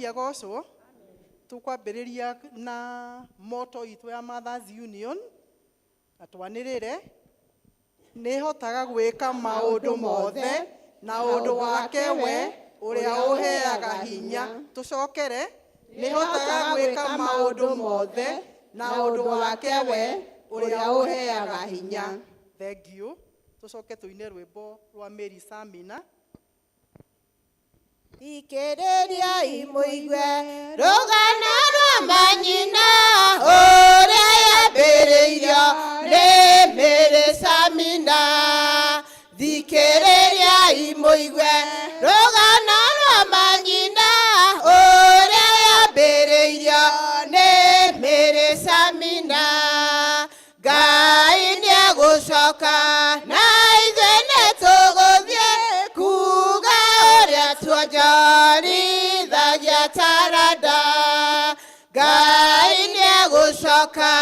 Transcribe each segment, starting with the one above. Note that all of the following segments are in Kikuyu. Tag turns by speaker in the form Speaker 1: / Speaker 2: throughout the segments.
Speaker 1: Agocwo. Tũkwambĩrĩria na motto itũ ya Mothers Union na twanĩrĩre nĩhotaga gwĩka maũndũ mothe na ũndũ wake we ũrĩa ũheaga hinya. Tũcokere, nĩhotaga gwĩka maũndũ mothe na ũndũ wake we ũrĩa ũheaga hinya. Thank you. Tũcoke tũine rwĩmbo rwa Mary Samina.
Speaker 2: Thikĩrĩriai mũigue rũgano rwa manyina ũrĩa yambĩrĩirio nĩ Mary Samina. Thikĩrĩriai mũigue rũgano rwa manyina ũrĩa yambĩrĩirio nĩ Mary Samina. Ngai nĩegũcoka na ithuĩ nĩtũgũthiĩ kuga ũrĩa tuonjorithagia taranda. Ngai nĩegũcoka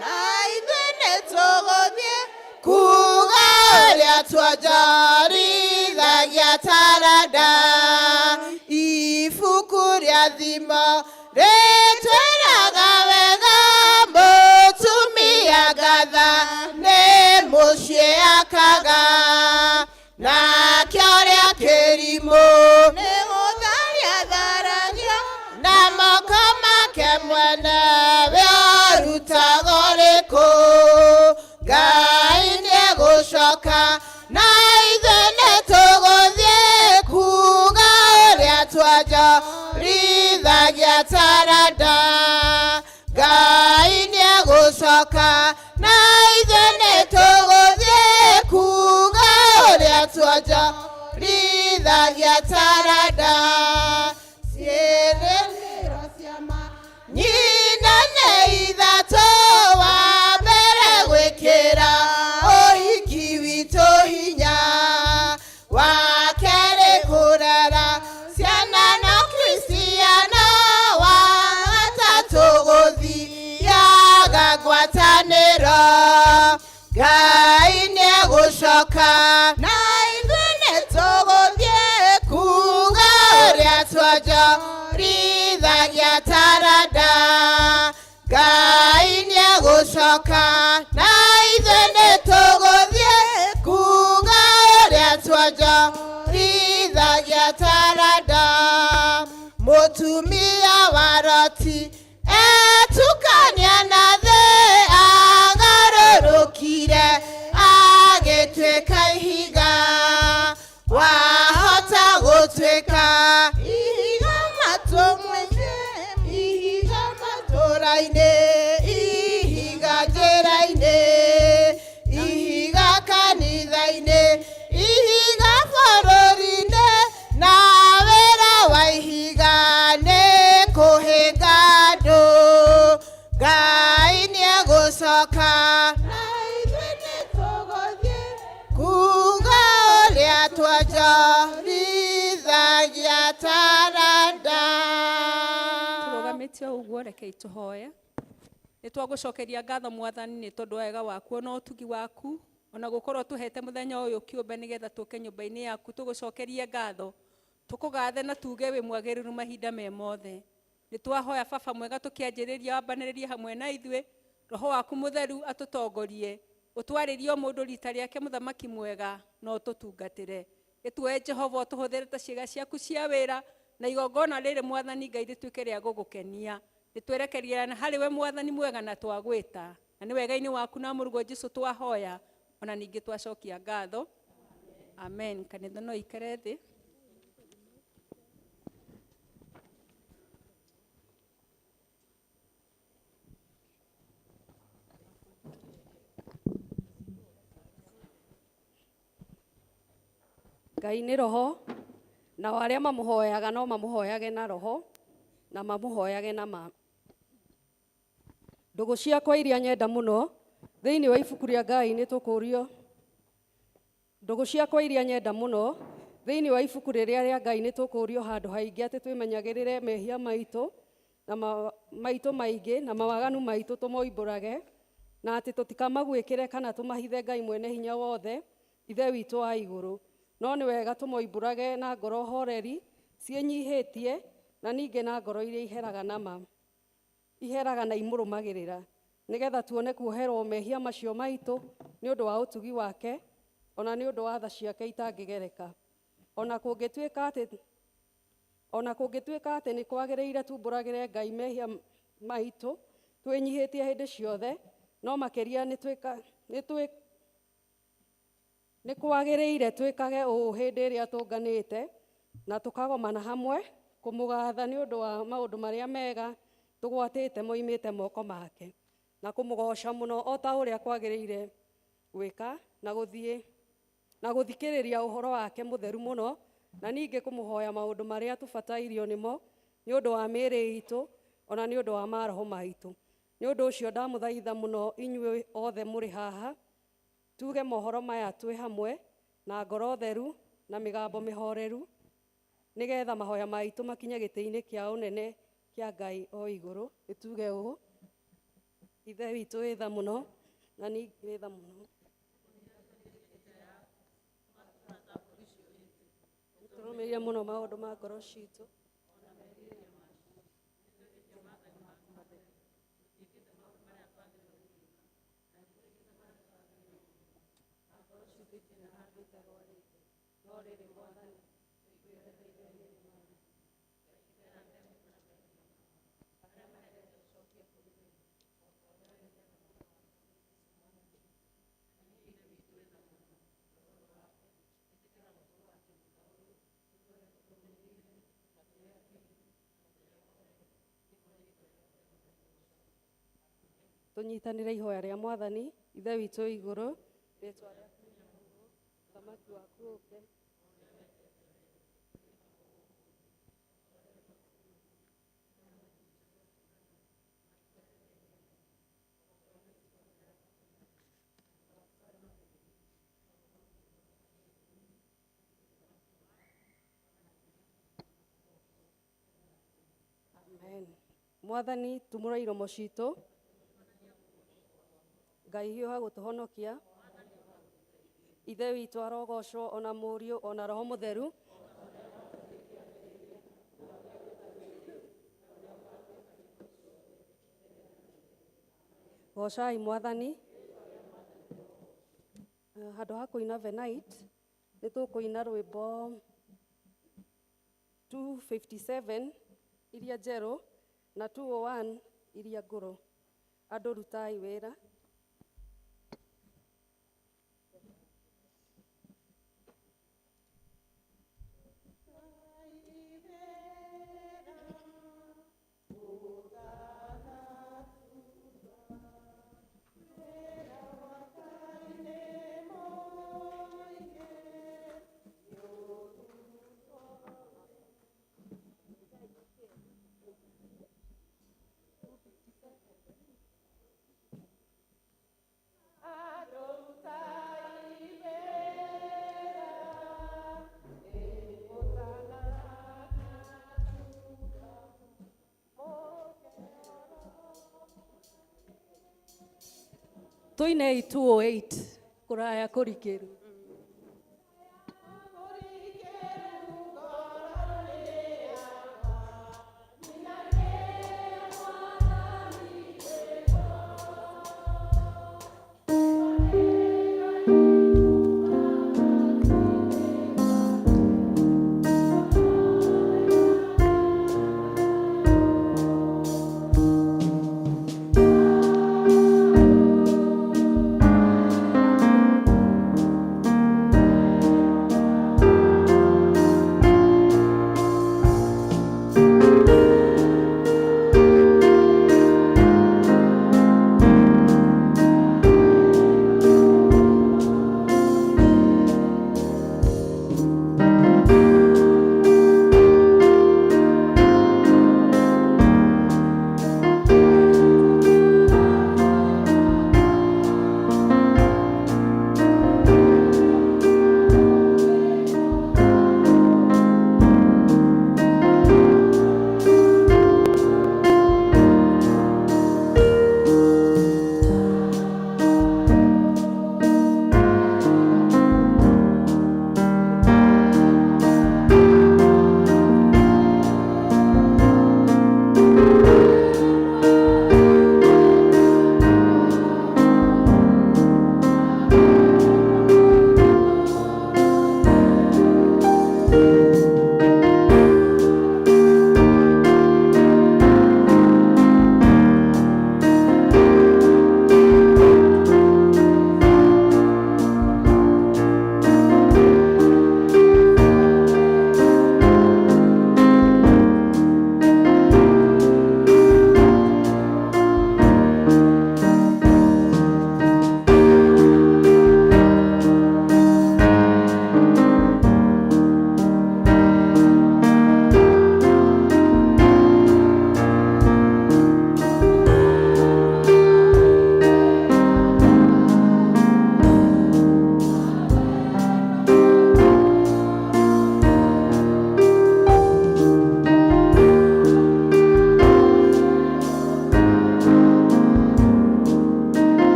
Speaker 2: na ithuĩ nĩtũgũthiĩ kuga ũrĩa tuonjorithagia taranda. Ibuku rĩa thimo rĩtwĩraga wega mũtumia ngatha nĩ mũciĩ akaga, nakĩo rĩa kĩrimũ nĩ gũtharia tharagia na moko make mwene we arutaga ũrĩkũ. Ngai nĩegũcoka na ithuĩ nĩtũgũthiĩ kuga ũrĩa tuonjorithagia taranda. Ngai nĩegũcoka na ithuĩ nĩtũgũthiĩ kuga ũrĩa tuonjorithagia taranda. Ciĩrĩgĩrĩro cia nyina nĩ ithatũ, wa mbere gwĩkĩra ũhiki witũ hinya, wa kerĩ kũrera ciana na Kristiano, wa gatatũ gũthiaga ngwatanĩro. Ngai nĩegũcoka na ithuĩ nĩtũgũthiĩ kuga ũrĩa tuonjorithagia taranda. Ngai nĩegũcoka na ithuĩ nĩtũgũthiĩ kuga ũrĩa tuonjorithagia taranda. Mũtumia wa Loti etukania na thĩ agarũrũkire agĩtuĩka ihiga. Wahota gũtuĩka ihiga matũ-inĩ, ihiga matũra-inĩ, ihiga njĩra-inĩ, ihiga kanitha-inĩ, ihiga bũrũri-inĩ, na wĩra wa ihiga nĩ kũhĩnga andũ. Ngai nĩegũcoka na ithuĩ nĩtũgũthiĩ kuga ũrĩa tuonjorithagia taranda.
Speaker 3: Tũrũgamĩte o ũguo, rekei tũhoe. Nĩ twagũcokeria ngatho Mwathani nĩ tondũ wa wega waku na ũtugi waku, ona gũkorwo tũhete mũthenya ũyũ kĩũmbe nĩgetha tũke nyũmba-inĩ yaku tũgũcokerie ngatho, tũkũgathe na tuge wĩ mwagĩrĩru mahinda me mothe. Nĩ twahoya Baba mwega tũkĩanjĩrĩria wambanĩrĩrie hamwe na ithuĩ, Roho waku mũtheru atũtongorie, ũtwarĩrie o mũndũ rita rĩake mũthamaki mwega na ũtũtungatĩre. Gĩtuoe Jehova ũtũhũthĩre ta ciĩga ciaku cia wĩra na igongona rĩrĩ Mwathani Ngai rĩtuĩke rĩa gũgũkenia. Nĩtwerekeria harĩ we Mwathani mwega na twagwĩta, na nĩ wega-inĩ waku na mũrugo Jesu twahoya, ona ningĩ twacokia ngatho. Amen. Kanitha no ikare thĩ.
Speaker 4: Ngai nĩ roho, nao arĩa mamũhoyaga no mamũhoyage na roho na mamũhoyage na ma. Ndũgũ ciakwa iria nyenda mũno thĩinĩ wa ibuku rĩa Ngai nĩ tũkũrio. Ndũgũ ciakwa iria nyenda mũno thĩinĩ wa ibuku rĩrĩa rĩa Ngai nĩ tũkũrio handũ haingĩ atĩ twĩmenyagĩrĩre mehia maitũ na maitũ maingĩ na mawaganu maitũ tũmoimbũrage, na atĩ tũtikamaguĩkĩre kana tũmahithe Ngai mwene hinya wothe Ithe witũ wa igũrũ. No nĩ wega tũmoimbũrage na ngoro horeri ciĩnyihĩtie, Na ningĩ na ngoro iria iheraga na ma iheraga na imũrũmagĩrĩra, nĩgetha tuone kuoherwo mehia macio maitũ nĩ ũndũ wa ũtugi wake, ona nĩ ũndũ wa tha ciake itangĩgereka. Ona kũngĩtuĩka atĩ nĩ kwagĩrĩire tumbũragĩre Ngai mehia maitũ twĩnyihĩtie hĩndĩ ciothe, no makĩria nĩ kwagĩrĩire twĩkage ũũ hĩndĩ ĩrĩa tũnganĩte na tũkagomana hamwe kũmũgatha nĩ ũndũ wa maũndũ marĩa mega tũgwatĩte moimĩte moko make, na kũmũgoca mũno o ta ũrĩa kwagĩrĩire gwĩka, na gũthiĩ na gũthikĩrĩria ũhoro wake mũtheru mũno, na ningĩ kũmũhoya maũndũ marĩa tũbatairio nĩmo nĩ ũndũ wa mĩĩrĩ itũ ona nĩ ũndũ wa maroho maitũ. Nĩ ũndũ ũcio ndamũthaitha mũno inyuĩ othe mũrĩ haha tuge mohoro maya twĩ hamwe na ngoro theru na mĩgambo mĩhoreru, nĩgetha mahoya maitũ makinye gĩtĩ-inĩ kĩa ũnene kĩa Ngai o igũrũ. Ĩtuge ũũ: Ithe witũ wĩ tha mũno na ningĩ wĩ tha mũno, tũrũmĩrĩire mũno maũndũ ma ngoro citũ. Tũnyitanĩre ihoya rĩa Mwathani. Ithe witũ wĩ igũrũ, rĩtwa rĩaku rĩamũrwo, ũthamaki waku ũke. Amen. Mwathani, tumũra iromo citũ. Ngai, hiũha gũtũhonokia. Ithe witũ arogocwo, ona Mũriũ, ona Roho Mũtheru. Gocai Mwathani. Handũ ha kũina Venite, nĩ tũkũina rwĩmbo 257 iria njerũ na 201 iria ngũrũ. Andũ, rutai wĩra. Tũinei 208, kũraya kũrikĩru.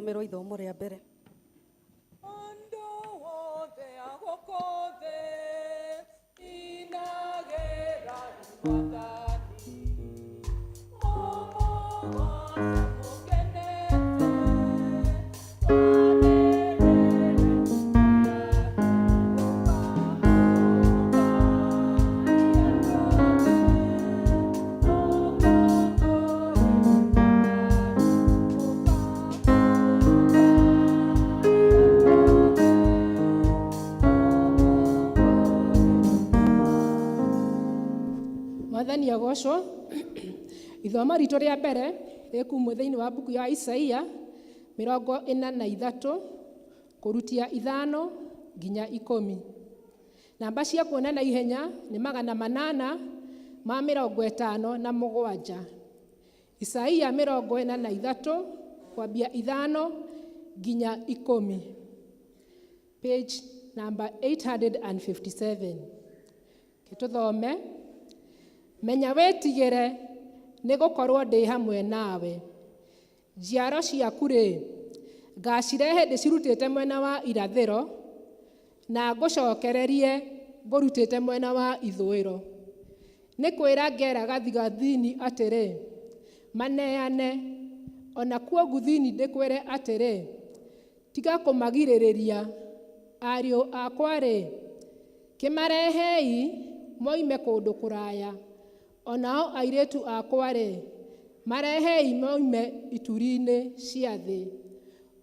Speaker 4: Tũthomerwo ithomo rĩa mbere.
Speaker 5: Andũ othe a gũkũ thĩ, inagĩrai Mwathani. Mũmũgooce mũkenete, mwanĩrĩre
Speaker 6: Mwathani agocwo. Ithomo ritũ rĩa mbere rĩkumwo thĩinĩ wa mbuku ya Isaia 43 kũrutia 5 nginya 10. Namba cia kuona na ihenya nĩ 857. Isaia 43 kwambia 5 nginya 10. Page number 857. Kĩtũthome. Menya wĩtigĩre, nĩ gũkorwo ndĩ hamwe nawe. Njiaro ciaku rĩ, ngacirehe ndĩcirutĩte mwena wa irathĩro, na ngũcokererie ngũrutĩte mwena wa ithũĩro. Nĩ kwĩra ngera gathigathini atĩrĩ, maneane, ona kuo guthini ndĩkwĩre atĩrĩ, tiga kũmagirĩrĩria. Ariũ akwa-rĩ, kĩmarehei moime kũndũ kũraya, onao airĩtu akwa-rĩ, marehei moime ituri-inĩ cia thĩ,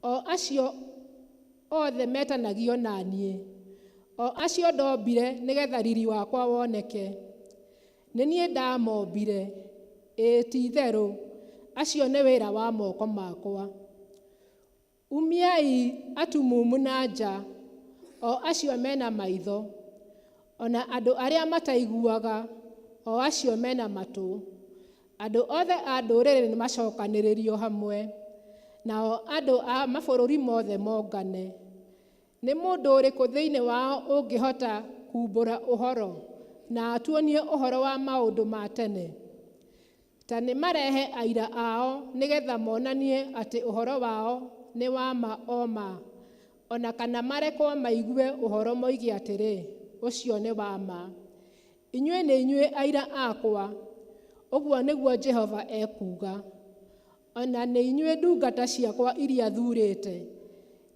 Speaker 6: o acio othe metanagio na niĩ, o acio ndombire nĩgetha riri wakwa woneke. Nĩ niĩ ndamombire, ĩĩ ti-itherũ, acio nĩ wĩra wa moko makwa. Umiai atumumu na nja, o acio mena maitho, ona andũ arĩa mataiguaga, o acio mena matũ. Andũ othe a ndũrĩrĩ nĩmacokanĩrĩrio hamwe, nao andũ a mabũrũri mothe mongane. Nĩ mũndũ ũrĩkũ thĩinĩ wao ũngĩhota kumbũra ũhoro na atuonie ũhoro wa maũndũ ma tene? Ta nĩ marehe aira ao nĩgetha monanie atĩ ũhoro wao nĩ wa ma o ma, ona kana marekwo maigue ũhoro moige atĩrĩ, ũcio nĩ wa ma. Inyuĩ nĩ inyuĩ aira akwa, ũguo nĩguo Jehova ekuuga, ona nĩ inyuĩ ndungata ciakwa iria thuurĩte,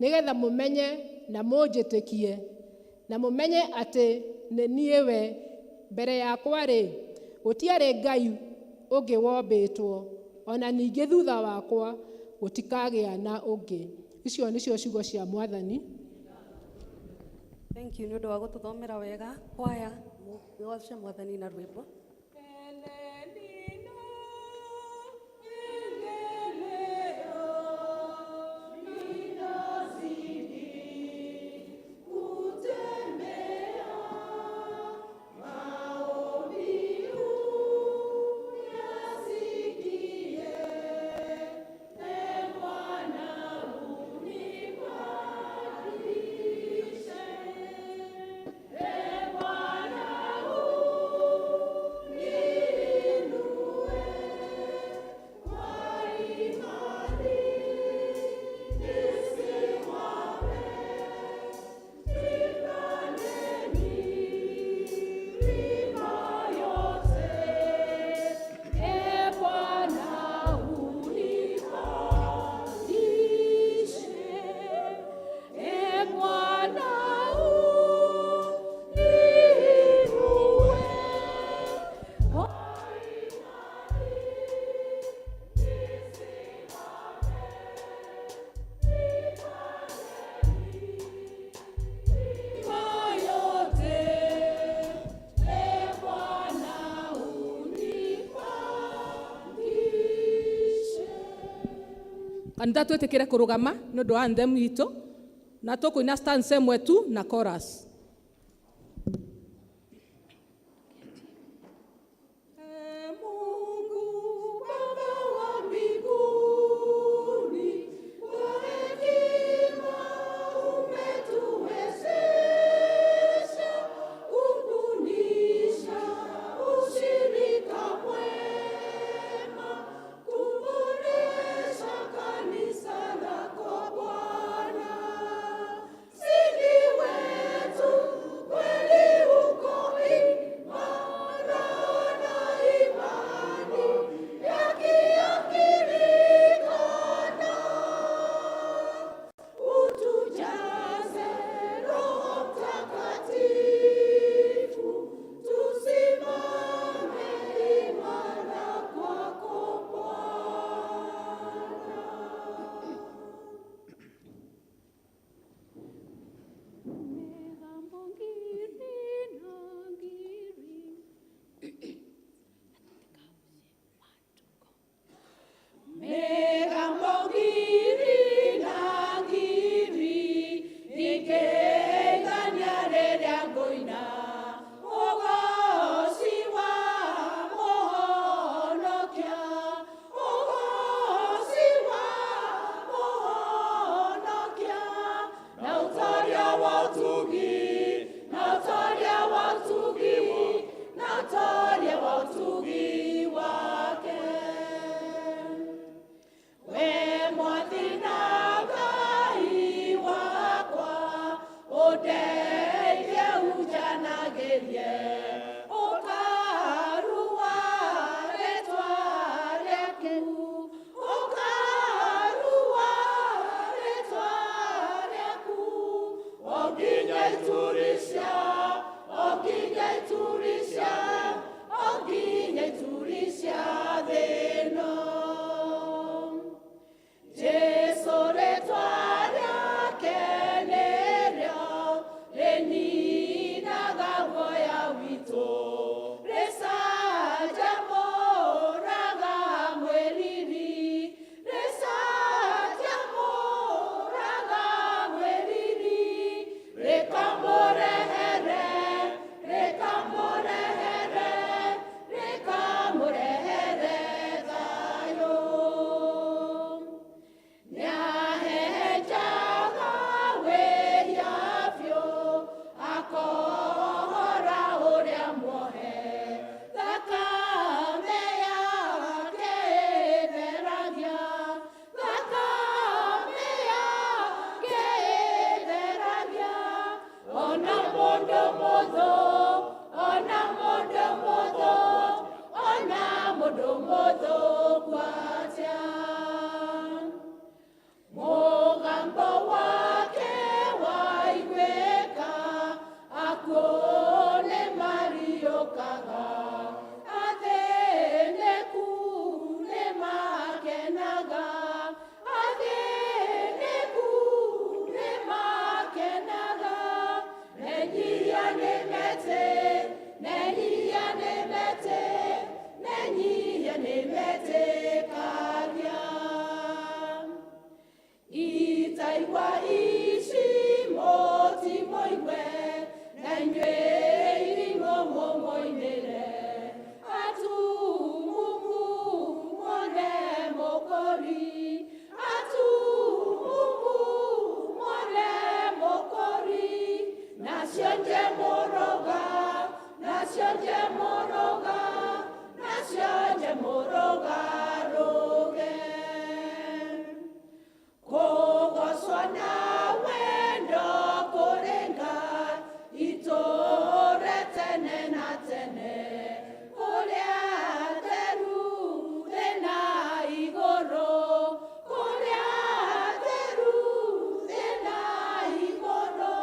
Speaker 6: nĩgetha mũmenye na mũnjĩtĩkie, na mũmenye atĩ nĩ niĩ we. Mbere yakwa-rĩ, gũtiarĩ Ngai ũngĩ wombĩtwo, ona ningĩ thutha wakwa gũtikagĩa na ũngĩ. Icio nĩcio ciugo cia Mwathani.
Speaker 4: Thank you nĩ ũndũ wa gũtũthomera wega. Kwaya, mũgoce Mwathani na rwĩmbo.
Speaker 5: Kanitha, twĩtĩkĩre kũrũgama nĩ ũndũ wa anthem itũ, na tũkũina stanza ĩmwe tu na chorus.
Speaker 1: Mungu Baba wa mbinguni, kwa hekima umetuwezesha kudumisha ushirika mwema, kuboresha kanisa lako.
Speaker 7: Mũkũri, atumumu mone Mũkũri, nacio njemũrũga, nacio njemũrũga, nacio njemũrũga rũge. Kũgocwo na wendo kũrĩ Ngai itũũre tene na tene, kũrĩa theru thĩ na igũrũ, kũrĩa theru thĩ na igũrũ,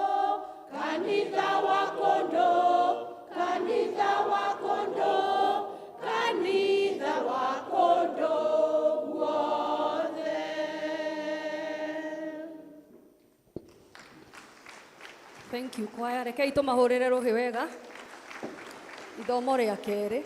Speaker 7: kanitha wa kũndũ, kanitha wa kũndũ, kanitha wa kũndũ guothe.
Speaker 4: Thank you kwaya, rekei tũmahũrĩre rũhĩ wega. Ithomo rĩa kerĩ.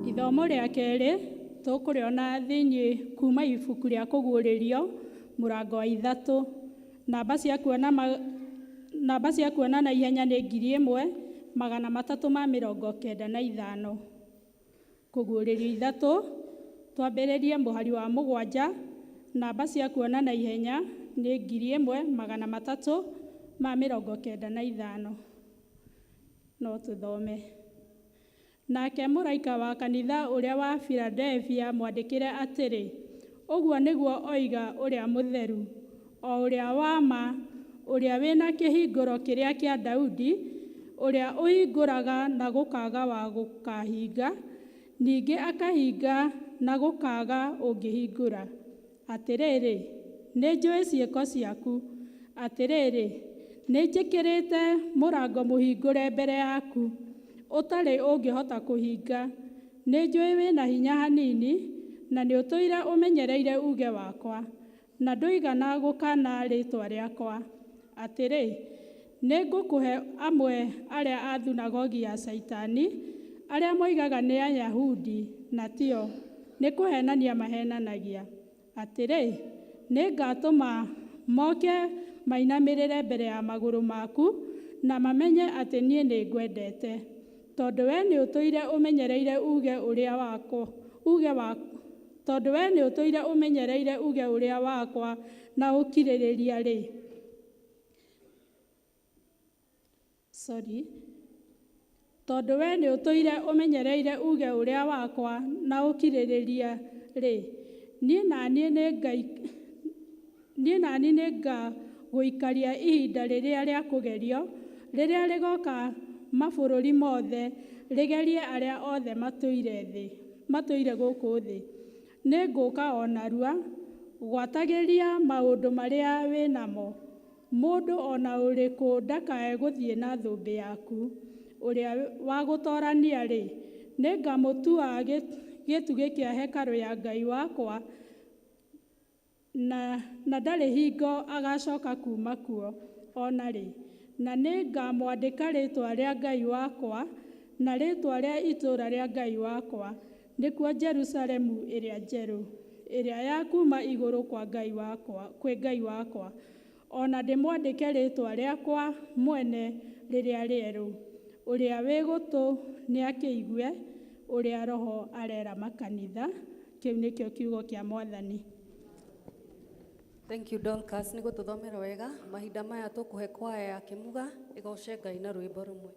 Speaker 8: Ithomo rĩa kerĩ tũkũrĩona thĩinĩ kuma ibuku rĩa kũguũrĩrio mũrango wa 3, namba cia kuona namba cia kuona na ihenya nĩ 1395. Kũguũrĩrio 3 twambĩrĩrie mũhari wa 7, namba cia kuona na ihenya nĩ 1395. No tũthome. Nake mũraika wa kanitha ũrĩa wa Philadelphia mwandĩkĩre atĩrĩ, ũguo nĩguo oiga ũrĩa mũtheru, o ũrĩa wa ma, ũrĩa wĩna kĩhingũro kĩrĩa kĩa Daudi, ũrĩa ũhingũraga na gũkaaga wa gũkahinga, ningĩ akahinga na gũkaaga ũngĩhingũra. Atĩrĩrĩ, nĩnjũĩ ciĩko ciaku. Atĩrĩrĩ, nĩnjĩkĩrĩte mũrango mũhingũre mbere yaku, ũtarĩ ũngĩhota kũhinga. Nĩnjũĩ wĩna hinya hanini, na nĩũtũire ũmenyereire uge wakwa, na ndũigana gũkana rĩĩtwa rĩakwa. Atĩrĩ, nĩngũkũhe amwe arĩa a thunagogi ya Caitani, arĩa moigaga nĩ Ayahudi na tio, nĩ kũhenania mahenanagia. Atĩrĩ, nĩngatũma moke mainamĩrĩre mbere ya magũrũ maku, na mamenye atĩ niĩ nĩngwendete. Tondũ we nĩũtũire ũmenyereire uge ũrĩa wakwa, uge wa, tondũ we nĩũtũire ũmenyereire uge ũrĩa wakwa na ũkirĩrĩria rĩ. Sorry. Tondũ we nĩũtũire ũmenyereire uge ũrĩa wakwa na ũkirĩrĩria rĩ, niĩ na niĩ nĩngagũikaria ihinda rĩrĩa rĩa kũgerio, rĩrĩa rĩgoka mabũrũri mothe, rĩgerie arĩa othe matũire gũkũ thĩ. Nĩngũka o narua, gwatagĩria maũndũ marĩa wĩ namo. Mũndũ o na ũrĩkũ ndakae gũthiĩ na thũmbĩ yaku. Ũrĩa wa gũtorania rĩ, nĩngamũtua gĩtugĩ kĩa hekarũ ya Ngai wakwa, na ndarĩ hingo agacoka kuma kuo o na rĩ. Na nĩngamwandĩka rĩĩtwa rĩa Ngai wakwa na rĩĩtwa rĩa itũũra rĩa Ngai wakwa, nĩkuo Jerusalemu ĩrĩa njerũ, ĩrĩa ya kuma igũrũ kwa Ngai wakwa, kwĩ Ngai wakwa, o na ndĩmwandĩke rĩĩtwa rĩakwa mwene rĩrĩa rĩerũ. Ũrĩa wĩ gũtũ nĩakĩigue ũrĩa Roho arera makanitha. Kĩu nĩkĩo kiugo kĩa Mwathani.
Speaker 4: Thank you Dorcas nĩ gũtũthomera wega. Mahinda maya tũkũhe kwaya ya Kĩmuga ĩgoce Ngai na rwĩmbo rũmwe.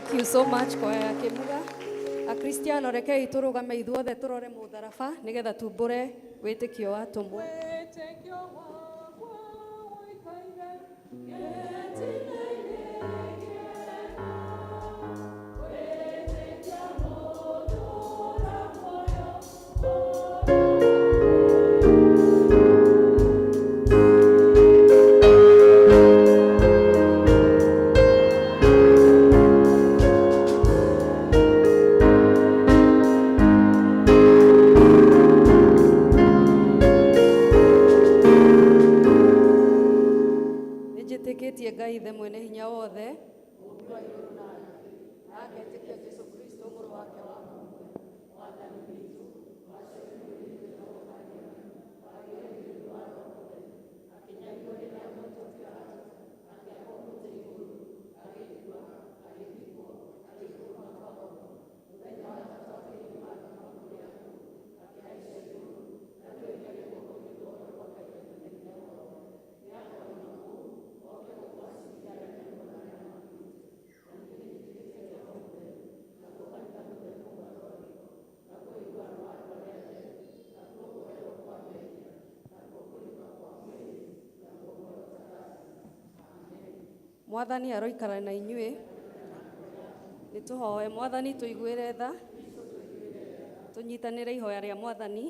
Speaker 4: Thank you so much kwaya ya Kimuga. Akristiano rekei tũrũgame ithuothe tũrore mũtharaba nĩgetha tumbũre wĩtĩkio wa atũmwo.
Speaker 5: Wĩtĩkio wakwa ũikaire gĩtina-inĩ kĩega, wĩtĩkia mũtũũra muoyo.
Speaker 4: Nĩnjĩtĩkĩtie Ngai Ithe mwene hinya wothe, Mũũmbi wa igũrũ na thĩ, na ngetĩkia Jesũ Kristo mũrũ wake wa mũmwe, Mwathani witũ, waciarirwo nĩ Ithe wa Maria, wagĩire nĩ ũndũ wa Roho Mũtheru, akĩnyarirwo rĩrĩa Pontio Pilato, akĩambwo mũtĩ igũrũ, agĩkua, agĩthikwo, agĩikũrũka kwa akuũ, mũthenya wa gatatũ akĩriũka akiuma kũrĩ akuũ, akĩhaica igũrũ, na nĩwe ũikarĩire guoko-inĩ kwa ũrĩo kwa Ngai Ithe Mwene-Hinya-Wothe, nĩakoima kũu oke gũkũ aciirithie arĩa me muoyo na arĩa makuĩte. Na ningĩ nĩnjĩtĩkĩtie Roho Mũtheru, naguo kanitha mũtheru Mũgatoriko, naguo ũiguano wa andũ arĩa atheru, nakuo kuoherwo kwa mehia, nakuo kũriũka kwa mwĩrĩ, naguo muoyo ũtagathira. Amen. Mwathani aroikara na inyuĩ. Nĩtũhoe Mwathani tũiguĩre tha, tũnyitanĩre ihoya rĩa Mwathani.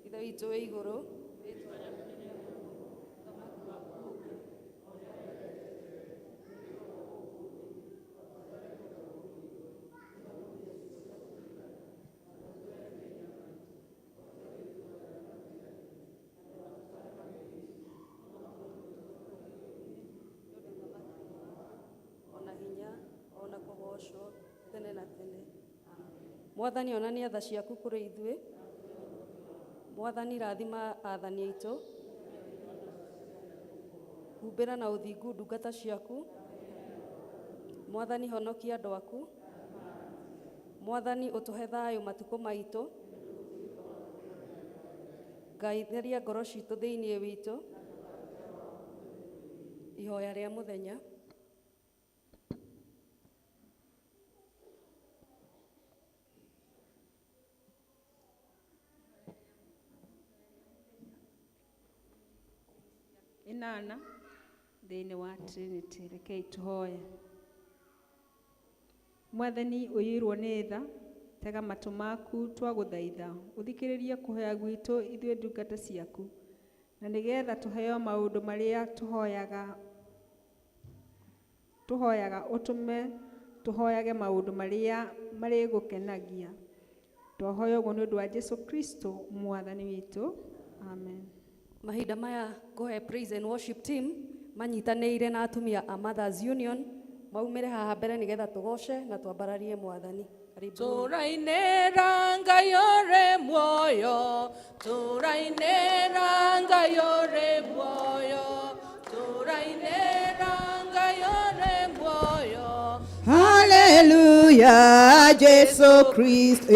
Speaker 4: Ithe witũ wĩ igũrũ, rĩĩtwa rĩaku nĩrĩamũrwo, ũthamaki waku ũũke, o ũrĩa wendete wĩkwo gũkũ thĩ o ta ũrĩa wĩkagwo kũu igũrũ. Tũhe ũmũthĩ irio cia gũtũigana, na ũtuohere mehia maitũ, o ta ũrĩa ithuĩ tuohagĩra arĩa matwĩhagia, na ndũgatũtware magerio-inĩ, no ũtũhonokie tũtume kĩgerio-inĩ, nĩ ũndũ ũthamaki nĩ waku, o na hinya, o na kũgoocwo tene na tene. Amen. Mwathani onania tha ciaku kũrĩ ithuĩ. Mwathani rathima athani aitũ. Humbĩra na ũthingu ndungata ciaku. Mwathani honokia andũ aku. Mwathani ũtũhe thayũ matukũ maitũ. Ngai theria ngoro citũ thĩinĩ witũ. Ihoya rĩa mũthenya.
Speaker 3: Inana thĩinĩ wa Trinity rekei tũhoye. Mwathani ũiyũirwo nĩ tha, tega matũ maku twagũthaitha, ũthikĩrĩrie kũhoya gwitũ ithuĩ ndungata ciaku, na nĩgetha tũheo maũndũ marĩa tũhoyaga ũtũme tũhoyage maũndũ marĩa marĩgũkenagia. Twahoya ũguo nĩ ũndũ wa Jesu Kristo Mwathani witũ. Amen.
Speaker 4: Mahinda maya ngũhe praise and worship team manyitanĩire na atumia a Mothers Union maumĩre haha mbere nĩgetha tũgoce na twambararie Mwathani. Karibuni.
Speaker 5: Tũrainĩra Ngai ũrĩ muoyo, tũrainĩra Ngai ũrĩ muoyo, tũrainĩra Ngai ũrĩ muoyo.
Speaker 2: Hallelujah, Jesu Kristo,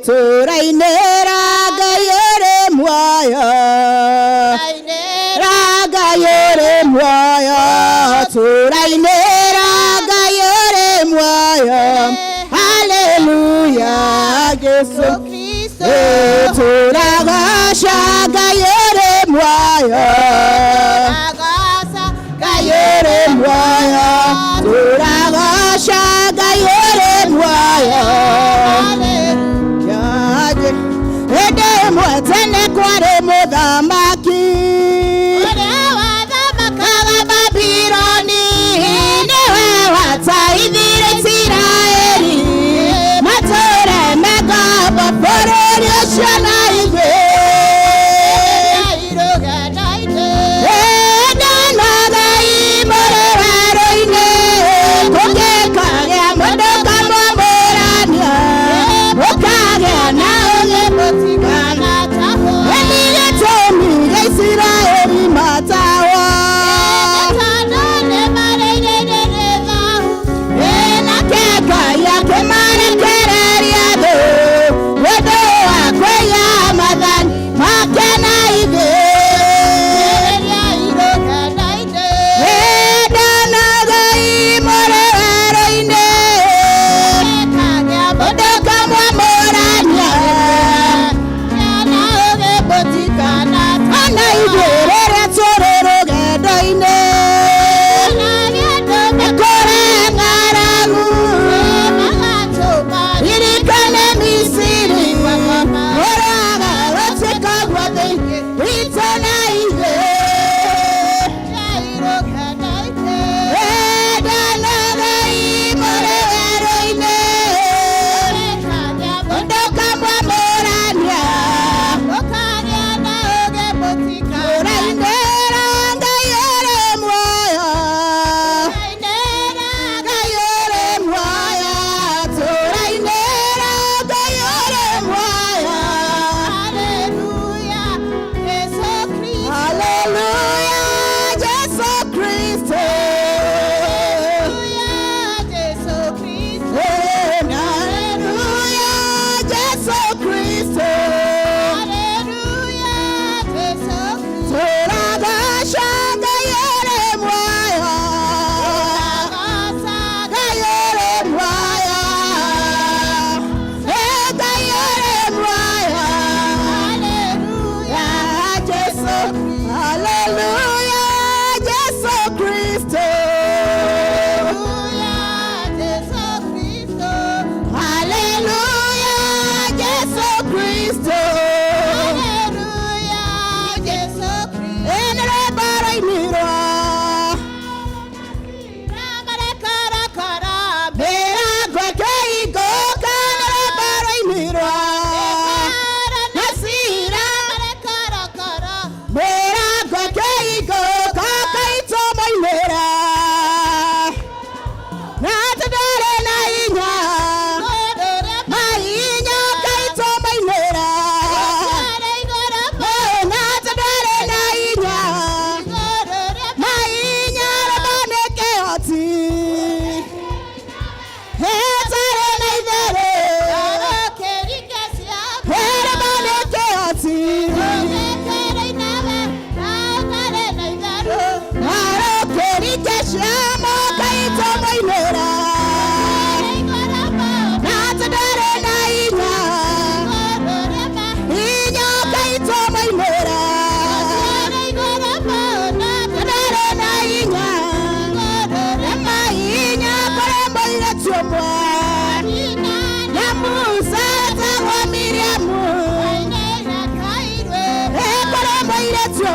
Speaker 2: tũrainĩra Ngai ũrĩ muoyo, ra Ngai ũrĩ muoyo, tũrainĩra Ngai ũrĩ muoyo. Hallelujah, Jesu Kristo, tũragoca Ngai ũrĩ muoyo, Ngai ũrĩ muoyo, tũragoca Ngai ũrĩ muoyo. Hĩndĩ ĩmwe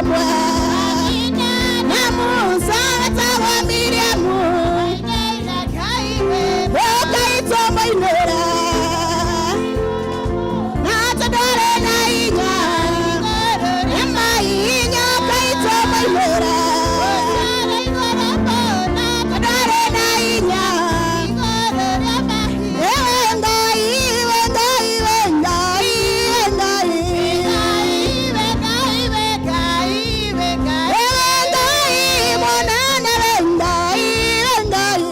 Speaker 2: ũmwe na Musa wetagwo Miriamu ũkaitwo mũinĩre na tondũ na hinya nĩ mahinya ũkaitwo mũinĩre tondũ na hinya. Ewe Ngai, we Ngai, we Ngai, we Ngai. Ewe Ngai, mwanana we Ngai, we Ngai.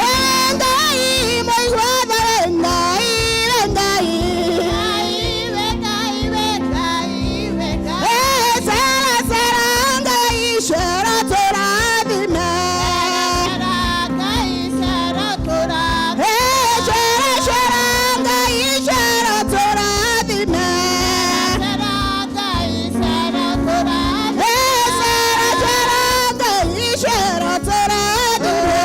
Speaker 2: Ewe Ngai, mũiguaga we Ngai, we Ngai. Eh, Sera, Sera, Ngai, cera tũrathime. Eh, cera, cera, Ngai, cera tũrathime. Eh, cera, cera, Ngai, cera tũrathime.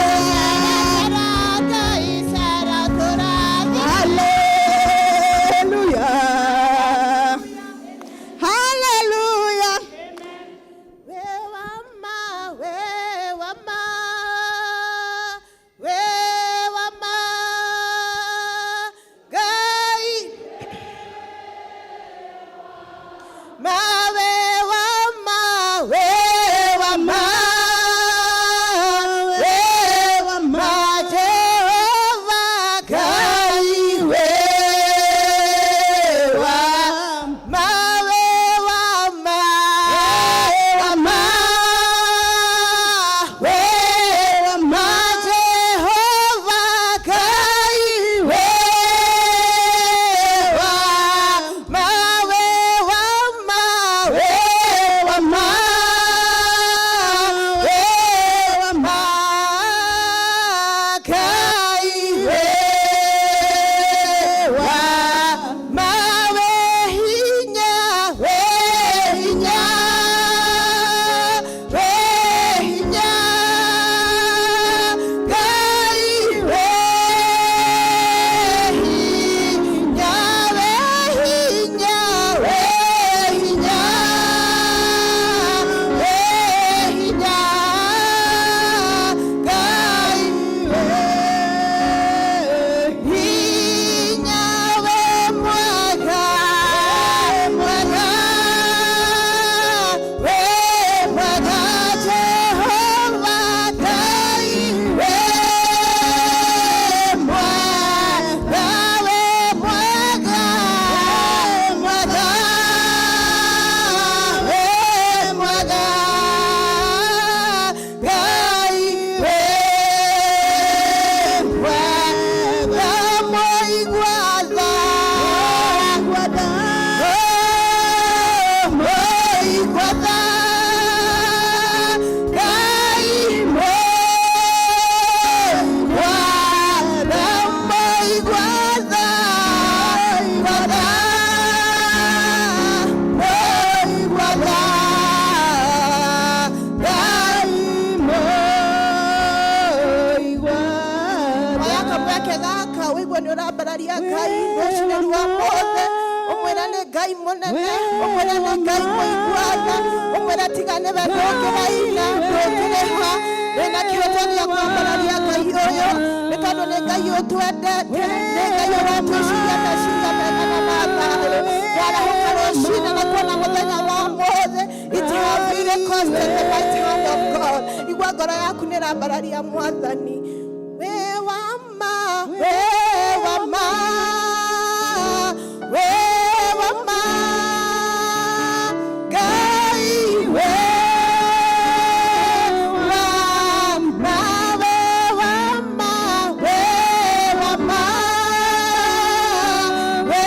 Speaker 2: Hallelujah. Hallelujah.
Speaker 7: We wama, we wama, we wama, Ngai. Ma we wama, we wama, we wama, Jehovah Ngai, we wama, we wama, wama, we wama, Jehovah Ngai, we wama, we wama, we wama, we wama, Ngai, we wama, we hinya, we hinya, we hinya, Ngai, we hinya, we hinya, we hinya, we hinya, Ngai, we hinya, we mwega, mwega, we mwega, Jehovah Ngai, we mwega, we mwega, mwega, we mwega, Ngai, we mwega, mũigua tha, oh, mũigua tha, Ngai, mũigua tha, mũigua tha, mũigua tha, mũigua tha, Ngai, mũigua tha.
Speaker 2: Oya kamweke gaka wĩigue nĩ ũrambararia Ngai rũcinĩ rwa mothe ũmwĩre nĩ Ngai mũnene ũmwĩre nĩ Ngai mũiguana ũmwĩre tiga nĩwe ndũngĩraina ndũngĩrĩha wĩna kĩhoto gĩa kwambararia Ngai ũyũ nĩ tondũ nĩ Ngai ũtwendete nĩ Ngai ũratwĩciria meciria mega na ma thayũ warahũka rũcinĩ na kuona mũthenya wa mothe. It have really costed the right hand of God. Igua ngoro yaku nĩ ĩrambararia Mwathani. We wama, we wama, we wama, Ngai, we wama, we wama, we wama, we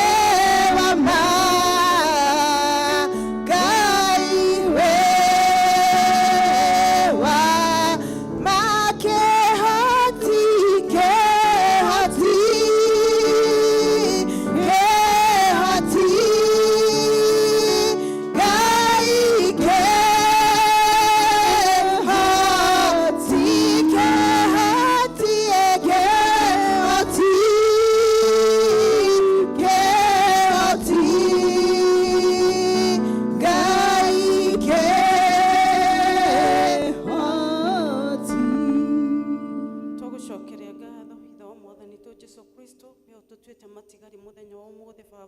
Speaker 2: wama, Ngai, we wama, kĩhoti, kĩhoti.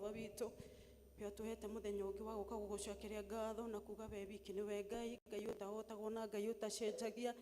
Speaker 9: Baba witũ. We ũtũhete mũthenya ũngĩ wa gũka gũgũcokeria ngatho na kuga we wiki nĩwe Ngai, Ngai ũtahotagwo na Ngai ũtacenjagia,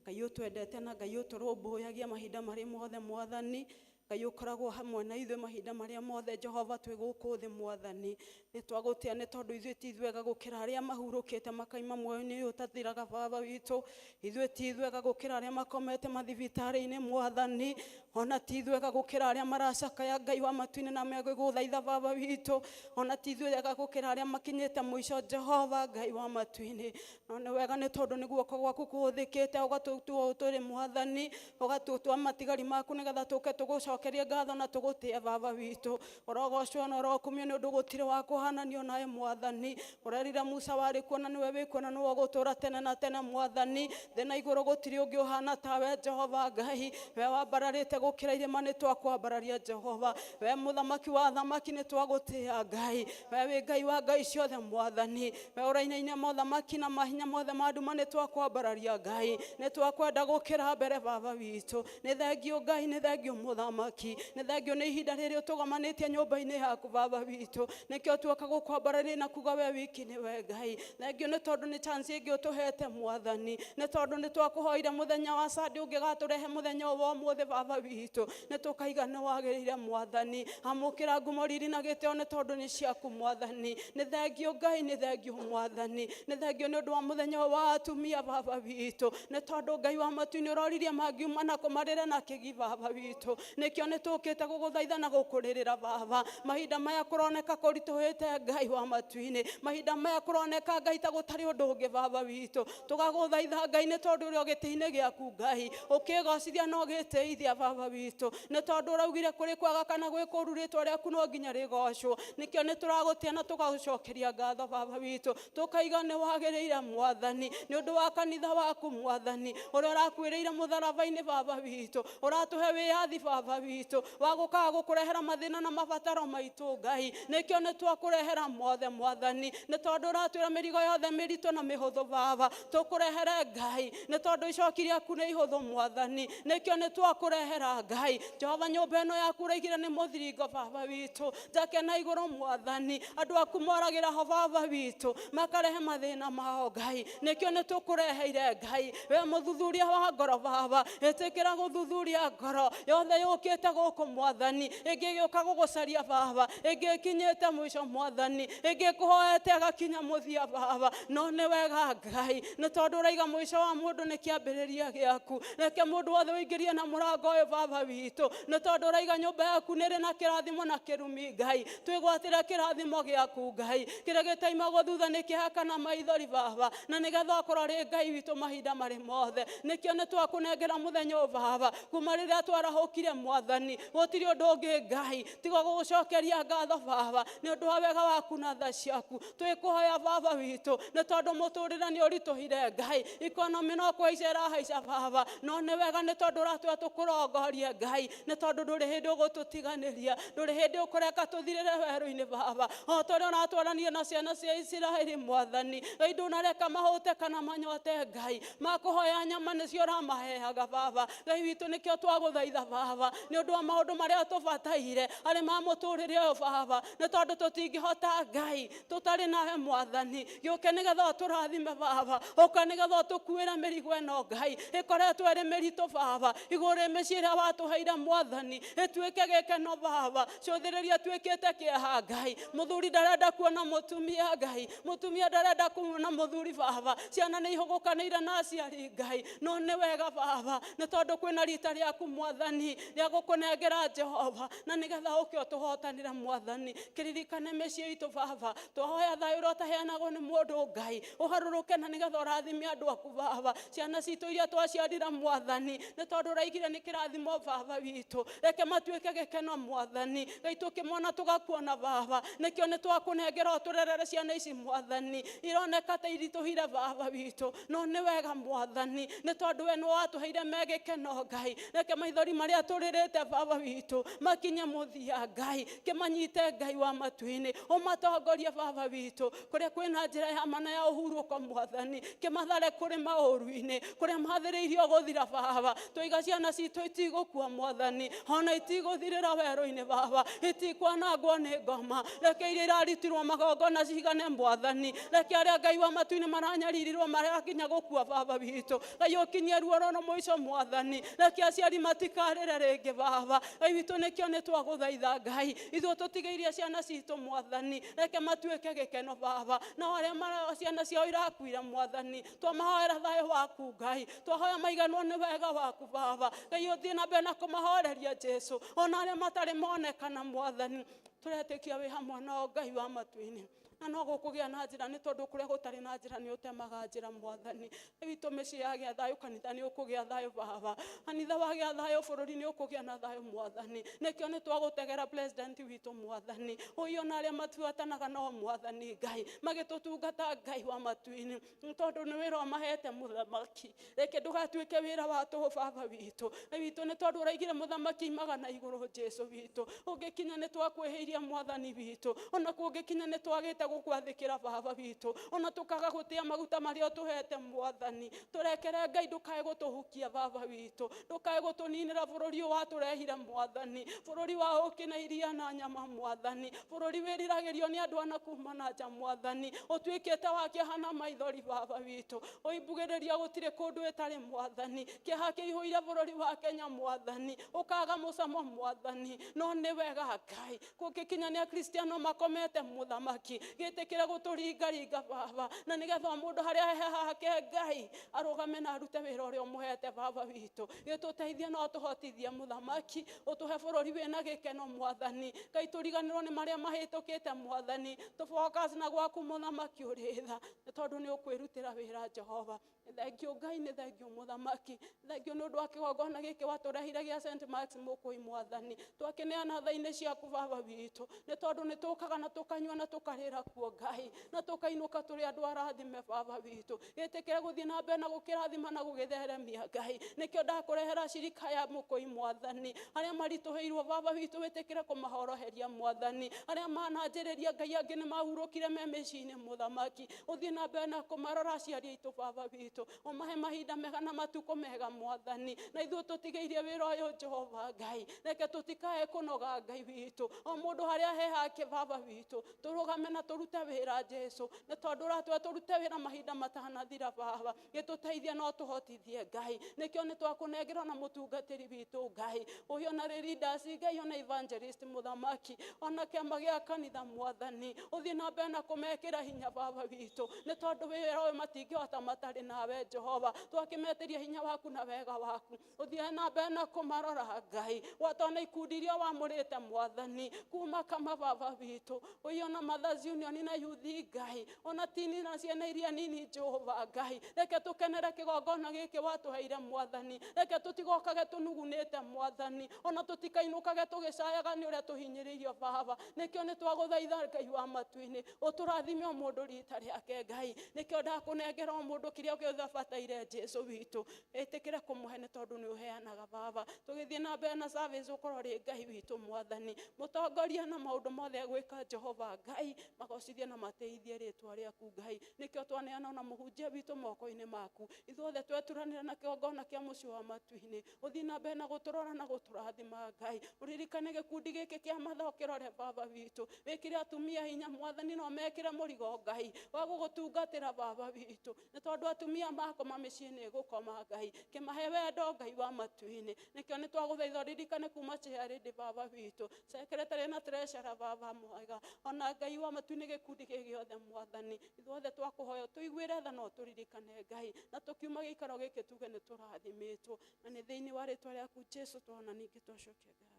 Speaker 9: Ngai ũtwendete na Ngai ũtũrũmbũyagia mahinda marĩ mothe Mwathani. Ngai ũkoragwo hamwe na ithuĩ mahinda marĩa mothe Jehova twĩ gũkũ thĩ Mwathani. Nĩ twagũtĩa nĩ tondũ ithuĩ ti ithuega gũkĩra arĩa mahurũkĩte makaima muoyo-inĩ ũyũ ũtathiraga Baba witũ. Ithuĩ ti ithuega gũkĩra arĩa makomete mathibitarĩ-inĩ Mwathani. Ona ti ithuega gũkĩra arĩa maracakaya Ngai wa matu-inĩ na megũgũthaitha Baba witũ. Ona ti ithuega gũkĩra arĩa makinyĩte mũico Jehova Ngai wa matu-inĩ. No nĩ wega nĩ tondũ nĩ guoko gwaku kũhũthĩkĩte ũgatũtua ũũ tũrĩ Mwathani, ũgatũtua matigari maku nĩgetha tũke tũgũcokerie ngatho na tũgũtĩe Baba witũ. Ũrogocwo na ũrokumio nĩ ũndũ gũtirĩ wa kũhananio nawe Mwathani. Ũrerire Musa warĩ kuo na nĩwe wĩ kuo na nĩwe ũgũtũũra tene na tene Mwathani. Thĩ na igũrũ gũtirĩ ũngĩ ũhana tawe Jehova Ngai. We wambararĩte gũkĩra irĩma nĩ twakwambararia Jehova. We mũthamaki wa athamaki nĩ twagũtĩĩa Ngai. We wĩ Ngai wa ngai ciothe Mwathani. We ũrainaina mothamaki na mahinya mothe ma nduma nĩ twakwambararia Ngai. Nĩ twakwenda gũkĩra mbere Baba witũ. Nĩ thengio Ngai, nĩ thengio mũthamaki. Nĩ thengio nĩ ihinda rĩrĩ ũtũgomanĩtie nyũmba-inĩ yaku Baba witũ. Nĩkĩo tuoka gũkwambararia na kuga we wiki nĩwe Ngai. Thengio nĩ tondũ nĩ chance ĩngĩ ũtũhete Mwathani. Nĩ tondũ nĩ twakũhoire mũthenya wa Sunday ũngĩgatũrehe mũthenya ũyũ wa ũmũthĩ Baba witũ. Nĩ tũkaiga nĩ wagĩrĩire Mwathani. Amũkĩra ngumo riri na gĩtĩo nĩ tondũ nĩ ciaku Mwathani. Nĩ thengio Ngai, nĩ thengio Mwathani. Nĩ thengio nĩ ũndũ wa mũthenya ũyũ wa atumia Baba witũ. Nĩ tondũ Ngai wa matu-inĩ ũroririe mangiuma na kũmarĩre na kĩgi Baba witũ. Nĩkĩo nĩ tũkĩte gũgũthaitha na gũkũrĩrĩra Baba. Mahinda maya kũroneka kũritũhĩte Ngai wa matu-inĩ. Mahinda maya kũroneka Ngai ta gũtarĩ ũndũ ũngĩ Baba witũ. Tũgagũthaitha Ngai nĩ tondũ ũrĩ o gĩtĩ-inĩ gĩaku Ngai. Ũkĩgocithia na ũgĩtĩithia Baba witũ. Nĩ tondũ ũraugire kũrĩ kwega kana gwĩ kũũru rĩtwa rĩaku no nginya rĩgocwo. Nĩkĩo nĩ tũragũtĩa na tũgagũcokeria ngatho Baba witũ. Tũkaiga nĩ wagĩrĩire Mwathani. Nĩ ũndũ wa kanitha waku Mwathani. Ũrĩa ũrakuĩrĩire mũtharaba-inĩ Baba witũ. Ũratũhe wĩyathi Baba witũ. Wa gũkaga gũkũrehera mathĩna na mabataro maitũ Ngai. Nĩkĩo nĩ twakũrehera mothe Mwathani. Nĩ tondũ ũratwĩra mĩrigo yothe mĩritũ na mĩhũthũ Baba. Tũkũrehere Ngai. Nĩ tondũ icoki rĩaku nĩ ihũthũ Mwathani. Nĩkĩo nĩ twakũrehera Ngai. Jehova nyũmba ĩno yaku ũraigire nĩ mũthiringo Baba witũ. Njake na igũrũ Mwathani. Andũ aku moragĩra ho Baba witũ. Makarehe mathĩna mao Ngai. Nĩkĩo nĩ tũkũreheire Ngai. We mũthuthuria wa ngoro Baba. Ĩtĩkĩra gũthuthuria ngoro yothe yũkĩte gũkũ Mwathani. Ĩngĩ ĩgĩũka gũgũcaria Baba. Ĩngĩ ĩkinyĩte mũico Mwathani. Ĩngĩ ĩkũhoete ĩgakinya mũthia Baba. No nĩ wega Ngai. Nĩ tondũ ũraiga mũico wa mũndũ nĩ kĩambĩrĩria gĩaku. Reke mũndũ wothe ũingĩrie na mũrango ũyũ Baba witũ. Nĩ tondũ ũraiga nyũmba yaku nĩ ĩrĩ na kĩrathimo na kĩrumi Ngai. Twĩgwatĩre kĩrathimo gĩaku Ngai. Kĩrĩa gĩtaimagwo thutha nĩ kĩeha kana maithori Baba. Na nĩgetha ũkorwo ũrĩ Ngai witũ mahinda marĩ mothe. Nĩkĩo nĩ twakũnengera mũthenya ũyũ Baba. Kuma rĩrĩa twarahũkire Mwathani. Gũtirĩ ũndũ ũngĩ Ngai. Tiga gũgũcokeria ngatho Baba. Nĩ ũndũ wa wega waku na tha ciaku. Twĩkũhoya Baba witũ. Nĩ tondũ mũtũrĩre nĩ ũritũhire Ngai. Ikonomĩ no kũhaica ĩrahaica Baba. No nĩ wega nĩ tondũ ũratwĩra tũkũrongorie Ngai. Nĩ tondũ ndũrĩ hĩndĩ ũgũtũtiganĩria. Ndũrĩ hĩndĩ ũkũreka tũthirĩre werũ-inĩ Baba. O ta ũrĩa ũratwarania na ciana cia Isiraeli Mwathani. Ngai ndũnareka mahũte kana manyote Ngai. Makũhoya nyama nĩcio ũramaheaga Baba. Ngai witũ nĩkĩo twagũthaitha Baba. Nĩ ũndũ wa maũndũ marĩa tũbataire arĩ ma mũtũrĩre ũyũ Baba. Nĩ tondũ tũtingĩhota Ngai tũtarĩ nawe Mwathani. Gĩũke nĩgetha ũtũrathime Baba. Ũka nĩgetha ũtũkuĩre mĩrigo ĩno Ngai. Ĩkoretwo ĩrĩ mĩritũ Baba. Igũrũ mĩciĩ ĩrĩa watũheire Mwathani. Ĩtuĩke gĩkeno Baba. Cũthĩrĩria tuĩkĩte kĩeha Ngai. Mũthuri ndarenda kuona mũtumia Ngai. Mũtumia ndarenda kuona mũthuri Baba. Ciana nĩ ihũgũkanĩire na aciari Ngai. No nĩ wega Baba. Nĩ tondũ kwĩna rita rĩaku Mwathani rĩa gũkũnengera Jehova. Na nĩgetha ũke ũtũhotanĩre Mwathani. Kĩririkane mĩciĩ itũ Baba. Twahoya thayũ ũrĩa ũtaheanagwo nĩ mũndũ Ngai. Ũharũrũke na nĩgetha ũrathime andũ aku Baba. Ciana citũ iria twaciarire Mwathani. Nĩ tondũ ũraigire nĩ kĩrathimo Baba witũ. Reke matuĩke gĩkeno Mwathani. Ngai tũkĩmona tũgakuona Baba. Nĩkĩo nĩ twakũnengera ũtũrerere ciana ici Mwathani. Ironeka ta iritũhire Baba witũ. No nĩ wega Mwathani. Nĩ tondũ we nĩ watũheire me gĩkeno Ngai. Reke maithori marĩa tũrĩrĩte Wĩrĩte baba witũ makinye mũthia Ngai, kĩmanyite Ngai wa matu-inĩ, ũmatongorie baba witũ kũrĩa kwĩna njĩra ya mana ya ũhurũko mwathani, kĩmathare kũrĩ maũru-inĩ kũrĩa mathĩrĩirio gũthira baba. Twaiga ciana citũ itigũkua mwathani, ona itigũthirĩra werũ-inĩ baba, itikwanangwo nĩ ngoma. Reke iria irarutirwo magongona cigane mwathani, reke arĩa Ngai wa matu-inĩ maranyaririrwo marakinya gũkua baba witũ, Ngai ũkinyie ruo rũrũ mũico mwathani, reke aciari matikarĩre rĩngĩ baba. Ngai witũ nĩkĩo nĩ twagũthaitha Ngai, ithuĩ tũtigĩirie ciana citũ mwathani, reke matuĩke gĩkeno baba, nao arĩa ciana ciao irakuire mwathani, twamahoera thayũ waku Ngai, twahoya maiganwo nĩ wega waku baba. Ngai ũthiĩ na mbere na kũmahoreria Jesu, ona arĩa matarĩ monekana mwathani, tũretĩkia wĩ hamwe nao Ngai wa matu-inĩ, na no gũkũgĩa na njĩra nĩ tondũ kũrĩa gũtarĩ na njĩra nĩ ũtemaga njĩra mwathani. Ngai witũ mĩciĩ yagĩa thayũ, kanitha nĩ ũkũgĩa thayũ baba, kanitha wagĩa thayũ, bũrũri nĩ ũkũgĩa na thayũ mwathani. Nĩkĩo nĩ twagũtegera president witũ mwathani, ũyũ na arĩa matuatanaga nao mwathani Ngai, magĩtũtungata Ngai wa matu-inĩ, nĩ tondũ nĩ wĩra ũmahete mũthamaki. Reke ndũgatuĩke wĩra wa tũhũ baba witũ. Ngai witũ nĩ tondũ ũraigire mũthamaki imaga na igũrũ Jesu witũ, ũngĩkinya nĩ twakwĩhĩirie mwathani witũ, ona kũngĩkinya nĩ twagĩte gũgwathĩkĩra baba witũ, ona tũkaga gũtĩa maguta marĩa ũtũhete mwathani. Tũrekere Ngai, ndũkae gũtũhukia baba witũ, ndũkae gũtũninĩra bũrũri ũyũ watũrehire mwathani, bũrũri wa ũkĩ na iria na nyama mwathani, bũrũri wĩriragĩrio nĩ andũ ana kuma na nja mwathani, ũtuĩkĩte wa kĩeha na maithori baba witũ, ũimbugĩrĩria gũtirĩ kũndũ ĩtarĩ mwathani, kĩeha kĩihũire bũrũri wa Kenya mwathani, ũkaga mũcamo mwathani, no nĩ wega Ngai kũngĩkinya nĩ akristiano makomete mũthamaki, gĩtĩkĩre gũtũringaringa baba, na nĩgetha o mũndũ harĩa he hake Ngai arũgame na arute wĩra ũrĩa ũmũhete baba witũ. Gĩtũteithie na ũtũhotithie mũthamaki, ũtũhe bũrũri wĩna gĩkeno mwathani. Ngai tũriganĩrwo nĩ marĩa mahĩtũkĩte mwathani, tũ focus na gwaku mũthamaki ũrĩ tha, nĩ tondũ nĩ ũkwĩrutĩra wĩra Jehova. Nĩ thengio Ngai, nĩ thengio mũthamaki, nĩ thengio nĩ ũndũ wa kĩgongona gĩkĩ watũrehire gĩa St. Marks Mũkũi mwathani, twakĩneana tha-inĩ ciaku baba witũ, nĩ tondũ nĩ tũkaga na tũkanyua na tũkarĩra kuo Ngai, na tũkainũka tũrĩ andũ arathime baba witũ. Gĩtĩkĩre gũthiĩ na mbere na gũkĩrathima na gũgĩtheremia Ngai, nĩkĩo ndakũrehera cirika ya Mũkũi mwathani, arĩa maritũhĩirwo baba witũ wĩtĩkĩre kũmahoroheria mwathani, arĩa mananjĩrĩria Ngai angĩ nĩ mahurũkire me mĩciĩ-inĩ mũthamaki, ũthiĩ na mbere na kũmarora aciari aitũ baba witũ, ũmahe mahinda mega na matukũ mega mwathani, na ithuĩ tũtigĩirie wĩra ũyũ Jehova Ngai, reke tũtikae kũnoga Ngai witũ, o mũndũ harĩa he hake baba witũ, tũrũgame na tũrute wĩra Jesu, nĩ tondũ ũratwĩra tũrute wĩra mahinda matanathira baba, gĩtũteithie na ũtũhotithie Ngai, nĩkĩo nĩ twakũnengera na mũtungatĩri witũ Ngai, ũyũ na leaders Ngai, ona evangelist mũthamaki, ona kĩama gĩa kanitha mwathani, ũthiĩ na mbere na kũmekĩra hinya baba witũ, nĩ tondũ wĩra ũyũ matingĩhota matarĩ nawe Jehova, twakĩmetĩria hinya waku na wega waku, ũthiĩ na mbere na kũmarora Ngai, gwata ona ikundi iria wamũrĩte mwathani, kuma kama baba witũ, ũyũ na Mothers Union na Youth Ngai, ona tini na ciana iria nini Jehova Ngai, reke tũkenere kĩgongona gĩkĩ watũheire mwathani, reke tũtigokage tũnugunĩte mwathani, ona tũtikainũkage tũgĩcayaga nĩ ũrĩa tũhinyĩrĩirio baba, nĩkĩo nĩ twagũthaitha Ngai wa matu-inĩ, ũtũrathime o mũndũ rita rĩake Ngai, nĩkĩo ndakũnengera o mũndũ kĩrĩa gĩothe abataire Jesu witũ, ĩtĩkĩre kũmũhe nĩ tondũ nĩ ũheanaga baba. Tũgĩthiĩ na mbere na service ũkorwo rĩ Ngai witũ mwathani, mũtongoria na maũndũ mothe egwĩka Jehova Ngai, magocithie na mateithie rĩtwa rĩaku Ngai, nĩkĩo twaneana ona mũhunjia witũ moko-inĩ maku, ithuothe tweturanĩra na kĩgongona kĩa mũciĩ wa matu-inĩ, ũthiĩ na mbere na gũtũrora na gũtũrathima Ngai, ũririkane gĩkundi gĩkĩ kĩa matho kĩrore baba witũ, wĩkĩre atumia hinya mwathani, no mekĩre mũrigo Ngai wa gũgũtungatĩra baba witũ, nĩ tondũ atumia makoma mĩciĩ nĩ ĩgũkoma Ngai, kĩmahe wendo Ngai wa matu-inĩ, nĩkĩo nĩ twagũthaitha ũririkane kuma chairlady baba witũ, secretary na treasurer baba mwega, ona Ngai wa matu-inĩ gĩkundi gĩkĩ gĩothe mwathani, ithuothe twakũhoya tũiguĩre tha na ũtũririkane Ngai, na tũkiuma gĩikaro gĩkĩ tuge nĩ tũrathimĩtwo, na nĩ thĩinĩ wa rĩtwa rĩaku Jesu twana ningĩ twacokia ngatho.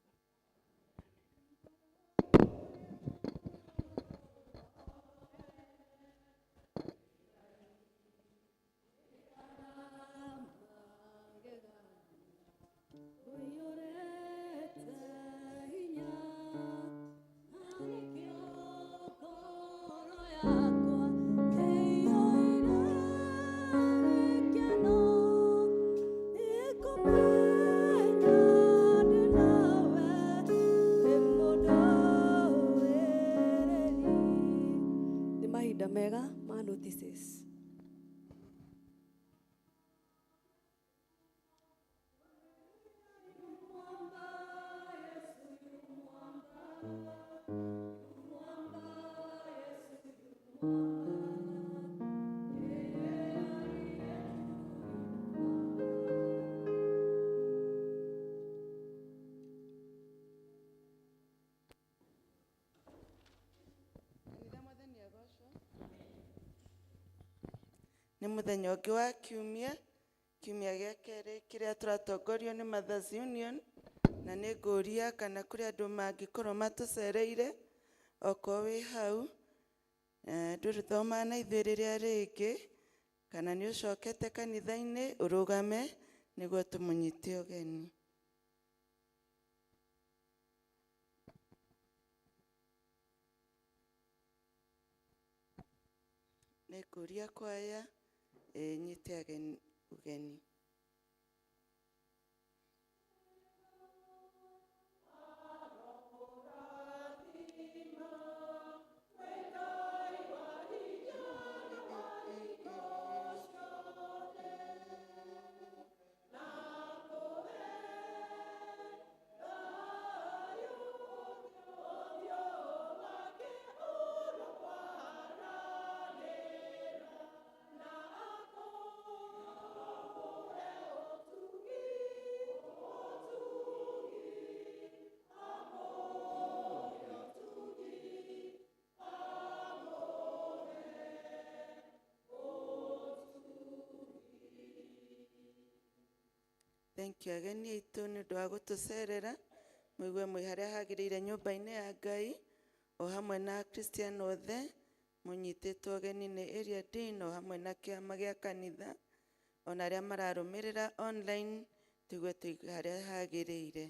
Speaker 10: Thank you.
Speaker 4: Maũndũ mega ma notices.
Speaker 10: Nĩ mũthenya ũngĩ wa kiumia, kiumia gĩa kerĩ kĩrĩa tũratongorio nĩ Mothers Union, na nĩ ngũria kana kũrĩ andũ mangĩkorwo matũcereire, okorwo wĩ hau, ndũrĩthoma na ithuĩ rĩrĩa rĩngĩ, kana nĩ ũcokete kanitha-inĩ, ũrũgame nĩguo tũmũnyite ũgeni. Nĩ ngũria kwaya ĩnyite ageni ũgeni. Thank you ageni aitũ nĩ ũndũ wa gũtũcerera, mũigue mwĩ harĩa hagĩrĩire nyũmba-inĩ ya Ngai, o hamwe na Christian othe mũnyitĩtwo ũgeni nĩ Area Dean, o hamwe na kĩama gĩa kanitha, ona arĩa mararũmĩrĩra online, tũigue twĩ harĩa hagĩrĩire.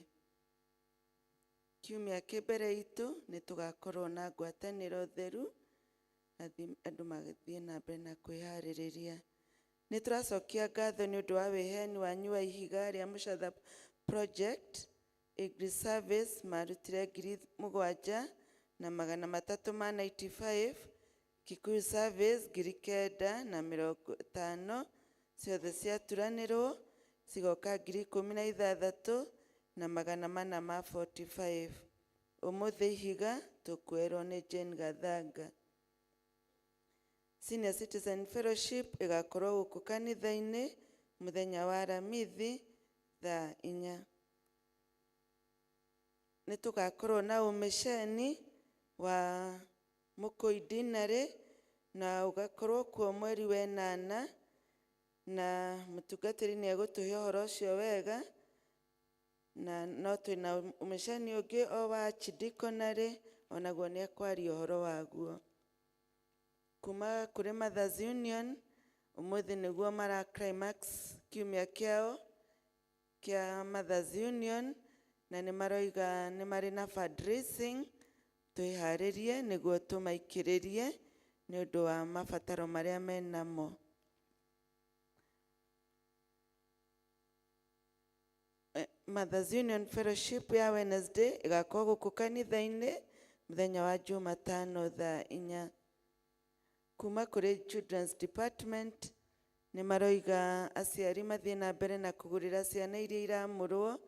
Speaker 10: Kiumia kĩ mbere itũ nĩ tũgakorwo na ngwatanĩro theru, andũ magĩthiĩ na mbere na kwĩharĩrĩria. Nĩ tũracokia ngatho nĩ ũndũ wa wĩheani wanyu wa ihiga rĩa Mũcatha Project. English Service marutire 7,395, Kikuyu Service 9,050, ciothe ciaturanĩrwo cigoka 16,445. Ũmũthĩ ihiga tũkuerwo nĩ Jane Gathanga. Senior Citizen Fellowship ĩgakorwo gũkũ kanitha-inĩ mũthenya wa Aramithi thaa 4. Nĩ tũgakorwo na ũmĩceni wa Mũkũi Dinarĩ, na ũgakorwo kuo mweri wa 8, na mũtungatĩri nĩ egũtũhe ũhoro ũcio wega, na no twĩna ũmĩceni ũngĩ o wa Archdeaconry, onaguo nĩ ekwaria ũhoro waguo. Kuma kũrĩ Mothers Union, ũmũthĩ nĩguo mara climax kiumia kĩao kĩa Mothers Union, na nĩ maroiga nĩ marĩ na fundraising, twĩharĩrie nĩguo tũmaikĩrĩrie nĩ ũndũ wa mabataro marĩa menamo. Mothers Union Fellowship ya Wednesday ĩgakorwo gũkũ kanitha-inĩ mũthenya wa Jumatano thaa 4. Kuma kũrĩ Children's Department nĩ maroiga aciari mathiĩ na mbere na kũgũrĩra ciana iria iramũrwo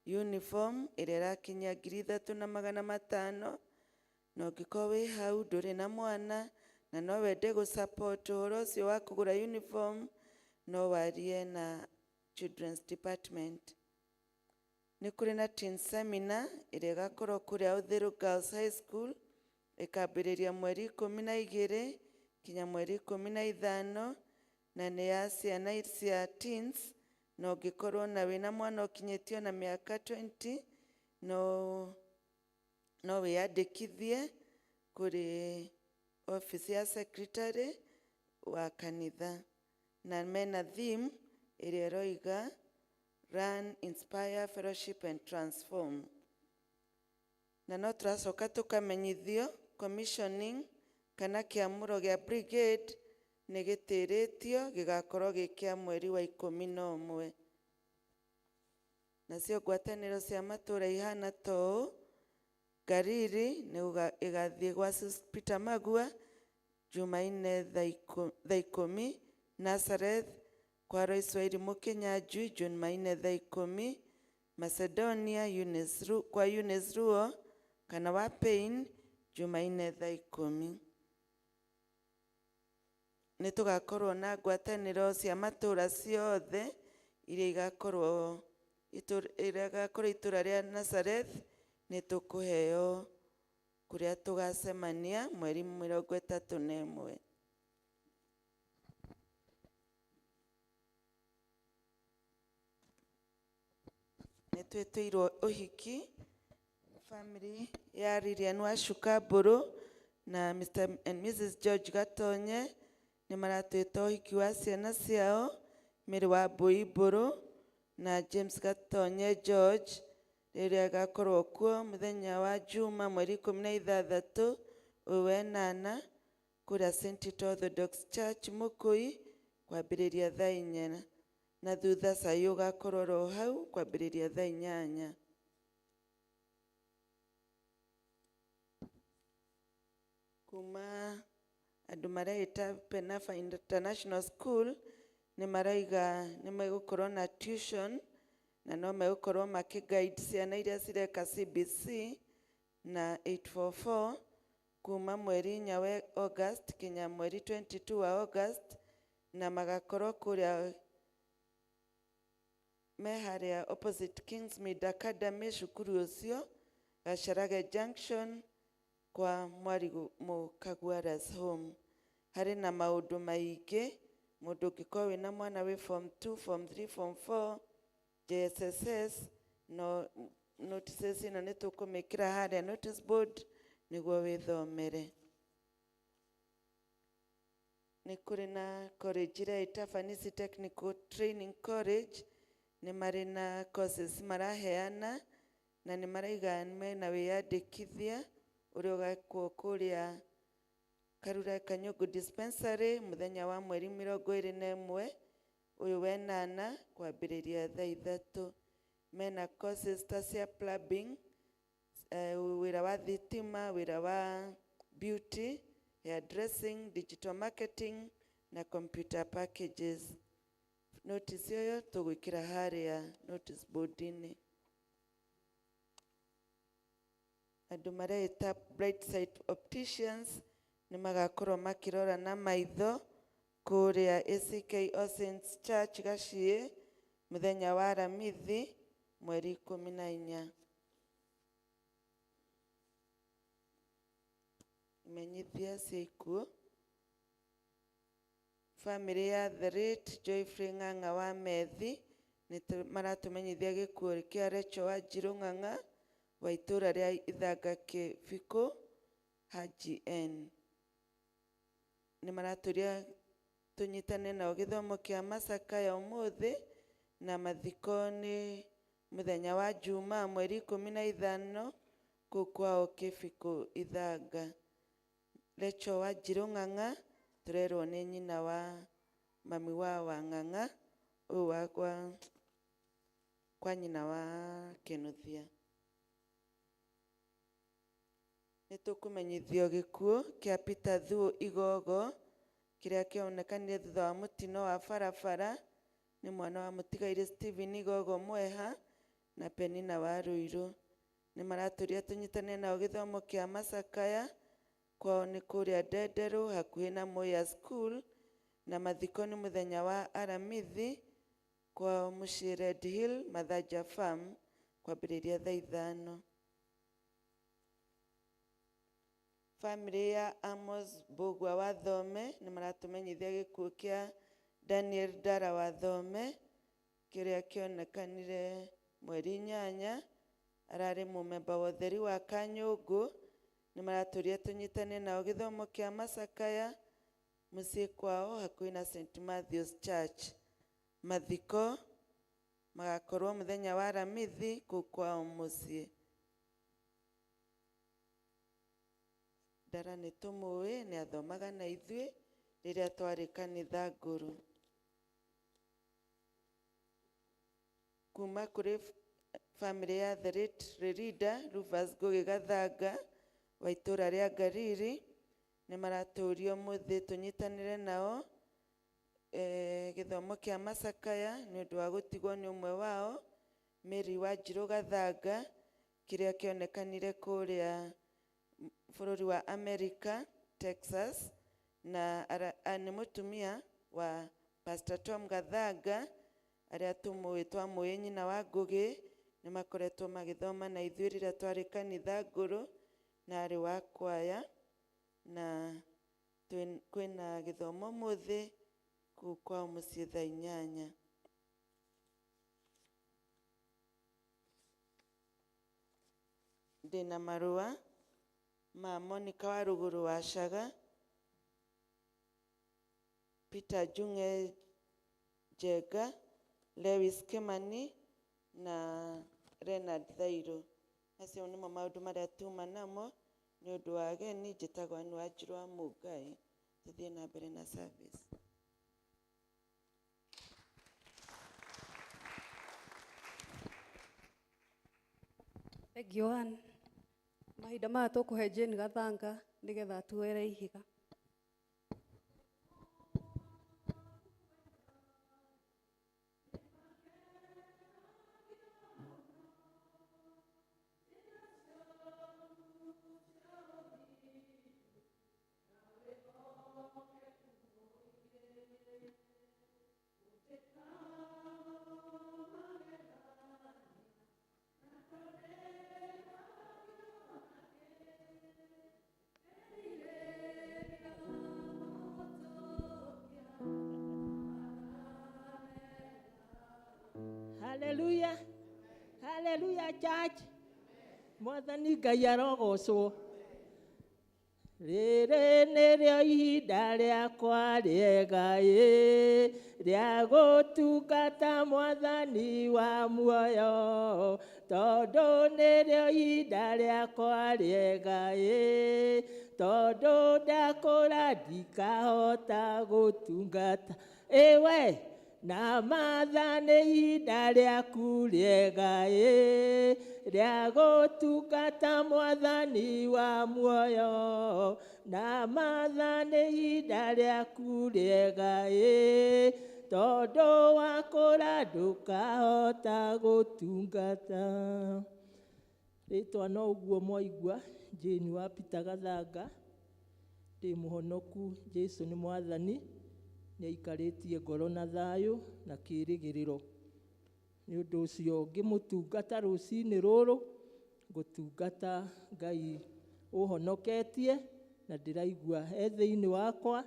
Speaker 10: uniform ĩrĩa ĩrakinyia 3,500, na ũngĩkorwo wĩ hau ndũrĩ na mwana na no wende gũ support ũhoro ũcio wa kũgũra uniform, no warie na Children's Department. Nĩ kũrĩ na teen seminar ĩrĩa ĩgakorwo kũrĩa Uthiru Girls High School, ĩkambĩrĩria mweri 12 kinya mweri 15, na nĩ ya ciana cia teens, na ũngĩkorwo na wĩna mwana ũkinyĩtio na mĩaka 20, no wĩyandĩkithie kũrĩ office ya secretary wa kanitha, na mena theme ĩrĩa ĩroiga Run, Inspire, Fellowship and Transform. Na no tũracoka tũkamenyithio commissioning kana kĩamũro gĩa brigade nĩ gĩtĩrĩtio gĩgakorwo gĩ kĩa mweri wa 11. Nacio ngwatanĩro cia matũũra ihana ta ũũ: Ngariri nĩ ĩgathiĩ gwa Peter Magua Jumanne thaa 10 Nazareth kwa Royce Wairimu Kinyanjui Jumanne thaa 10 Macedonia kwa Eunice Ruo kana wa Pain Jumanne thaa 10. Nĩ tũgakorwo na ngwatanĩro cia matũra ciothe iria igakorwo itũra rĩa Nazareth. Nĩ tũkũheo kũrĩa tũgacemania mweri 31. Nĩ twĩtĩirwo ũhiki family ya Lilian Wacuka Mbũrũ na Mr and Mrs George Gatonye nĩ maratwĩta ũhiki wa ciana ciao Mary wa Mbũi Mbũrũ na James Gatonye George rĩrĩa agakorwo kuo mũthenya wa Juma mweri 16 ũyũ wenana kũrĩa St Tito Orthodox Church Mũkũi kwambĩrĩria thaa 4 na thutha cai ũgakorwo ro hau kwambĩrĩria thaa 8. Kuma andũ mareita Penafa International School nĩ maraiga nĩ megũkorwo na tuition na no megũkorwo makĩ guide ciana iria cireka CBC na 844 kuma mweri 4 wa August kinya mweri 22 wa August na magakorwo kũrĩa me harĩa opposite Kingsmead Academy cukuru ũcio Gacharage Junction kwa Mwarigu Mũkaguaras Home. Harĩ na maũndũ maingĩ mũndũ ũngĩkorwo wĩna mwana wĩ form 2 form 3 form 4 JSSS no notices ĩno nĩ tũkũmĩkĩra harĩa notice board nĩguo wĩthomere. Nĩ kũrĩ na college ĩrĩa ĩta Fanisi Technical Training College nĩ marĩ na courses maraheana na nĩ maraiga mena wĩyandĩkithia ũrĩa ũgekwo kũrĩa Karura Kanyũngũ Dispensary mũthenya wa mweri 21 ũyũ wenana kwambĩrĩria thaa 3. Mena courses ta cia plumbing, wĩra wa thitima, wĩra wa beauty, hair dressing, digital marketing na computer packages. Notice ĩyo tũgwĩkĩra harĩa notice board-inĩ. Andũ mareita Brightside Opticians nĩ magakorwo makĩrora na maitho kũrĩa ACK All Saints Church Gaciĩ mũthenya wa Aramithi mweri 14. Imenyithia cia ikuũ. Family ya The late Joyfrey Ng'ang'a wa Methi nĩ maratũmenyithia gĩkuũ kĩa Rachel Wanjirũ Ng'ang'a wa itũra rĩa Ithanga Kĩbikũ Haji N. Nĩ maratũria tũnyitane nao gĩthomo kĩa macakaya ũmũthĩ na mathiko nĩ mũthenya wa Juma mweri 15 kũu kwao Kĩbikũ Ithanga. Rachel Wanjirũ Ng'ang'a tũrerwo nĩ nyina wa mami wa Wang'ang'a ũyũ wa kwa nyina wa Kĩnuthia. Nĩ tũkũmenyithio gĩkuũ kĩa Peter Thuo Igogo kĩrĩa kĩonekanire thutha wa mũtino wa barabara nĩ mwana wa mũtigairĩ Stephen Igogo Mweha na Penina wa Ruiru. Nĩ maratũria tũnyitane nao gĩthomo kĩa macakaya kwao nĩ kũrĩa Ndenderũ hakuhĩ na Moya School na mathiko nĩ mũthenya wa Aramithi kwao mũciĩ Red Hill Mathanja Farm kwambĩrĩria thaa 5. Family ya Amos Mbũgua wa Thome nĩ maratũmenyithia gĩkuũ kĩa Daniel Ndara wa Thome kĩrĩa kĩonekanire mweri 8. Ararĩ mũmemba wa ũtheri wa Kanyũngũ. Nĩ maratũria tũnyitane nao gĩthomo kĩa macakaya mũciĩ kwao hakuhĩ na St Matthews Church. Mathiko magakorwo mũthenya wa Aramithi kũu kwao mũciĩ. Ndara nĩ tũmũĩ nĩ athomaga na ithuĩ rĩrĩa twarĩ kanitha ngũrũ. Kuma kũrĩ family ya The late Rerida Rufus Ngũgĩ Gathanga wa itũra rĩa Ngariri Nĩ maratũrio mũthĩ tũnyitanĩre nao gĩthomo kĩa macakaya nĩ ũndũ wa gũtigwo nĩ ũmwe wao Mary Wanjirũ Gathanga kĩrĩa kĩonekanire kũrĩa bũrũri wa America, Texas, na nĩ mũtumia wa Pastor Tom Gathanga arĩa tũmũĩ twamũĩ nyina wa Ngũgĩ. Nĩ makoretwo magĩthoma na ithuĩ rĩrĩa twarĩ kanitha ngũrũ na arĩ wa kwaya, na kwĩna gĩthomo mũthĩ kũu kwao mũciĩ thaa 8. Ndĩna marũa ma Monica wa Rũgũrũ wa Caga, Peter Njung'e Njenga, Lewis Kimani na Leonard Thairũ. Acio nĩmo maũndũ marĩa tuma namo nĩ ũndũ wa ageni. Njĩtagwo Ann Wanjirũ wa Mũngai. Tũthiĩ na mbere na service.
Speaker 4: Thank you, Ann. Mahinda maya tũkũhe Jane Gathanga nĩgetha atuoere ihiga.
Speaker 11: Hallelujah. Hallelujah, church. Mwathani Ngai arogocwo. Rĩrĩ nĩrĩo ihinda rĩakwa rĩega ĩ, rĩa gũtungata Mwathani wa muoyo, tondũ nĩrĩo ihinda rĩakwa rĩega ĩ, tondũ ndakũra ndikahota gũtungata. Ĩwe na matha nĩ ihinda rĩaku rĩega ĩ, rĩa gũtungata Mwathani wa muoyo, na matha nĩ ihinda rĩaku rĩega ĩ, tondũ wakũra ndũkahota gũtungata. Rĩtwa no ũguo mwaigua, Jane wa Peter Gathanga, ndĩ mũhonoku. Jesu nĩ Mwathani, nĩ aikarĩtie ngoro na thayũ na kĩĩrĩgĩrĩro. Nĩ ũndũ ũcio ngĩmũtungata rũcinĩ rũrũ, ngũtungata Ngai ũhonoketie na ndĩraigua e thĩinĩ wakwa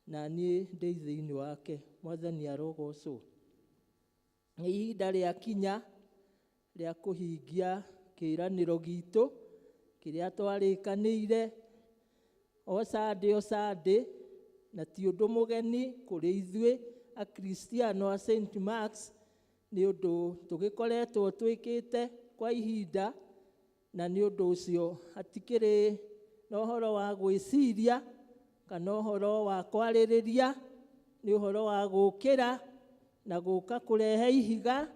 Speaker 11: na niĩ ndĩ thĩinĩ wake. Mwathani arogocwo. Nĩ ihinda rĩakinya rĩa kũhingia kĩĩranĩro gitũ kĩrĩa twarĩkanĩire o Sunday o Sunday, na ti ũndũ mũgeni kũrĩ ithuĩ Akristiano a St. Mark's, nĩ ũndũ tũgĩkoretwo twĩkĩte kwa ihinda, na nĩ ũndũ ũcio hatikĩrĩ na ũhoro wa gwĩciria kana ũhoro wa kwarĩrĩria, nĩ ũhoro wa gũkĩra na gũka kũrehe ihiga,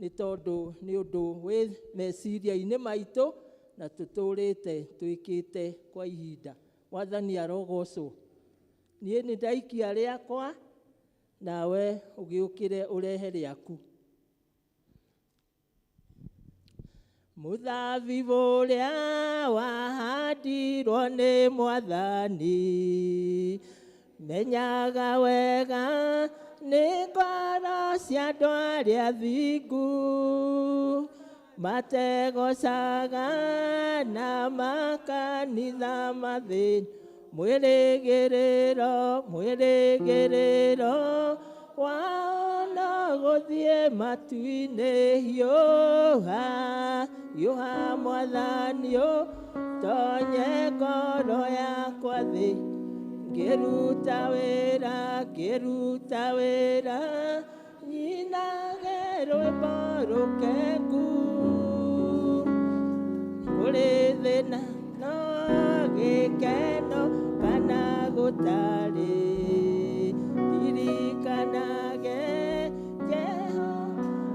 Speaker 11: nĩ tondũ nĩ ũndũ wĩ meciria-inĩ maitũ na tũtũrĩte twĩkĩte kwa ihinda. Mwathani arogocwo. Niĩ nĩ ndaikia rĩakwa, nawe ũgĩũkĩre ũrehe rĩaku. Mũthabibũ ũrĩa wahandirwo nĩ Mwathani, menyaga wega nĩ ngoro cia andũ arĩa athingu, mategocaga na makanitha mathĩna. Mwĩrĩgĩrĩro, mwĩrĩgĩrĩro wao no gũthiĩ matu-inĩ. Hiũha, hiũha Mwathani ũtonye ngoro yakwa thĩ, ngĩruta wĩra, ngĩruta wĩra, nyinage rwĩmbo rũkengu. Kũrĩ thĩna no gĩkeno kana gũtarĩ, ndirikanage Jeho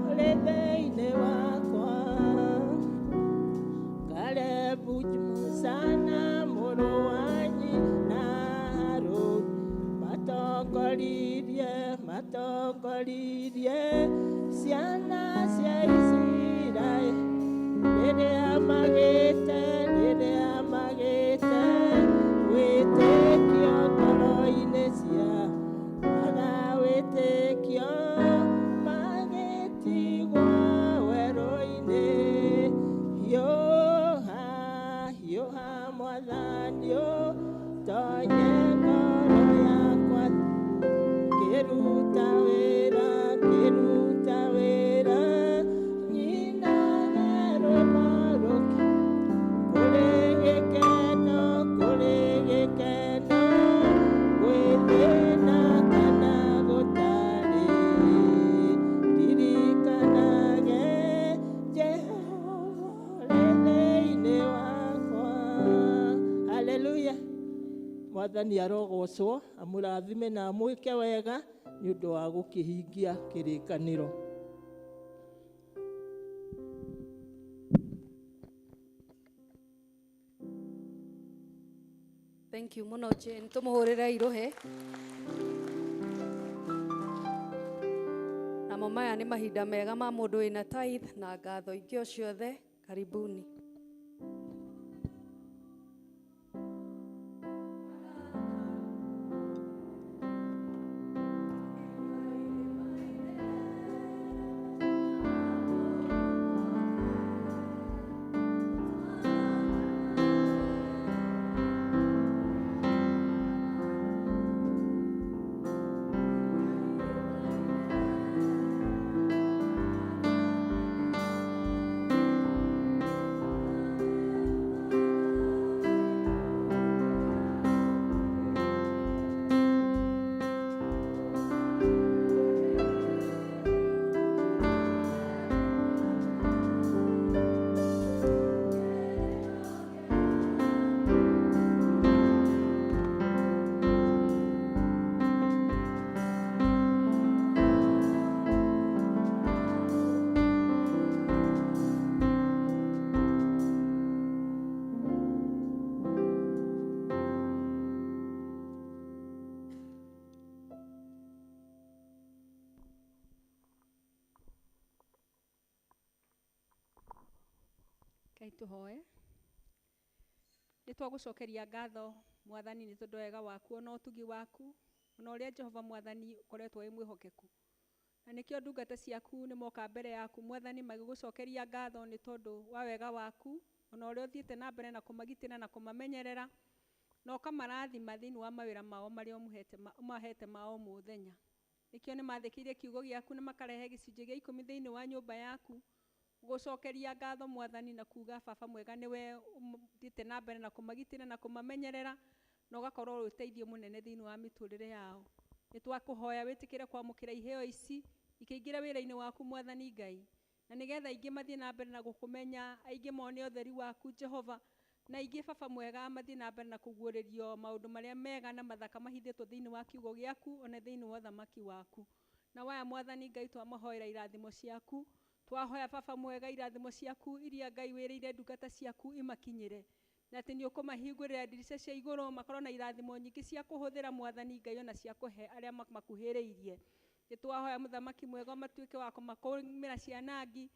Speaker 11: ũrĩ thĩinĩ wakwa. Kalebu Musana mũrũ wa nyina Atongoririe ciana cia Isiraeli rĩrĩa magĩte wĩtĩkio ngoro-inĩ ciao maga wĩtĩkio magĩtigwo werũ-inĩ hiũha hiũha mwathani ũtonye ngoro yakwa kĩruta wĩra nyinage rwĩmbo rũkĩ kũrĩ gĩkeno gwĩ thĩna kana gũtarĩ ndirikanage Jehova ũrĩ thĩinĩ wakwa. Haleluya. Mwathani arogocwo amũrathime na amwĩke wega nĩ ũndũ wa gũkĩhingia kĩrĩkanĩro.
Speaker 4: Thank you muno Jane, tumuhurire iruhe. Namo maya nĩ mahinda mega ma mũndũ wĩna tithe na ngatho ingĩ o ciothe. Karibuni.
Speaker 3: Ngai tũhoe. Nĩ twagũcokeria ngatho mwathani nĩ tondũ wega waku ona ũtugi waku ona ũrĩa Jehova mwathani ũkoretwo wĩ mwĩhokeku, na nĩkĩo ndungata ciaku nĩ moka mbere yaku mwathani magĩgũcokeria ngatho nĩ tondũ wa wega waku ona ũrĩa ũthiĩte na mbere na kũmagitĩra na kũmamenyerera na ũkamarathima thĩinĩ wa mawĩra mao marĩa ũmahete ma o mũthenya. Nĩkĩo nĩ mathĩkĩire kiugo gĩaku na makarehe gĩcunjĩ gĩa 10 thĩinĩ wa nyũmba yaku gũcokeria ngatho mwathani na kuga baba mwega nĩwe ũthiĩte na mbere na kũmagitĩra na kũmamenyerera na ũgakorwo ũrĩ ũteithio mũnene thĩinĩ wa mĩtũrĩre yao. Nĩ twakũhoya wĩtĩkĩre kwamũkĩra iheo ici ikĩingĩra wĩra-inĩ waku mwathani Ngai, na nĩgetha aingĩ mathiĩ na mbere na gũkũmenya, aingĩ mone ũtheri waku Jehova, na aingĩ baba mwega mathiĩ na mbere na kũguũrĩrio maũndũ marĩa mega na mathaka mahithĩtwo thĩinĩ wa kiugo gĩaku ona thĩinĩ wa ũthamaki waku. Na waya mwathani Ngai twamahoera irathimo ciaku, twahoya baba mwega irathimo ciaku iria Ngai wĩrĩire ndungata ciaku imakinyĩre, na atĩ nĩ ũkũmahingũrĩra ndirica cia igũrũ makorwo na irathimo nyingĩ cia kũhũthĩra mwathani Ngai ona cia kũhe arĩa makuhĩrĩirie. Nĩ twahoya mũthamaki mwega matuĩke wa kũmakũmĩra cianangi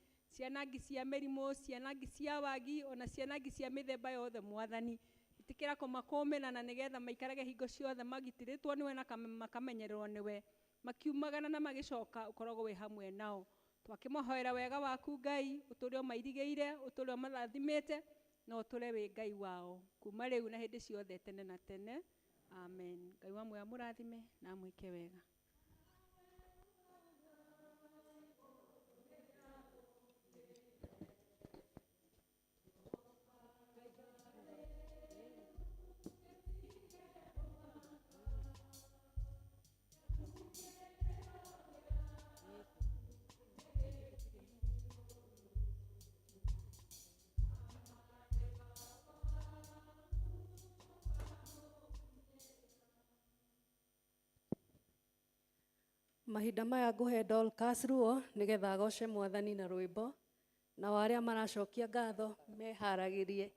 Speaker 3: cia mĩrimũ, cianangi cia wagi ona cianangi cia mĩthemba yothe mwathani. Ĩtĩkĩra kũmakũmĩra na nĩgetha maikarage hingo ciothe magitĩrĩtwo nĩwe na makamenyererwo nĩwe, makiumagana na magĩcoka ũkoragwo wĩ hamwe nao. Twakĩmahoera wega waku Ngai, ũtũre ũmairigĩire, ũtũre ũmarathimĩte na ũtũre wĩ Ngai wao kuma rĩu na hĩndĩ ciothe tene na tene. Amen. Ngai wa muoyo amũrathime na amwĩke wega.
Speaker 4: Mahinda maya ngũhe Dorcas ruo nĩgetha agoce mwathani na rwĩmbo, nao arĩa maracokia ngatho meharagĩrie.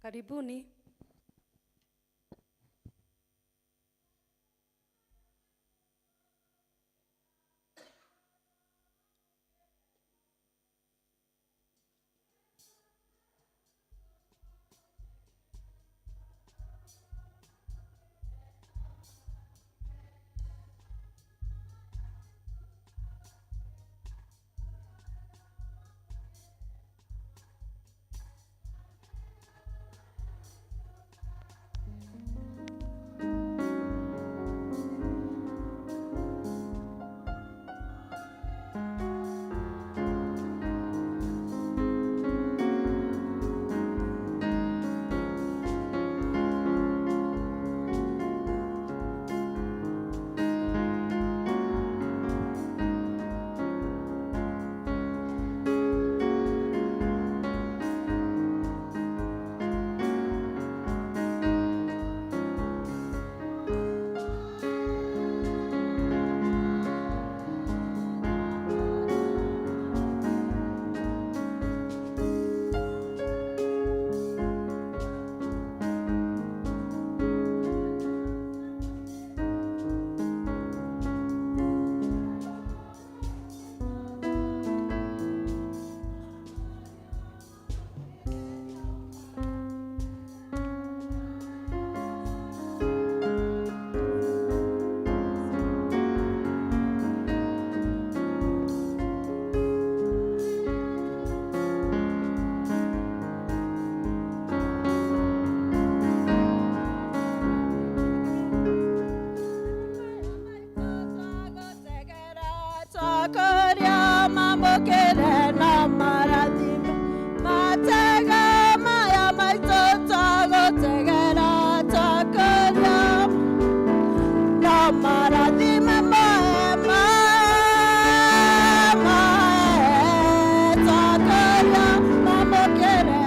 Speaker 4: Karibuni.
Speaker 7: Twakoria mamũkĩre na marathime matega maya maitũ twagũtegera twakoria na marathime mae mae mae twakoria mamũkĩre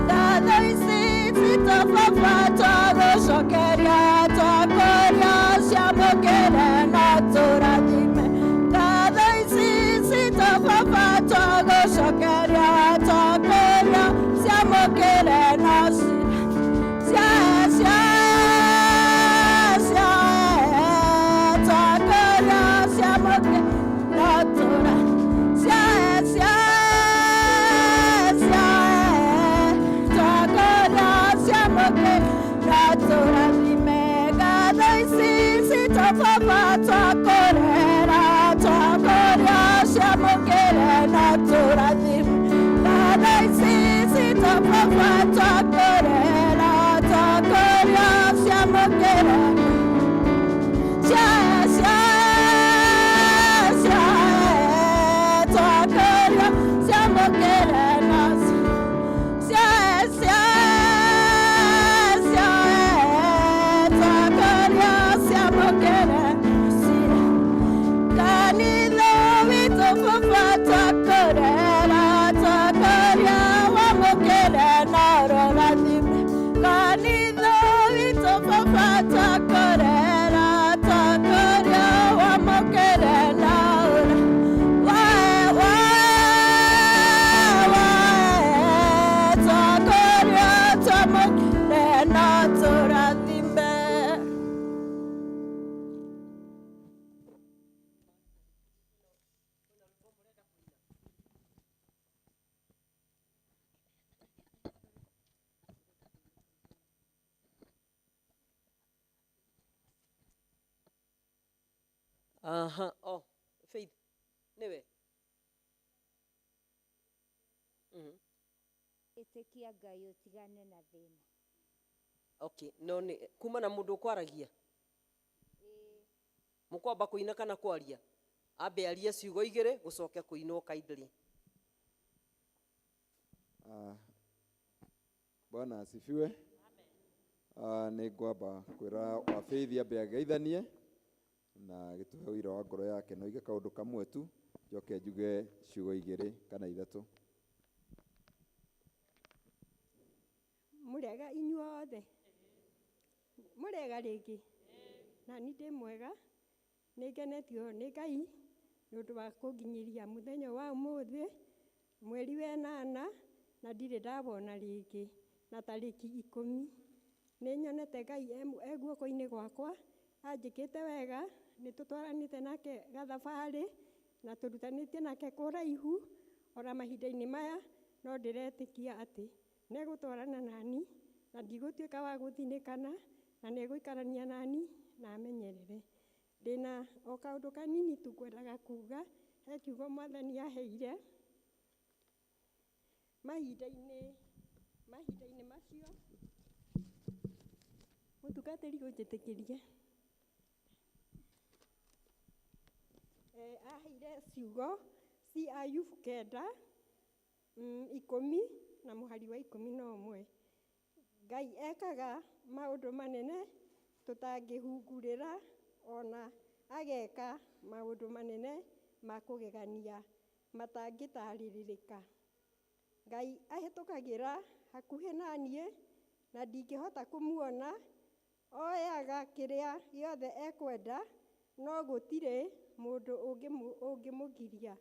Speaker 7: ngatho ici citũ baba twagũcokeria twakoria ciamũkĩre na tũrathime ngatho ici citũ baba twagũcokeria twakoria ciamũkĩre na cia cia cia twakoria ciamũkĩre na tũra cia cia cia twakoria ciamũkĩre na tũrathime ngatho ici citũ baba twakorera twakoria ciamũkĩre na tũrathime ngatho ici citũ baba twakorera twakoria ciamũkĩre cia cia cia twakoria ciamũkĩre na cia cia cia twakoria ciamũkĩre cia kanitha witũ baba twakorera twakoria wamũkĩre na ũrathime kanitha witũ baba twakorera twakoria wamũkĩre na ũra wae wae wae twakoria twamũkĩre na tũrathime.
Speaker 12: Aha, oh, Faith, niwe.
Speaker 13: Ĩtĩkia Ngai ũtigane na thĩna.
Speaker 12: Okay, no nĩ kuma na mũndũ ũkwaragia mũkwamba kũina kana kwaria ambe arie ciugo igĩrĩ gũcoke kũinwo kindly.
Speaker 14: Bwana asifiwe. Nĩ ngwamba kwĩra wa Faith ambe ageithanie na gĩtũhe ũira wa ngoro yake no ige kaũndũ kamwe tu njoke njuge ciugo igĩrĩ kana ithatũ.
Speaker 15: Mũrega inyuothe mũrega rĩngĩ na ni ndĩ mwega nĩ ngenetio nĩ Ngai nĩ ũndũ wa kũnginyĩria mũthenya wa ũmũthĩ mweri wa ĩnana Na ndirĩ ndawona rĩngĩ na tarĩki 10. Nĩ nyonete Ngai e guoko-inĩ gwakwa, anjĩkĩte wega, nĩ tũtwaranĩte nake gathabarĩ na tũrutanĩtie nake kũraihu, ona mahinda-inĩ maya no ndĩretĩkia atĩ nĩ egũtwarana nani na ndigũtuĩka wa gũthinĩkana, na nĩ egũikarania nani na amenyerere. Ndĩna o kaũndũ kanini tu ngwendaga kuga, he kiugo Mwathani aheire mahinda-inĩ macio, mũtungatĩri ũnjĩtĩkĩrie. Aheire ciugo ci Ayubu 9, 10 na mũhari wa 11. Ngai ekaga maũndũ manene tũtangĩhungurĩra, ona ageka maũndũ manene ma kũgegania matangĩtarĩrĩka. Ngai ahĩtũkagĩra hakuhĩ na niĩ na ndingĩhota kũmuona, oyaga kĩrĩa gĩothe ekwenda, no gũtirĩ mũndũ ũngĩmũgiria,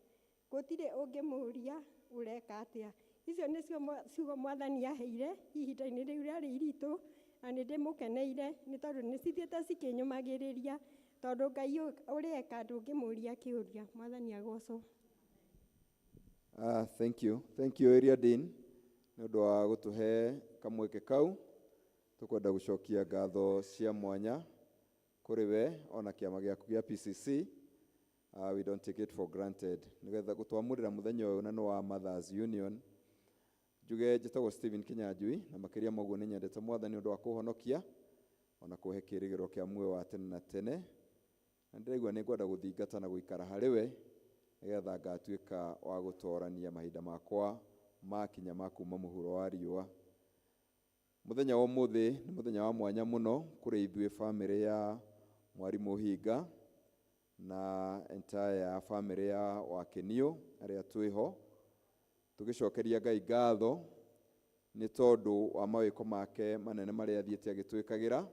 Speaker 15: gũtirĩ ũngĩmũũria ũreka atĩa. Icio nĩcio ciugo Mwathani aheire ihinda-inĩ rĩu rĩarĩ iritũ, na nĩ ndĩmũkeneire nĩ tondũ nĩ cithiĩte cikĩnyũmagĩrĩria, tondũ Ngai ũrĩa eka ndũngĩmũũria kĩũria. Mwathani agocwo.
Speaker 14: Thank you. Thank you, Area Dean, nĩ ũndũ wa gũtũhe kamweke kau. Tũkwenda gũcokia ngatho cia mwanya kũrĩ we ona kĩama gĩaku gĩa PCC. We don't take it for granted. Nĩgetha gũtwamũrĩra mũthenya ũyũ na nĩ wa Mothers Union. Njuge njĩtagwo Stephen Kinyanjui, na makĩria ma ũguo nĩ nyendete Mwathani ũndũ wa kũhonokia ona kũhe kĩĩrĩgĩrĩro kĩa muoyo wa tene na tene. Na ndĩraigua nĩ ngwenda gũthingata na gũikara harĩ we nĩgetha ngatuĩka wa gũtorania mahinda makwa makinya ma kuma mũhuro wa riũa. Mũthenya wa ũmũthĩ nĩ mũthenya wa mwanya mũno kũrĩ ithuĩ bamĩrĩ ya Mwarimũ Hinga na entire bamĩrĩ ya Wakĩniũ arĩa twĩho, tũgĩcokeria Ngai ngatho nĩ tondũ wa mawĩko make manene marĩa athiĩte agĩtwĩkagĩra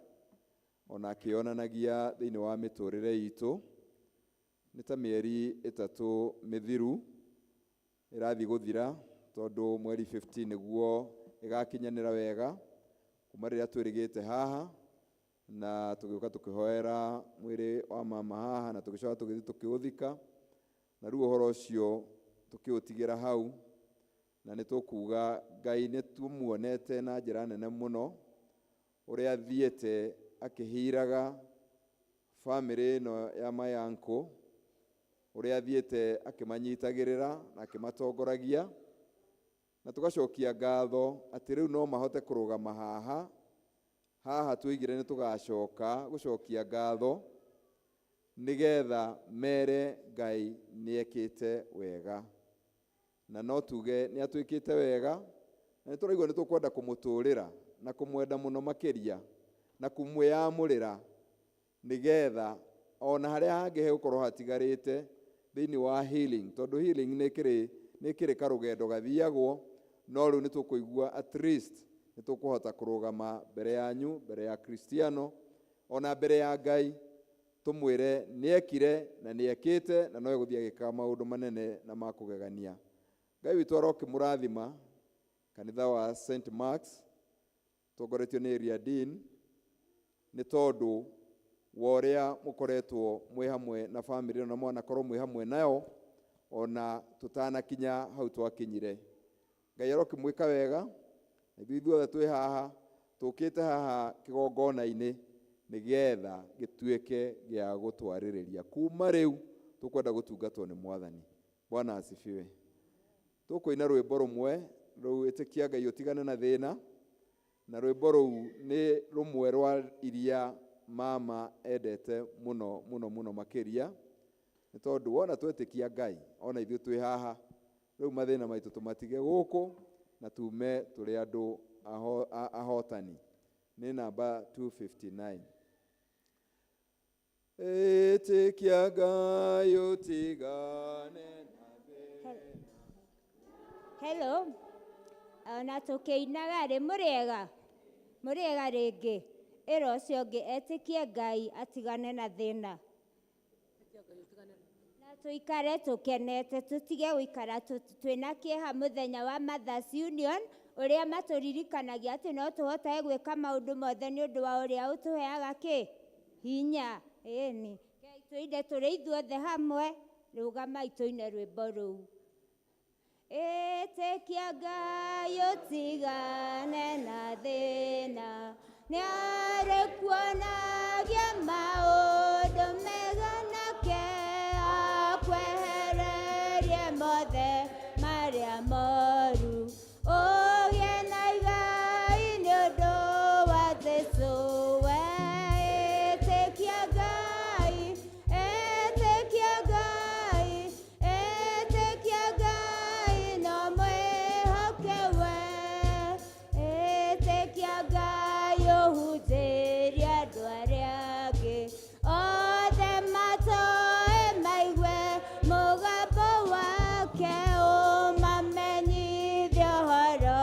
Speaker 14: ona akĩonanagia thĩinĩ wa mĩtũrĩre itũ. Nĩ ta mĩeri 3 mĩthiru ĩrathiĩ gũthira, tondũ mweri 15 nĩguo ĩgakinyanĩra wega kuma rĩrĩa twĩrĩgĩte haha na tũgĩũka tũkĩhoera mwĩrĩ wa mama haha na tũgĩcoka tũgĩthiĩ tũkĩũthika, na rĩu ũhoro ũcio tũkĩũtigĩra hau, na nĩ tũkuga Ngai nĩ tũmuonete na njĩra nene mũno ũrĩa athiĩte akĩhiraga bamĩrĩ ĩno ya my uncle, ũrĩa athiĩte akĩmanyitagĩrĩra na akĩmatongoragia, na tũgacokia ngatho atĩ rĩu no mahote kũrũgama haha. Haha tũigire nĩ tũgacoka gũcokia ngatho nĩgetha mere Ngai nĩekĩte wega, na no tuge nĩ atwĩkĩte wega, na nĩ tũraigua nĩ tũkwenda kũmũtũrĩra na kũmwenda mũno makĩria na kũmwĩyamũrĩra nĩgetha ona harĩa hangĩ hegũkorwo hatigarĩte thĩinĩ wa healing, tondũ healing nĩ ĩkĩrĩ karũgendo gathiagwo, no rĩu nĩ tũkũigua at least nĩ tũkũhota kũrũgama mbere yanyu, mbere ya Kristiano, ona mbere ya Ngai, tũmwĩre nĩekire na nĩekĩte na no egũthiĩ agĩkaga maũndũ manene na ma kũgegania. Ngai witũ arokĩmũrathima kanitha wa St Mark's tongoretio nĩ Area Dean, nĩ tondũ wa ũrĩa mũkoretwo mwĩ hamwe na bamĩrĩ na mwanakorwo mwĩ hamwe nayo ona tũtanakinya hau twakinyire. Ngai arokĩmwĩka wega, na ithuĩ ithuothe twĩ haha tũkĩte haha kĩgongona-inĩ nĩgetha gĩtuĩke gĩa gũtwarĩrĩria kuma rĩu tũkwenda gũtungatwo nĩ Mwathani. Bwana asifiwe. Tũkũina rwĩmbo rũmwe rũu ĩtĩkia Ngai ũtigane na thĩna, na rwĩmbo rũu nĩ rũmwe rwa iria mama endete mũno mũno mũno makĩria, nĩ tondũ wona twetĩkia Ngai ona ithuĩ twĩ haha rĩu mathĩna maitũ tũmatige gũkũ na tume tũrĩ andũ ahotani. Nĩ namba 259. Ĩtĩkia Ngai ũtigane na thĩna.
Speaker 13: Hello. Ona tũkĩinaga rĩ, mũrĩega? Mũrĩega rĩngĩ. Ĩra ũcio ũngĩ etĩkie Ngai atigane na thĩna. Na Tũikare tũkenete, tũtige gũikara twĩna kĩeha mũthenya wa Mothers Union, ũrĩa matũririkanagia atĩ no tũhotage gwĩka maũndũ mothe nĩ ũndũ wa ũrĩa ũtũheaga kĩ hinya. Ĩni Rekei tũine tũrĩ ithuothe hamwe, rũgamai tũine rwĩmbo rũu. Ĩtĩkia Ngai ũtigane na thĩna, nĩarĩkuonagia maũndũ mega, nake akwehererie mothe marĩa moru. Ũgĩe na igai nĩ ũndũ wa Jesũ we. Ĩtĩkia Ngai, ĩtĩkia Ngai, ĩtĩkia Ngai no mwĩhoke we. Ĩtĩkia Ngai ũhunjĩrie andũ arĩa angĩ othe matoĩ maigue mũgambo wake, ũmamenyithie ũhoro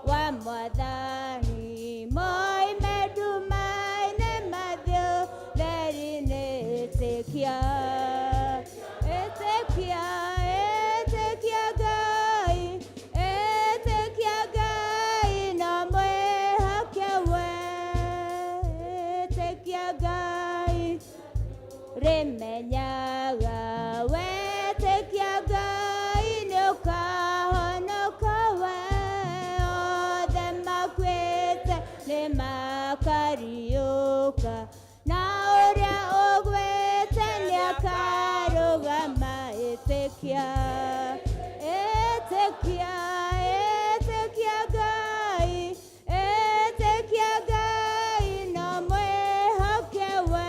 Speaker 13: wa Mwathani, moime nduma-inĩ mathiĩ ũtheri-inĩ. Ĩtĩkia, ĩtĩkia, ĩtĩkia Ngai, ĩtĩkia Ngai no mwĩhoke we. Ĩtĩkia Ngai rĩmenyaga, wetĩkia Ngai nĩ ũkahonoka we. Othe makuĩte nĩ makariũka, na ũrĩa ũgwĩte nĩ akarũgama. Ĩtĩkia, ĩtĩkia, ĩtĩkia Ngai, ĩtĩkia Ngai no mwĩhoke we.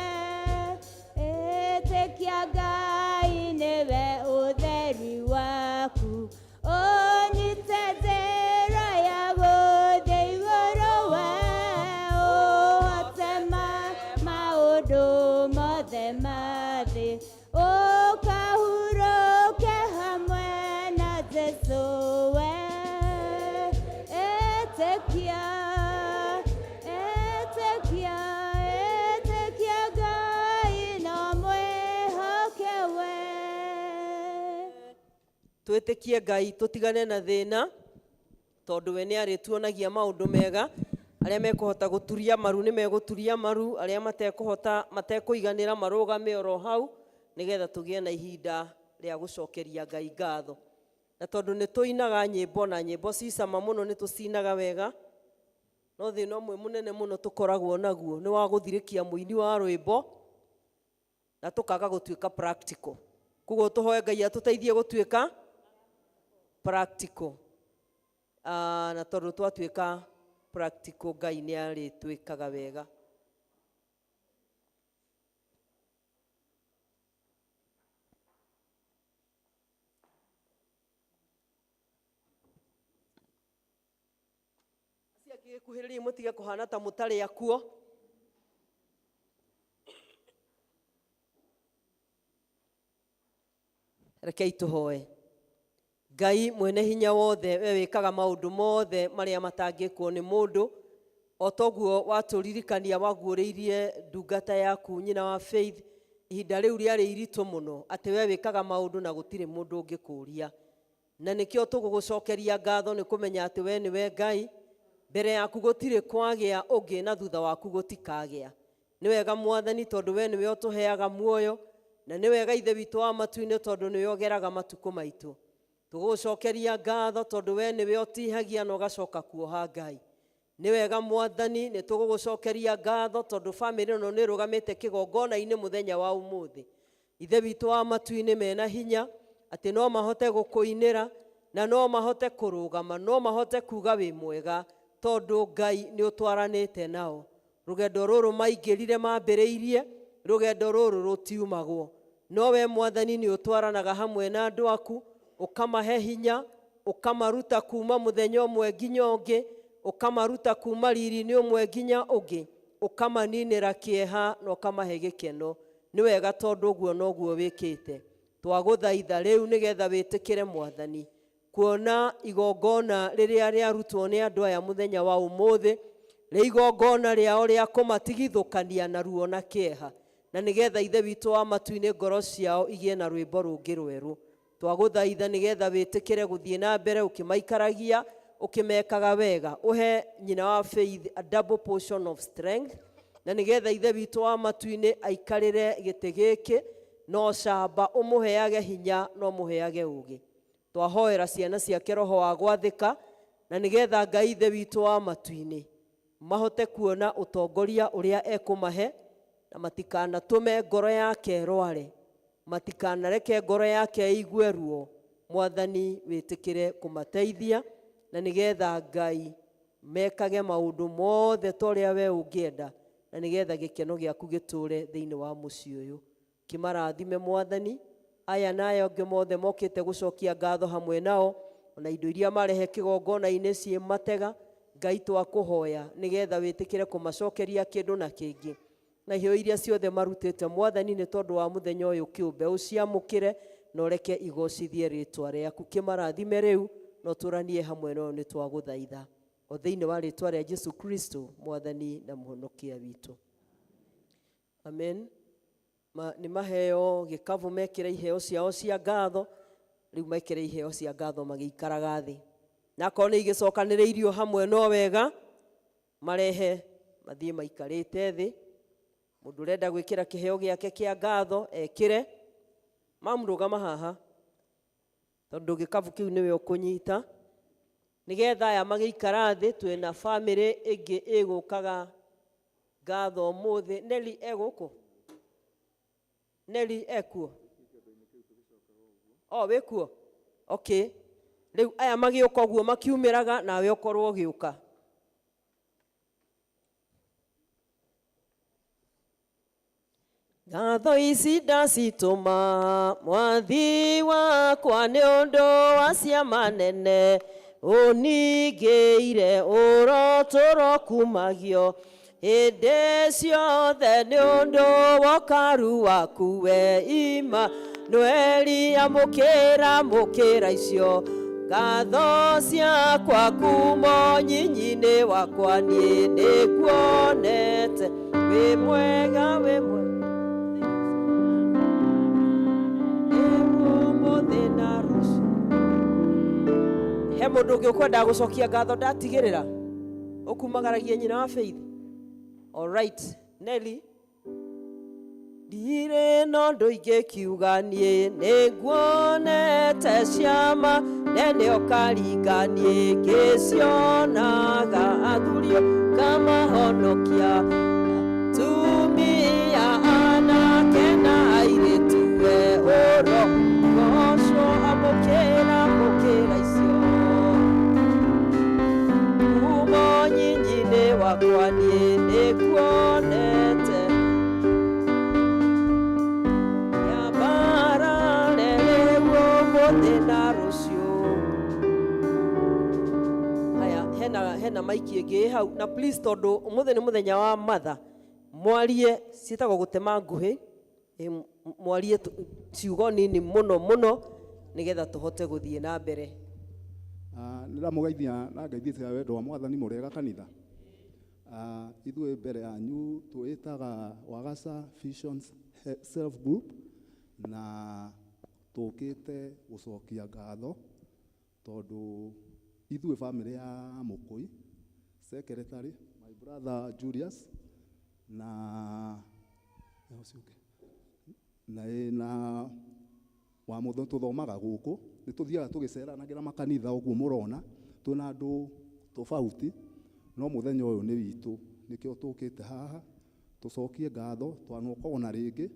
Speaker 13: Ĩtĩkia Ngai nĩwe ũtheri waku, ũnyite njĩra ya gũthiĩ igũrũ we, ũhote maũndũ mothe ma thĩ, ũkahurũke hamwe na Jesũ we. Ĩtĩkia, ĩtĩkia, ĩtĩkia Ngai no mwĩhoke we.
Speaker 12: Twĩtĩkie Ngai, tũtigane na thĩna, tondũ we nĩ arĩtuonagia maũndũ mega. Arĩa mekũhota gũturia maru nĩ megũturia maru, arĩa matekũhota matekũiganĩra marũgame oro hau, nĩgetha tũgĩe na ihinda rĩa gũcokeria Ngai ngatho. Na tondũ nĩ tũinaga nyĩmbo na nyĩmbo ci cama mũno, nĩ tũcinaga wega, no thĩna ũmwe mũnene mũno tũkoragwo naguo nĩ wa gũthirĩkia mũini wa rwĩmbo na tũkaga gũtuĩka practical. Koguo tũhoe Ngai atũteithie gũtuĩka practical. Na tondũ twatuĩka practical, Ngai nĩ arĩtwĩkaga wega. Acio angĩ gĩkuhĩrĩriai, mũtige kũhana ta mũtarĩ akuo. Rekei tũhoe. Ngai mwene hinya wothe, we wĩkaga maũndũ mothe marĩa matangĩkwo nĩ mũndũ, o toguo watũririkania waguũrĩirie ndungata yaku nyina wa Faith ihinda rĩu rĩarĩ iritũ mũno, atĩ we wĩkaga maũndũ na gũtirĩ mũndũ ũngĩkũria. Na nĩkĩo tũgũgũcokeria ngatho nĩ kũmenya atĩ we nĩwe Ngai, mbere yaku gũtirĩ kwagĩa ũngĩ na thutha waku gũtikagĩa. Nĩ wega Mwathani, tondũ we nĩwe ũtũheaga muoyo, na nĩ wega Ithe witũ wa matu-inĩ, tondũ nĩwe ũgeraga matukũ maitũ. Tũgũgũcokeria ngatho tondũ we nĩwe ũtihagia na ũgacoka kuoha. Ngai, nĩ wega Mwathani, nĩ tũgũgũcokeria ngatho tondũ bamĩrĩ ĩno nĩ ĩrũgamĩte kĩgongona-inĩ mũthenya wa ũmũthĩ. Ithe witũ wa matu-inĩ, mena hinya atĩ no mahote gũkũinĩra na no mahote kũrũgama, no mahote kuga wĩ mwega, tondũ Ngai nĩ ũtwaranĩte nao rũgendo rũrũ maingĩrire mambĩrĩirie. Rũgendo rũrũ rũtiumagwo, no we Mwathani nĩ ũtwaranaga hamwe na andũ aku, ũkamahe hinya, ũkamaruta kuma mũthenya ũmwe nginya ũngĩ, ũkamaruta kuma riri-inĩ ũmwe nginya ũngĩ, ũkamaninĩra kĩeha na ũkamahe gĩkeno. Nĩ wega tondũ ũguo noguo wĩkĩte. Twagũthaitha rĩu nĩgetha wĩtĩkĩre Mwathani kuona igongona rĩrĩa rĩarutwo nĩ andũ aya mũthenya wa ũmũthĩ, rĩ igongona rĩao rĩa kũmatigithũkania na ruo na kĩeha. Na Na nĩgetha Ithe witũ wa matu-inĩ ngoro ciao igĩe na rwĩmbo rũngĩ rwerũ. Twagũthaitha nĩgetha wĩtĩkĩre gũthiĩ na mbere ũkĩmaikaragia, ũkĩmekaga wega. Ũhe nyina wa Faith a double portion of strength, na nĩgetha Ithe witũ wa matu-inĩ aikarĩre gĩtĩ gĩkĩ no camba, ũmũheage hinya na ũmũheage ũũgĩ. Twahoera ciana ciake roho wa gwathĩka, na nĩgetha Ngai Ithe witũ wa matu-inĩ mahote kuona ũtongoria ũrĩa ekũmahe, na matikanatũme ngoro yake ĩrware, matikanareke ngoro yake ĩigue ruo. Mwathani wĩtĩkĩre kũmateithia, na nĩgetha Ngai mekage maũndũ mothe ta ũrĩa we ũngĩenda, na nĩgetha gĩkeno gĩaku gĩtũũre thĩinĩ wa mũciĩ ũyũ. Kĩmarathime Mwathani, aya na aya angĩ mothe mokĩte gũcokia ngatho hamwe nao, ona indo iria marehe kĩgongona-inĩ ciĩ matega. Ngai twakũhoya nĩgetha wĩtĩkĩre kũmacokeria kĩndũ na kĩngĩ, na iheo iria ciothe marutĩte Mwathani nĩ tondũ wa mũthenya ũyũ kĩũmbe, ũciamũkĩre na ũreke igocithie rĩtwa rĩaku. Kĩmarathime rĩu na ũtũranie hamwe nao, nĩ twagũthaitha o thĩinĩ wa rĩtwa rĩa Jesu Kristo Mwathani na Mũhonokia witũ, amen. Nĩ maheo gĩkabu mekĩre iheo ciao cia ngatho, rĩu mekĩre iheo cia ngatho magĩikaraga thĩ, na akorwo nĩ igĩcokanĩrĩirio hamwe no wega marehe mathiĩ maikarĩte thĩ. Mũndũ ũrenda gwĩkĩra kĩheo gĩake kĩa ngatho ekĩre. Mamũrũgama haha tondũ gĩkabu kĩu nĩwe ũkũnyita, nĩgetha aya magĩikara thĩ. Twĩna bamĩrĩ ĩngĩ ĩgũkaga ngatho ũmũthĩ. Neli egũkũ? Neli ekuo? O wĩkuo? Okay, rĩu aya magĩũka ũguo makiumĩraga, nawe ũkorwo ũgĩũka. Ngatho ici ndacitũma Mwathi wakwa nĩ ũndũ wa ciama nene ũningĩire, ũrotũro kumagio hĩndĩ ciothe nĩ ũndũ wa ũkaru waku we Imanueli. Amũkĩra, amũkĩra icio ngatho ciakwa kuma nyinyi-inĩ wakwa, niĩ nĩnguonete wĩ mwega, wĩ mwega ũmũthĩ na rũciũ. He mũndũ ũngĩ ũkwendaga gũcokia ngatho ndatigĩrĩra ũkumagaragia nyina wa Faith? All right, Nelly. Ndirĩ na ũndũ ingĩkiuga, niĩ nĩnguonete ciama nene ũkaringa, niĩ ngĩcionaga athuri ũkamahonokia, atumia anake na airĩtu we ũrogocwo. Amũkĩra, amũkĩra icio kuma nyinyi-inĩ wakwa, niĩ nĩnguonete nyambarare rĩu ũmũthĩ na rũciũ. Haya, hena maiki ĩngĩ ĩ hau, na please, tondũ ũmũthĩ nĩ mũthenya wa mother, mwarie ciĩtagwo gũtema nguhĩ. Mwarie ciugo nini mũno mũno nĩgetha tũhote gũthiĩ na mbere.
Speaker 16: Nĩ ndamũgeithia na ngeithia cia wendo wa Mwathani. Mũrĩega kanitha? Ithuĩ mbere yanyu twĩtaga Wagaca Visions Self Group, na tũkĩte gũcokia ngatho tondũ ithuĩ bamĩrĩ ya Mũkũi, secretary my brother Julius na ũcio ũngĩ na na wa mũthũ tũthomaga gũkũ, nĩ tũthiaga tũgĩceranagĩra makanitha ũguo mũrona twĩna andũ tofauti, no mũthenya ũyũ nĩ witũ, nĩkĩo tũkĩte haha tũcokie ngatho. Twanoka ona rĩngĩ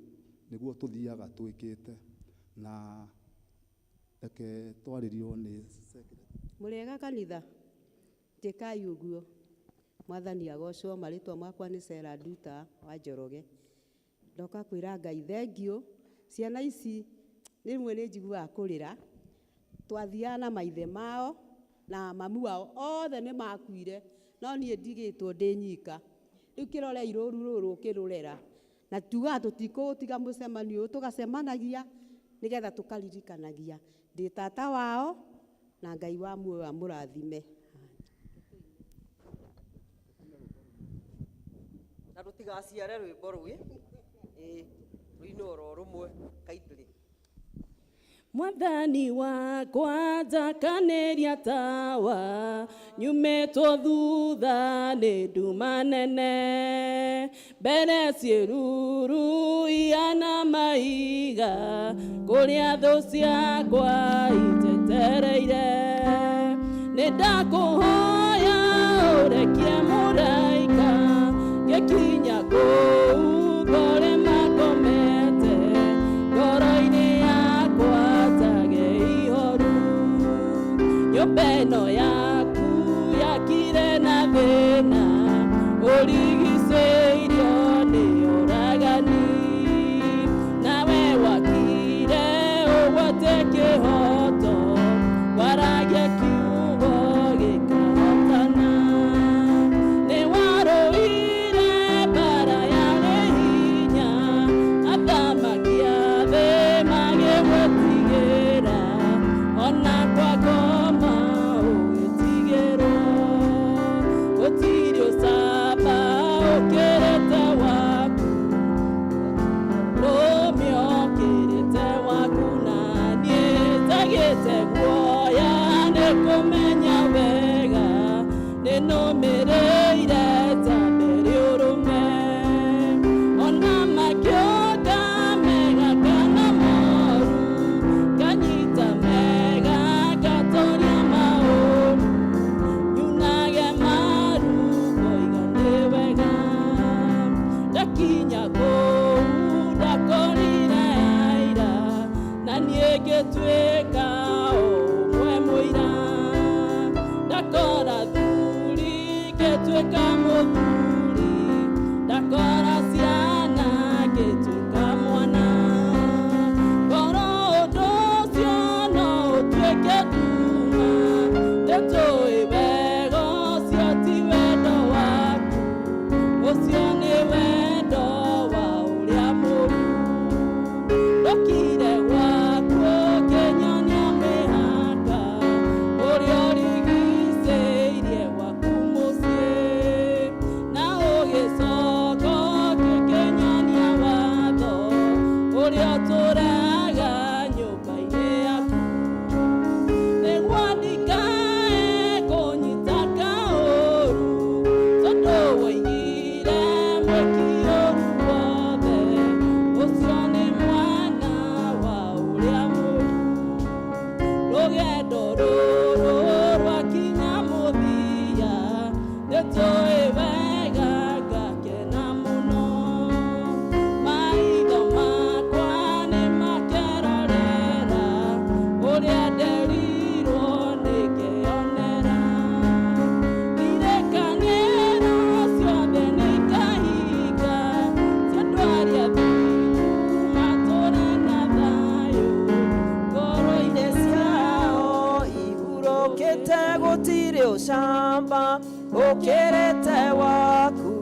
Speaker 16: nĩguo tũthiaga twĩkĩte, na reke twarĩrio nĩ secretary.
Speaker 17: Mũrĩega kanitha? Njĩkai ũguo. Mwathani agocwo. Marĩtwa makwa nĩ Sarah Nduta wa Njoroge. Ndoka kwĩra Ngai thengiũ. Ciana ici rĩmwe nĩ njiguaga kũrĩra. Twathiaga na maithe mao na mamu wao othe nĩ makuire, no niĩ ndigĩtwo ndĩ nyika. Rĩu kĩrorei rũru rũrũ ũkĩrũrera, na tugaga tũtikũũtiga mũcemanio ũyũ, tũgacemanagia nĩgetha tũkaririkanagia. Ndĩ tata wao, na Ngai wa muoyo amũrathime.
Speaker 12: Na rũtigaciare rwĩmbo rũĩ. Ĩĩ, rũinwo oro rũmwe kindly.
Speaker 18: Mwathani wakwa njakanĩria tawa nyumĩtwo thutha nĩ nduma nene mbere ciĩruru ihana mahiga kũrĩa thũ ciakwa itetereire nĩ ndakũhoya ũrekie mũraika ngĩkinya kũu ngore makomete ngoro-inĩ yakwa njage ihoru nyũmba ĩno yaku yakire na thĩna ũrigicĩirio nĩ ũragani nawe wakire ũgwate kĩhoto waragia kiugo gĩkahotana nĩ warũire mbara yarĩ hinya athamaki a thĩ magĩgwĩtigĩra ona kwa ngoma ũgĩtigĩrwo gũtirĩ ũcamba ũkĩrĩte waku rũmĩ ũkĩrĩte waku na niĩ njagĩte guoya nĩ kũmenya wega nĩ nũmĩrĩire njambe rĩũrũme ona makĩũka mega kana moru nganyita mega ngatoria maũru nyunage maru ngoiga nĩ wega ndakinya kũu ndakorire aira na niĩ ngĩtuĩka ũmwe mũira ndakora thuri ngĩtuĩka mũthuri ndakora ciana ngĩtuĩka mwana ngoro ũndũ ũcio no ũtuĩke nduma nĩtũĩ wega ũcio ti wendo waku ũcio nĩ wendo wa ũrĩa mũru ndokire gwaku ũkĩnyonia mĩhaka ũrĩa ũrigicĩirie gwaku mũciĩ na ũgĩcoka ũkĩnyonia watho ũrĩa ũtũraga nyũmba-inĩ yaku nĩguo ndikae kũnyita kaũru tondũ woigire mwĩki ũru wothe ũcio nĩ mwana wa ũrĩa mũru rũgendo rũrũ rwakinya mũthia nĩtũĩ wega ngakena mũno maitho makwa nĩ makerorera ũrĩa nderirwo nĩngeyonera irĩkanĩro ciothe nĩikahinga cia andũ arĩa athingu matũũre na thayũ
Speaker 12: ngoro-inĩ ciao ihurũkĩte gũtirĩ ũcamba ũkĩrĩte waku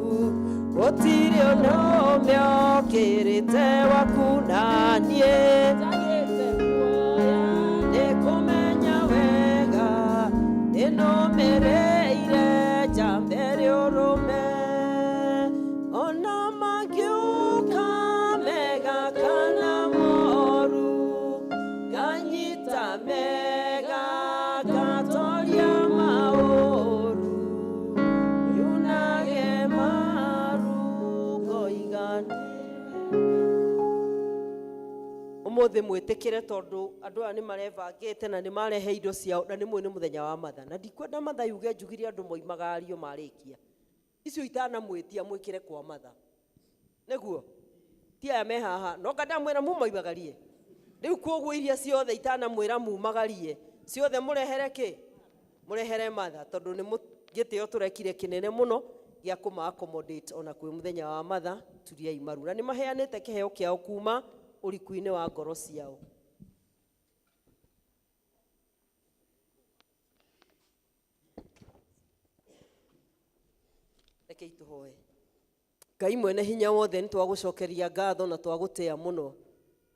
Speaker 12: gũtirĩ ũnũme ũkĩrĩte waku na niĩ nĩ kũmenya wega nĩnũmĩrĩire njambe rĩũrũme ona mangĩũka mega kana moru nganyita mega ngatoria maũru nyunage maru ngoiga umuthi mwitikire tondu andu aya ni marebangite na ni marehe indo ciao na ni mwe ni muthenya wa matha na ndikwenda matha yuge njugire andu moimagario marikia icio itanamwitia mwikire kwa matha niguo ti aya me haha no nga ndamwira mumoimagarie riu koguo iria ciothe itanamwira mumagarie ciothe murehere ki murehere matha tondu ni gitio turekire kinene muno gia kuma accommodate ona kwi muthenya wa matha turiai maru na ni maheanite kiheo kiao kuma ũriku-inĩ wa ngoro ciao. Rekei tũhoe. Ngai mwene hinya wothe nĩ twagũcokeria ngatho na twagũtĩa mũno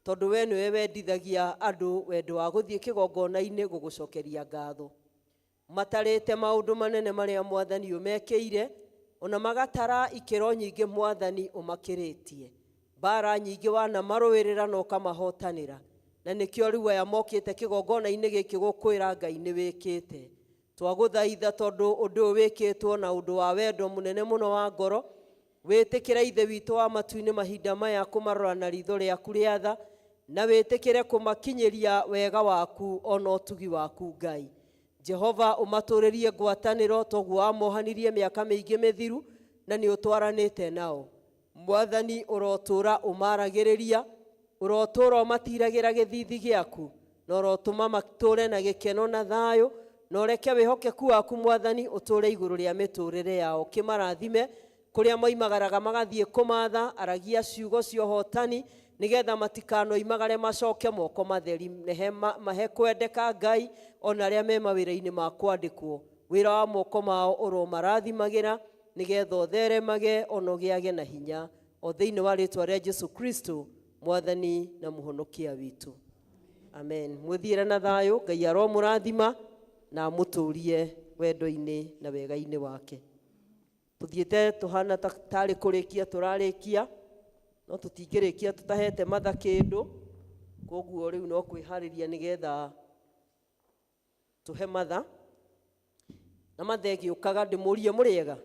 Speaker 12: tondũ we nĩwe wendithagia andũ wendo wa gũthiĩ kĩgongona-inĩ gũgũcokeria ngatho matarĩte maũndũ manene marĩa mwathani ũmekĩire ona magatara ikĩro nyingĩ mwathani ũmakĩrĩtie. Mbara nyingĩ wanamarũĩrĩra na ũkamahotanĩra, na nĩkĩo rĩu aya mokĩte kĩgongona-inĩ gĩkĩ gũkwĩra Ngai nĩ wĩkĩte. Twagũthaitha tondũ ũndũ ũyũ wĩkĩtwo na ũndũ wa wendo mũnene mũno wa ngoro, wĩtĩkĩre Ithe witũ wa matu-inĩ mahinda maya kũmarora na ritho rĩaku rĩa tha, na wĩtĩkĩre kũmakinyĩria wega waku ona ũtugi waku Ngai. Jehova ũmatũrĩrie ngwatanĩro toguo wamohanirie mĩaka mĩingĩ mĩthiru na nĩ ũtwaranĩte nao. Mwathani ũrotũra ũmaragĩrĩria, ũrotũra ũmatiragĩra gĩthithi gĩaku, na ũrotũma matũre na gĩkeno na thayũ, na ũreke wĩhokeku waku Mwathani ũtũre igũrũ rĩa mĩtũrĩre yao. Kĩmarathime kũrĩa moimagaraga magathiĩ kũmatha, aragia ciugo cia ũhotani nĩgetha matikanoimagare macoke moko matheri. Mahe kwendeka Ngai ona arĩa me mawĩra-inĩ ma kwandĩkwo, wĩra wa moko mao ũromarathimagĩra nĩgetha ũtheremage ona ũgĩage na hinya, o thĩinĩ wa rĩtwa rĩa Jesu Kristo Mwathani na Mũhonokia witũ, amen. Mwĩthiĩre na thayũ, Ngai aromũrathima na amũtũrie wendo-inĩ na wega-inĩ wake. Tũthiĩte tũhana tarĩ kũrĩkia tũrarĩkia, no tũtingĩrĩkia tũtahete matha kĩndũ, koguo rĩu no kwĩharĩria nĩgetha tũhe matha. Na matha ĩgĩũkaga ndĩmũrie mũrĩega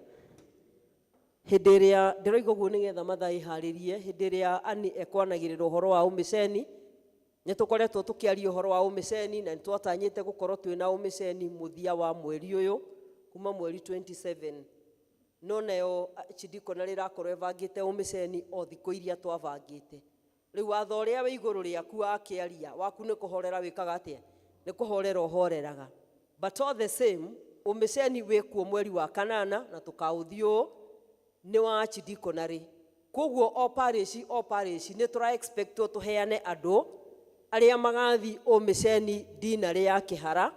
Speaker 12: hĩndĩ ĩrĩa ndĩroiga ũguo nĩgetha matha ĩharĩrie. Hĩndĩ ĩrĩa ani ekwanagĩrĩra ũhoro wa ũmĩceni, nĩ tũkoretwo tũkĩaria ũhoro wa ũmĩceni na nĩ twatanyĩte gũkorwo twĩna ũmĩceni mũthia wa mweri ũyũ kuma mweri 27, no nayo chidikona rĩrakorwo ĩbangĩte ũmĩceni o thikũ iria twabangĩte. Rĩu watho ũrĩa wĩ igũrũ rĩaku wakĩaria waku nĩ kũhorera wĩkaga atĩa? Nĩ kũhorera ũhoreraga. But all the same, ũmĩceni wĩkuo mweri wa kanana na tũkaũthiĩ ũũ nĩ wa archdeaconry. Koguo o parish o parish nĩ tũra expectwo tũheane andũ arĩa magathi ũmĩceni dinarĩ ya Kĩhara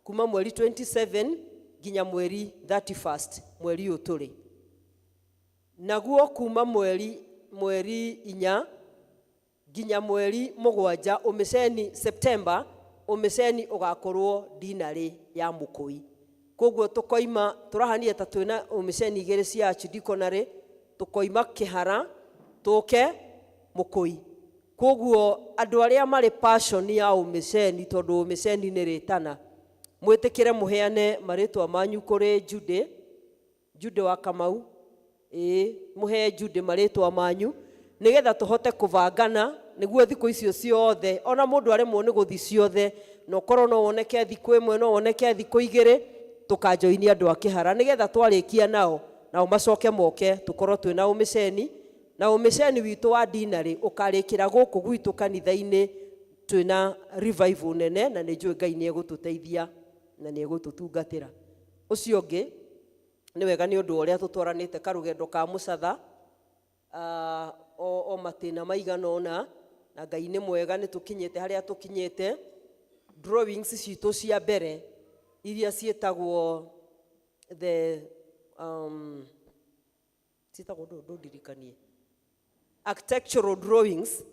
Speaker 12: kuma mweri 27 nginya mweri 31st mweri ũyũ tũrĩ naguo, kuma mweri 4 nginya mweri 7 ũmĩceni September, ũmĩceni ũgakorwo dinarĩ ya Mũkũi. Koguo tũkoima tũrahania ta twĩna ũmĩceni igĩrĩ cia archdeaconry, tũkoima Kĩhara tũke Mũkũi. Koguo andũ arĩa marĩ passion ya ũmĩceni, tondũ ũmĩceni nĩ rĩtana, mwĩtĩkĩre mũheane marĩtwa manyu kũrĩ Jude, Jude wa Kamau. Ĩĩ, mũhe Jude marĩtwa manyu nĩgetha tũhote kũbangana nĩguo thikũ icio ciothe ona mũndũ aremwo nĩ gũthi ciothe, na ũkorwo no woneke thikũ ĩmwe, no woneke thikũ igĩrĩ, tũkanjoini andũ a Kĩhara nĩgetha twarĩkia nao nao macoke moke tũkorwo twĩna ũmĩceni. Na ũmĩceni witũ wa dinarĩ ũkarĩkĩra gũkũ gwitũ kanitha-inĩ twĩna revival nene, na nĩ njũĩ Ngai nĩ egũtũteithia na nĩ egũtũtungatĩra. Ũcio ũngĩ nĩ wega nĩ ũndũ wa ũrĩa tũtwaranĩte karũgendo ka mũcatha, o matĩna maigana ũna, na Ngai nĩ mwega nĩ tũkinyĩte harĩa tũkinyĩte. Drawings citũ cia mbere iria ciĩtagwo the ciĩtagwo ndũndirikanie, architectural drawings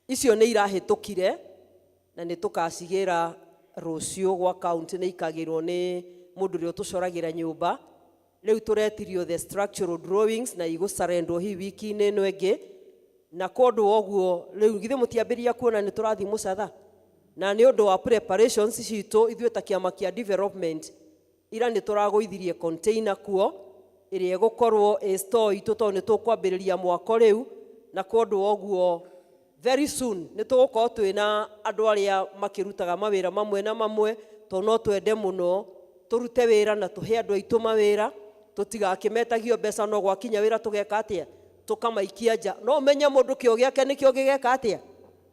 Speaker 12: icio nĩ irahĩtũkire na nĩ tũkacigĩra rũciũ gwa county, nĩ ikagĩrwo nĩ mũndũ ũrĩa ũtũcoragĩra nyũmba. Rĩu tũretirio the structural drawings na igũcarendwo hihi wiki-inĩ ĩno ĩngĩ. Na kondũ wa ũguo rĩu githĩ mũtiambĩrĩria kuona nĩ tũrathiĩ mũcatha, na nĩ ũndũ wa preparations citũ ithuĩ ta kĩama kĩa development, ira nĩ tũragũithirie container kuo ĩrĩa ĩgũkorwo ĩ store itũ, tondũ nĩ tũkwambĩrĩria mwako rĩu. Na kondũ wa ũguo very soon nĩ tũgũkorwo twĩna andũ arĩa makĩrutaga mawĩra mamwe na mamwe, tondũ no twende mũno tũrute wĩra na tũhe andũ aitũ mawĩra, tũtigakĩmetagio mbeca no gwakinya wĩra tũgeka atĩa? Tũkamaikia nja. No ũmenye mũndũ kĩo gĩake nĩkĩo gĩgeka atĩa?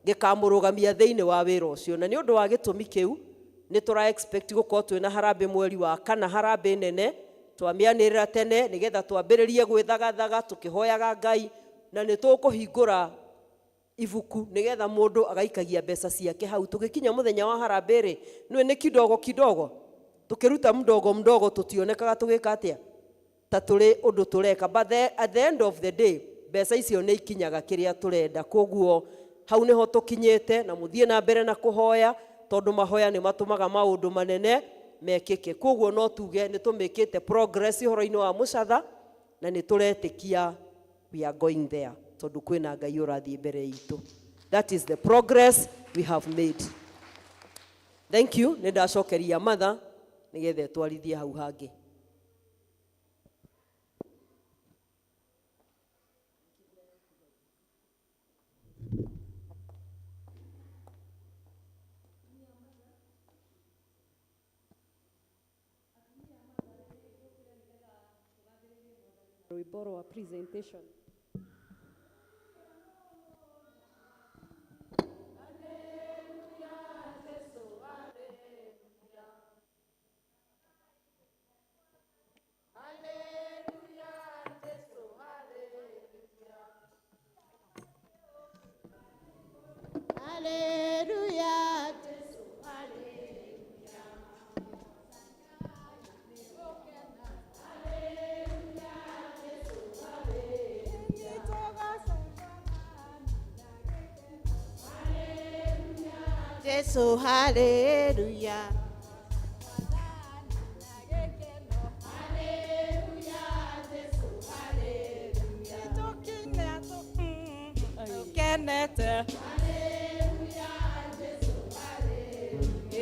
Speaker 12: Gĩkamũrũgamia thĩinĩ wa wĩra ũcio. Na nĩ ũndũ wa gĩtũmi kĩu nĩ tũra expect gũkorwo twĩna harambĩ mweri wa kana, harambĩ nene twamĩanĩrĩra tene nĩgetha twambĩrĩrie gwĩthagathaga tũkĩhoyaga Ngai, na nĩ tũkũhingũra ibuku nĩgetha mũndũ agaikagia mbeca ciake hau. Tũgĩkinya mũthenya wa harambĩ rĩ, nĩwe nĩ kidogo kidogo tũkĩruta mdogo mdogo, tũtionekaga tũgĩka atĩa ta tũrĩ ũndũ tũreka, but at the end of the day mbeca icio nĩ ikinyaga kĩrĩa tũrenda. Koguo hau nĩho tũkinyĩte, na mũthiĩ na mbere na kũhoya, tondũ mahoya nĩ matũmaga maũndũ manene mekĩke. Koguo no tuge nĩ tũmĩkĩte progress ũhoro-inĩ wa mũcatha, na nĩ tũretĩkia we are going there. Tondũ kwĩna Ngai ũrathiĩ mbere itũ. That is the progress we have made. Thank you. Nĩ ndacokeria mother nĩgetha ĩtwarithie hau hangĩ.
Speaker 4: Rwĩmbo rwa presentation.
Speaker 2: Hallelujah, Jesu, hallelujah. Jesu, hallelujah.
Speaker 18: Kenete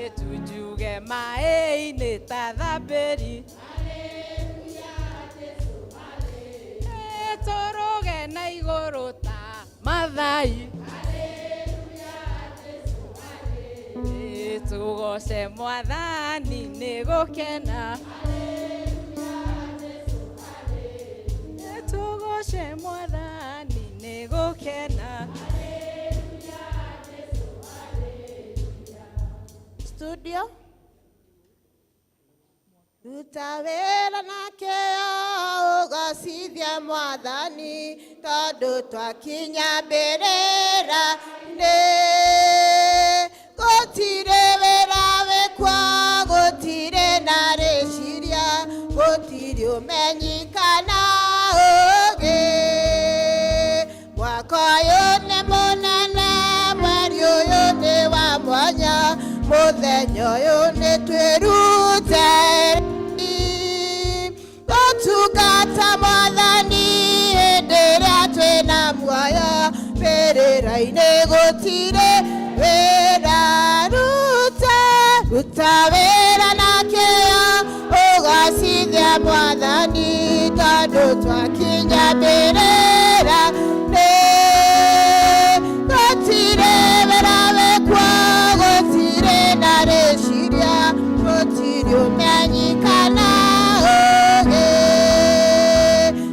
Speaker 18: ĩtujũge maĩ-inĩ ta thambĩri, ĩtũrũge na igũrũ ta mathai, ĩtũgoce mwathani nĩ gũkena, ĩtũgoce mwathani nĩ gũkena.
Speaker 2: Studio. Ruta wĩra na kĩyo ũgocithie mwathani tondũ twakinya mbĩrĩra-inĩ. Gũtirĩ wĩra wĩkwo, gũtirĩ na rĩciria, gũtirĩ ũmenyi kana ũũgĩ. Mwaka ũyũ nĩ mũnene, mweri ũyũ nĩ wa mwanya, mũthenya ũyũ nĩ twĩrute gũtungata mwathani hĩndĩ ĩrĩa twĩna muoyo. Mbĩrĩra-inĩ gũtirĩ wĩra, ruta ruta wĩra na kĩyo ũgocithie mwathani tondũ twakinya mbĩrĩra-inĩ. Gũtirĩ wĩra wĩkwo, gũtirĩ na rĩciria, gũtirĩ ũmenyi kana ũũgĩ.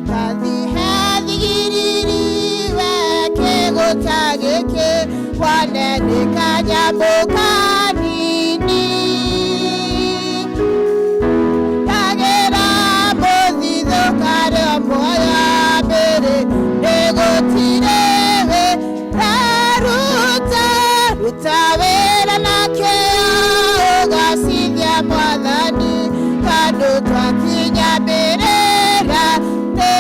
Speaker 2: Tathihe thigiriri we kĩgũta gĩkĩ, wone nĩ kanyamũ kanini. Kagĩra mũthithũ karĩ o muoyo mbere, nĩ gũtirĩ wĩra, ruta ruta wĩra na kĩyo ũgocithie mwathani tondũ twakinya mbĩrĩra-inĩ.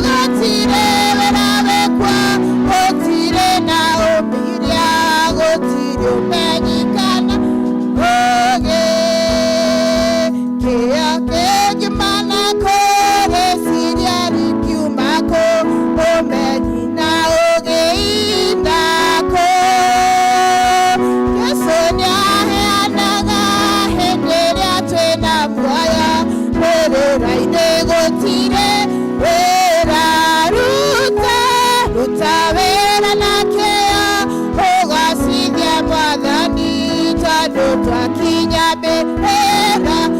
Speaker 2: Gũtirĩ wĩra wĩkwo, gũtirĩ na ũmithia, gũtirĩ ũmenyi kana ũũgĩ. Kĩyo kĩngiumana kũ, rĩciria rĩkiuma kũ, ũmenyi na ũũgĩ inakũ. Jesũ nĩaheanaga hĩndĩ ĩrĩa twĩna muoyo, mbĩrĩra-inĩ gũtirĩ wĩra, ruta ruta wĩra na kĩyo ũgocithie mwathani tondũ twakinya mbĩrĩra-inĩ.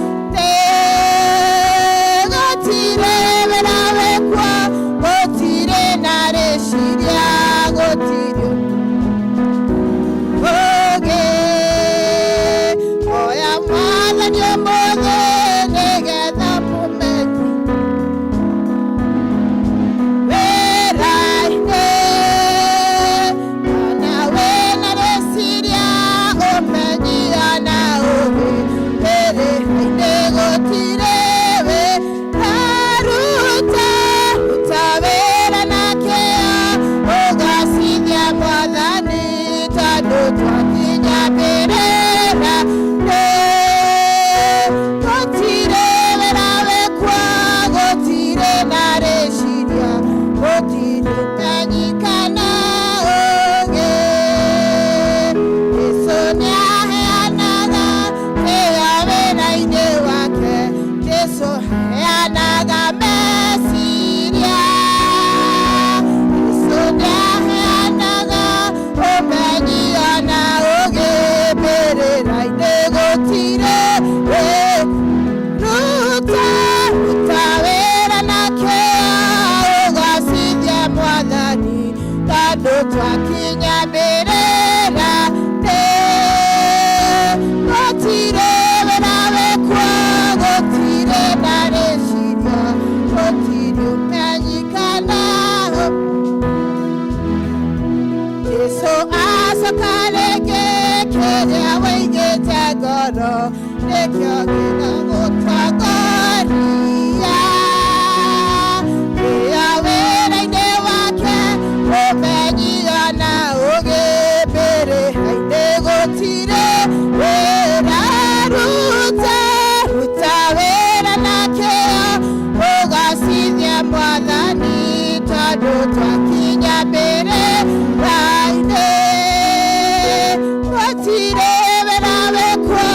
Speaker 2: Gũtirĩ wĩra wĩkwo, gũtirĩ na rĩciria, gũtirĩ ũũgĩ. Hoya mwathani ũmũthĩ nĩgetha mũmenye wĩra-inĩ, kana wĩna rĩciria, ũmenyi ona ũũgĩ. ngoro nĩkĩo gĩgagũtongoria Ĩa wĩra-inĩ wake ũmenyio na ũgĩ mbĩrĩra-inĩ gũtirĩ wĩra ruta ruta wĩra na kĩo ũgacithie mwathani tondũ twakinya mbĩrĩra-inĩ gũtirĩ wĩra wĩkuo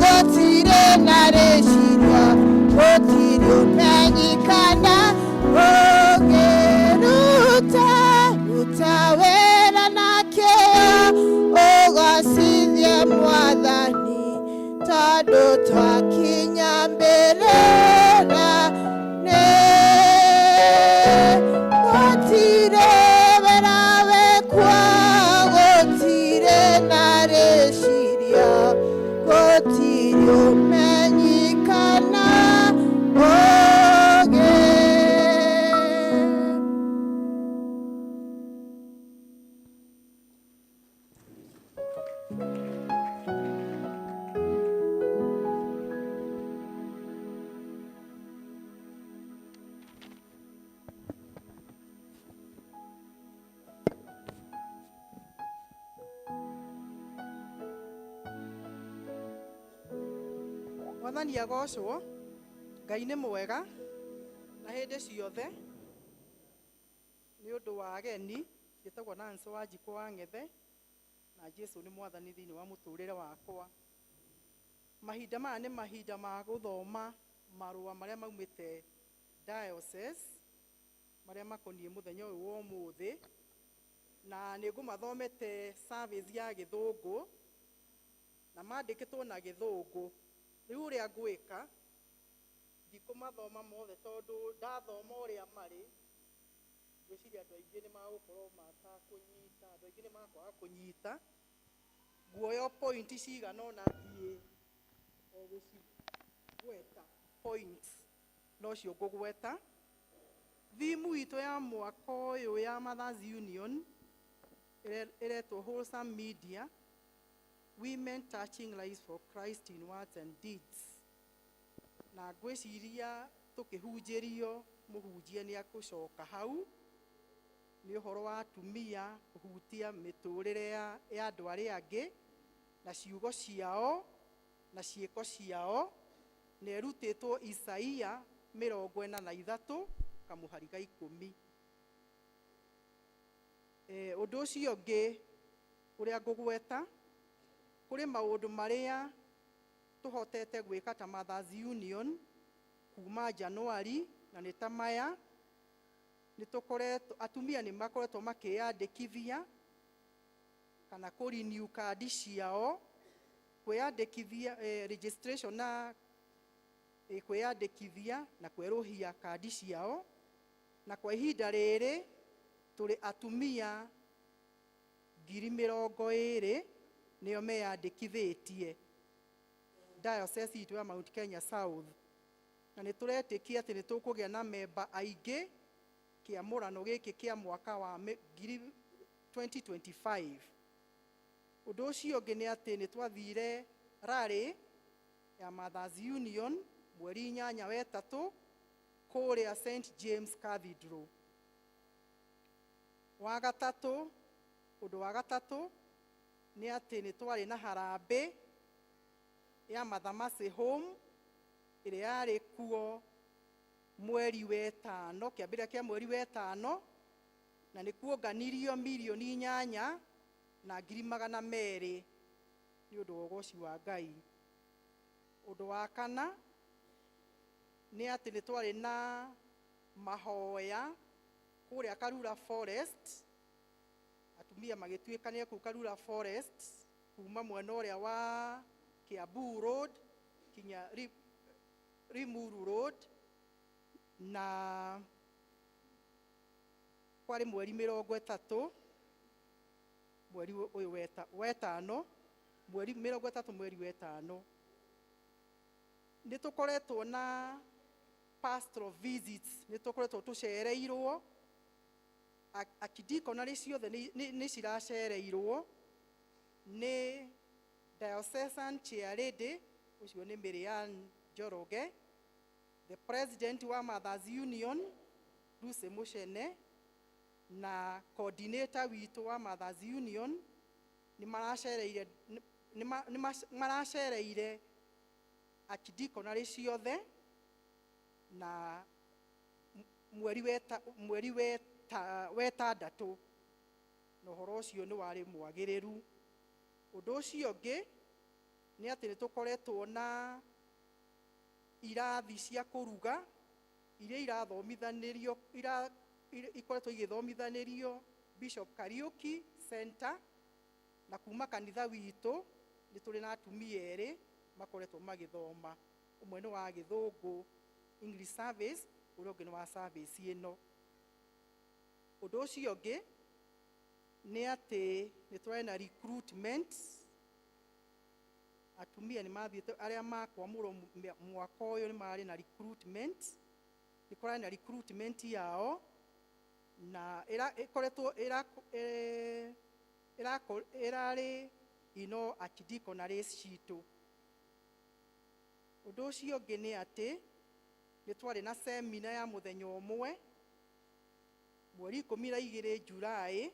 Speaker 2: gũtirĩ na rĩciria gũtirĩ ũmenyikana ũngĩruta ruta wĩra na kĩo ũgacithie mwathani tondũ twakinya mbĩrĩra-inĩ gũtirĩ wĩra wĩkuo gũtirĩ na rĩciria gũtirĩ ũmenyikana ũngĩ.
Speaker 1: Mwathani agocwo Ngai nĩ mwega na hĩndĩ ciothe nĩ ũndũ wa ageni njĩtagwo Nancy Wanjikũ wa Ng'ethe na Jesu nĩ mwathani thĩinĩ wa mũtũrĩre wakwa. Mahinda maya nĩ mahinda ma gũthoma marũa marĩa maumĩte diocese marĩa makoniĩ mũthenya ũyũ wa ũmũthĩ na nĩ ngũmathomete service ya gĩthũngũ na mandĩkĩtwo na gĩthũngũ. Rĩu ũrĩa ngwĩka ndikũmathoma mothe tondũ ndathoma ũrĩa marĩ ngwĩciria andũ aingĩ nĩ magũkorwo matakũnyita, andũ aingĩ nĩ makwaga kũnyita. Nguoya o point cigana ũna thiĩ o gũcigweta points nocio ngũgweta. Thimu itũ ya mwaka ũyũ ya Mothers Union ĩretwo Wholesome Media Women Touching Lives for Christ in Words and Deeds. Na ngwĩciria tũkĩhunjĩrio mũhunjia nĩ akũcoka hau nĩ ũhoro wa atumia kũhutia mĩtũrĩre ya andũ arĩa angĩ na ciugo ciao na ciĩko ciao na ĩrutĩtwo Isaia 43 kamũhari ga 10. Ũndũ ũcio ũngĩ ũrĩa ngũgweta kũrĩ maũndũ marĩa tũhotete gwĩka ta Mothers Union kuma Januari na nĩ ta maya nĩ tũkoretwo atumia nĩ makoretwo makĩyandĩkithia kana kũ renew kandi ciao kwĩyandĩkithia registration na kwĩyandĩkithia na kwerũhia kandi ciao na kwa ihinda rĩrĩ tũrĩ atumia 20,000 nĩo meyandĩkithĩtie diocese itũ ya Mount Kenya South na nĩ tũretĩkia atĩ nĩ tũkũgĩa na memba aingĩ kĩamũrano gĩkĩ kĩa mwaka wa 2025. Ũndũ ũcio ũngĩ nĩ atĩ nĩ twathire rally ya Mothers Union mweri 8 wetatũ kũrĩa St James Cathedral. Wa gatatũ, ũndũ wa gatatũ nĩ atĩ nĩ twarĩ na harambĩ ya Mother Mercy Home ĩrĩa yarĩ kuo mweri wetano, kĩambĩrĩria kĩa mweri wetano, na nĩ kuonganirio 8,200,000 nĩ ũndũ wa ũgoci wa Ngai. Ũndũ wa kana nĩ atĩ nĩ twarĩ na mahoya kũrĩa Karura Forest, atumia magĩtuĩkanĩria kũu Karura Forest kuma mwena ũrĩa wa Kiambu Road kinya Limuru Road, na kwarĩ mweri 30 mweri ũyũ wetano, mweri 30 mweri wetano. Nĩ tũkoretwo na pastoral visits, nĩ tũkoretwo tũcereirwo akidikonarĩ ciothe nĩ ciracereirwo nĩ Diocesan Chair Lady ũcio nĩ Marianne Njoroge, the president wa Mothers Union Lucy Muchene, na coordinator witũ wa Mothers Union nĩ maracereire nĩ maracereire archdeaconry ciothe na mweri weta mweri weta wetandatũ, na ũhoro ũcio nĩ warĩ mwagĩrĩru. Ũndũ ũcio ũngĩ nĩ atĩ nĩ tũkoretwo na irathi cia kũruga iria irathomithanĩrio ikoretwo igĩthomithanĩrio Bishop Kariuki Center, na kuma kanitha witũ nĩ tũrĩ na atumia erĩ makoretwo magĩthoma, ũmwe nĩ wa gĩthũngũ English service, ũrĩa ũngĩ nĩ wa service ĩno. Ũndũ ũcio ũngĩ nĩ atĩ nĩ tũrarĩ na recruitment, atumia nĩ mathiĩte arĩa makwamũrwo mwaka ũyũ nĩ marĩ na recruitment, nĩ kũrarĩ na recruitment yao na ĩkoretwo ĩrarĩ ino archdeaconry citũ. Ũndũ ũcio ũngĩ nĩ atĩ nĩ twarĩ na semina ya mũthenya ũmwe mweri 12 Julai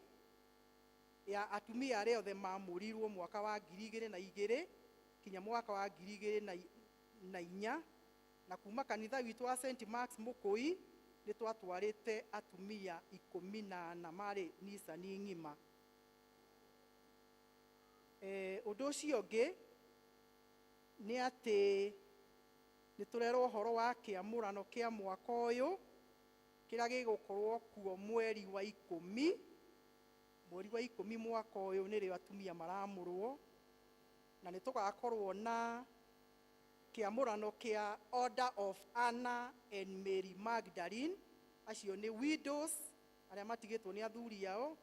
Speaker 1: ya atumia arĩa othe mamũrirwo mwaka wa 2002 kinya mwaka wa 2004, na kuma kanitha witũ wa St Mark's Mũkũi nĩ twatwarĩte atumia 14 marĩ nicani ng'ima. Ũndũ ũcio ũngĩ nĩ atĩ nĩ tũrerwo ũhoro wa kĩamũrano kĩa mwaka ũyũ kĩrĩa gĩgũkorwo kuo mweri wa 10, mweri wa 10 mwaka ũyũ nĩrĩo atumia maramũrwo, na nĩ tũgakorwo na kĩamũrano kĩa Order of Anna and Mary Magdalene, acio nĩ widows arĩa matigĩtwo nĩ athuri ao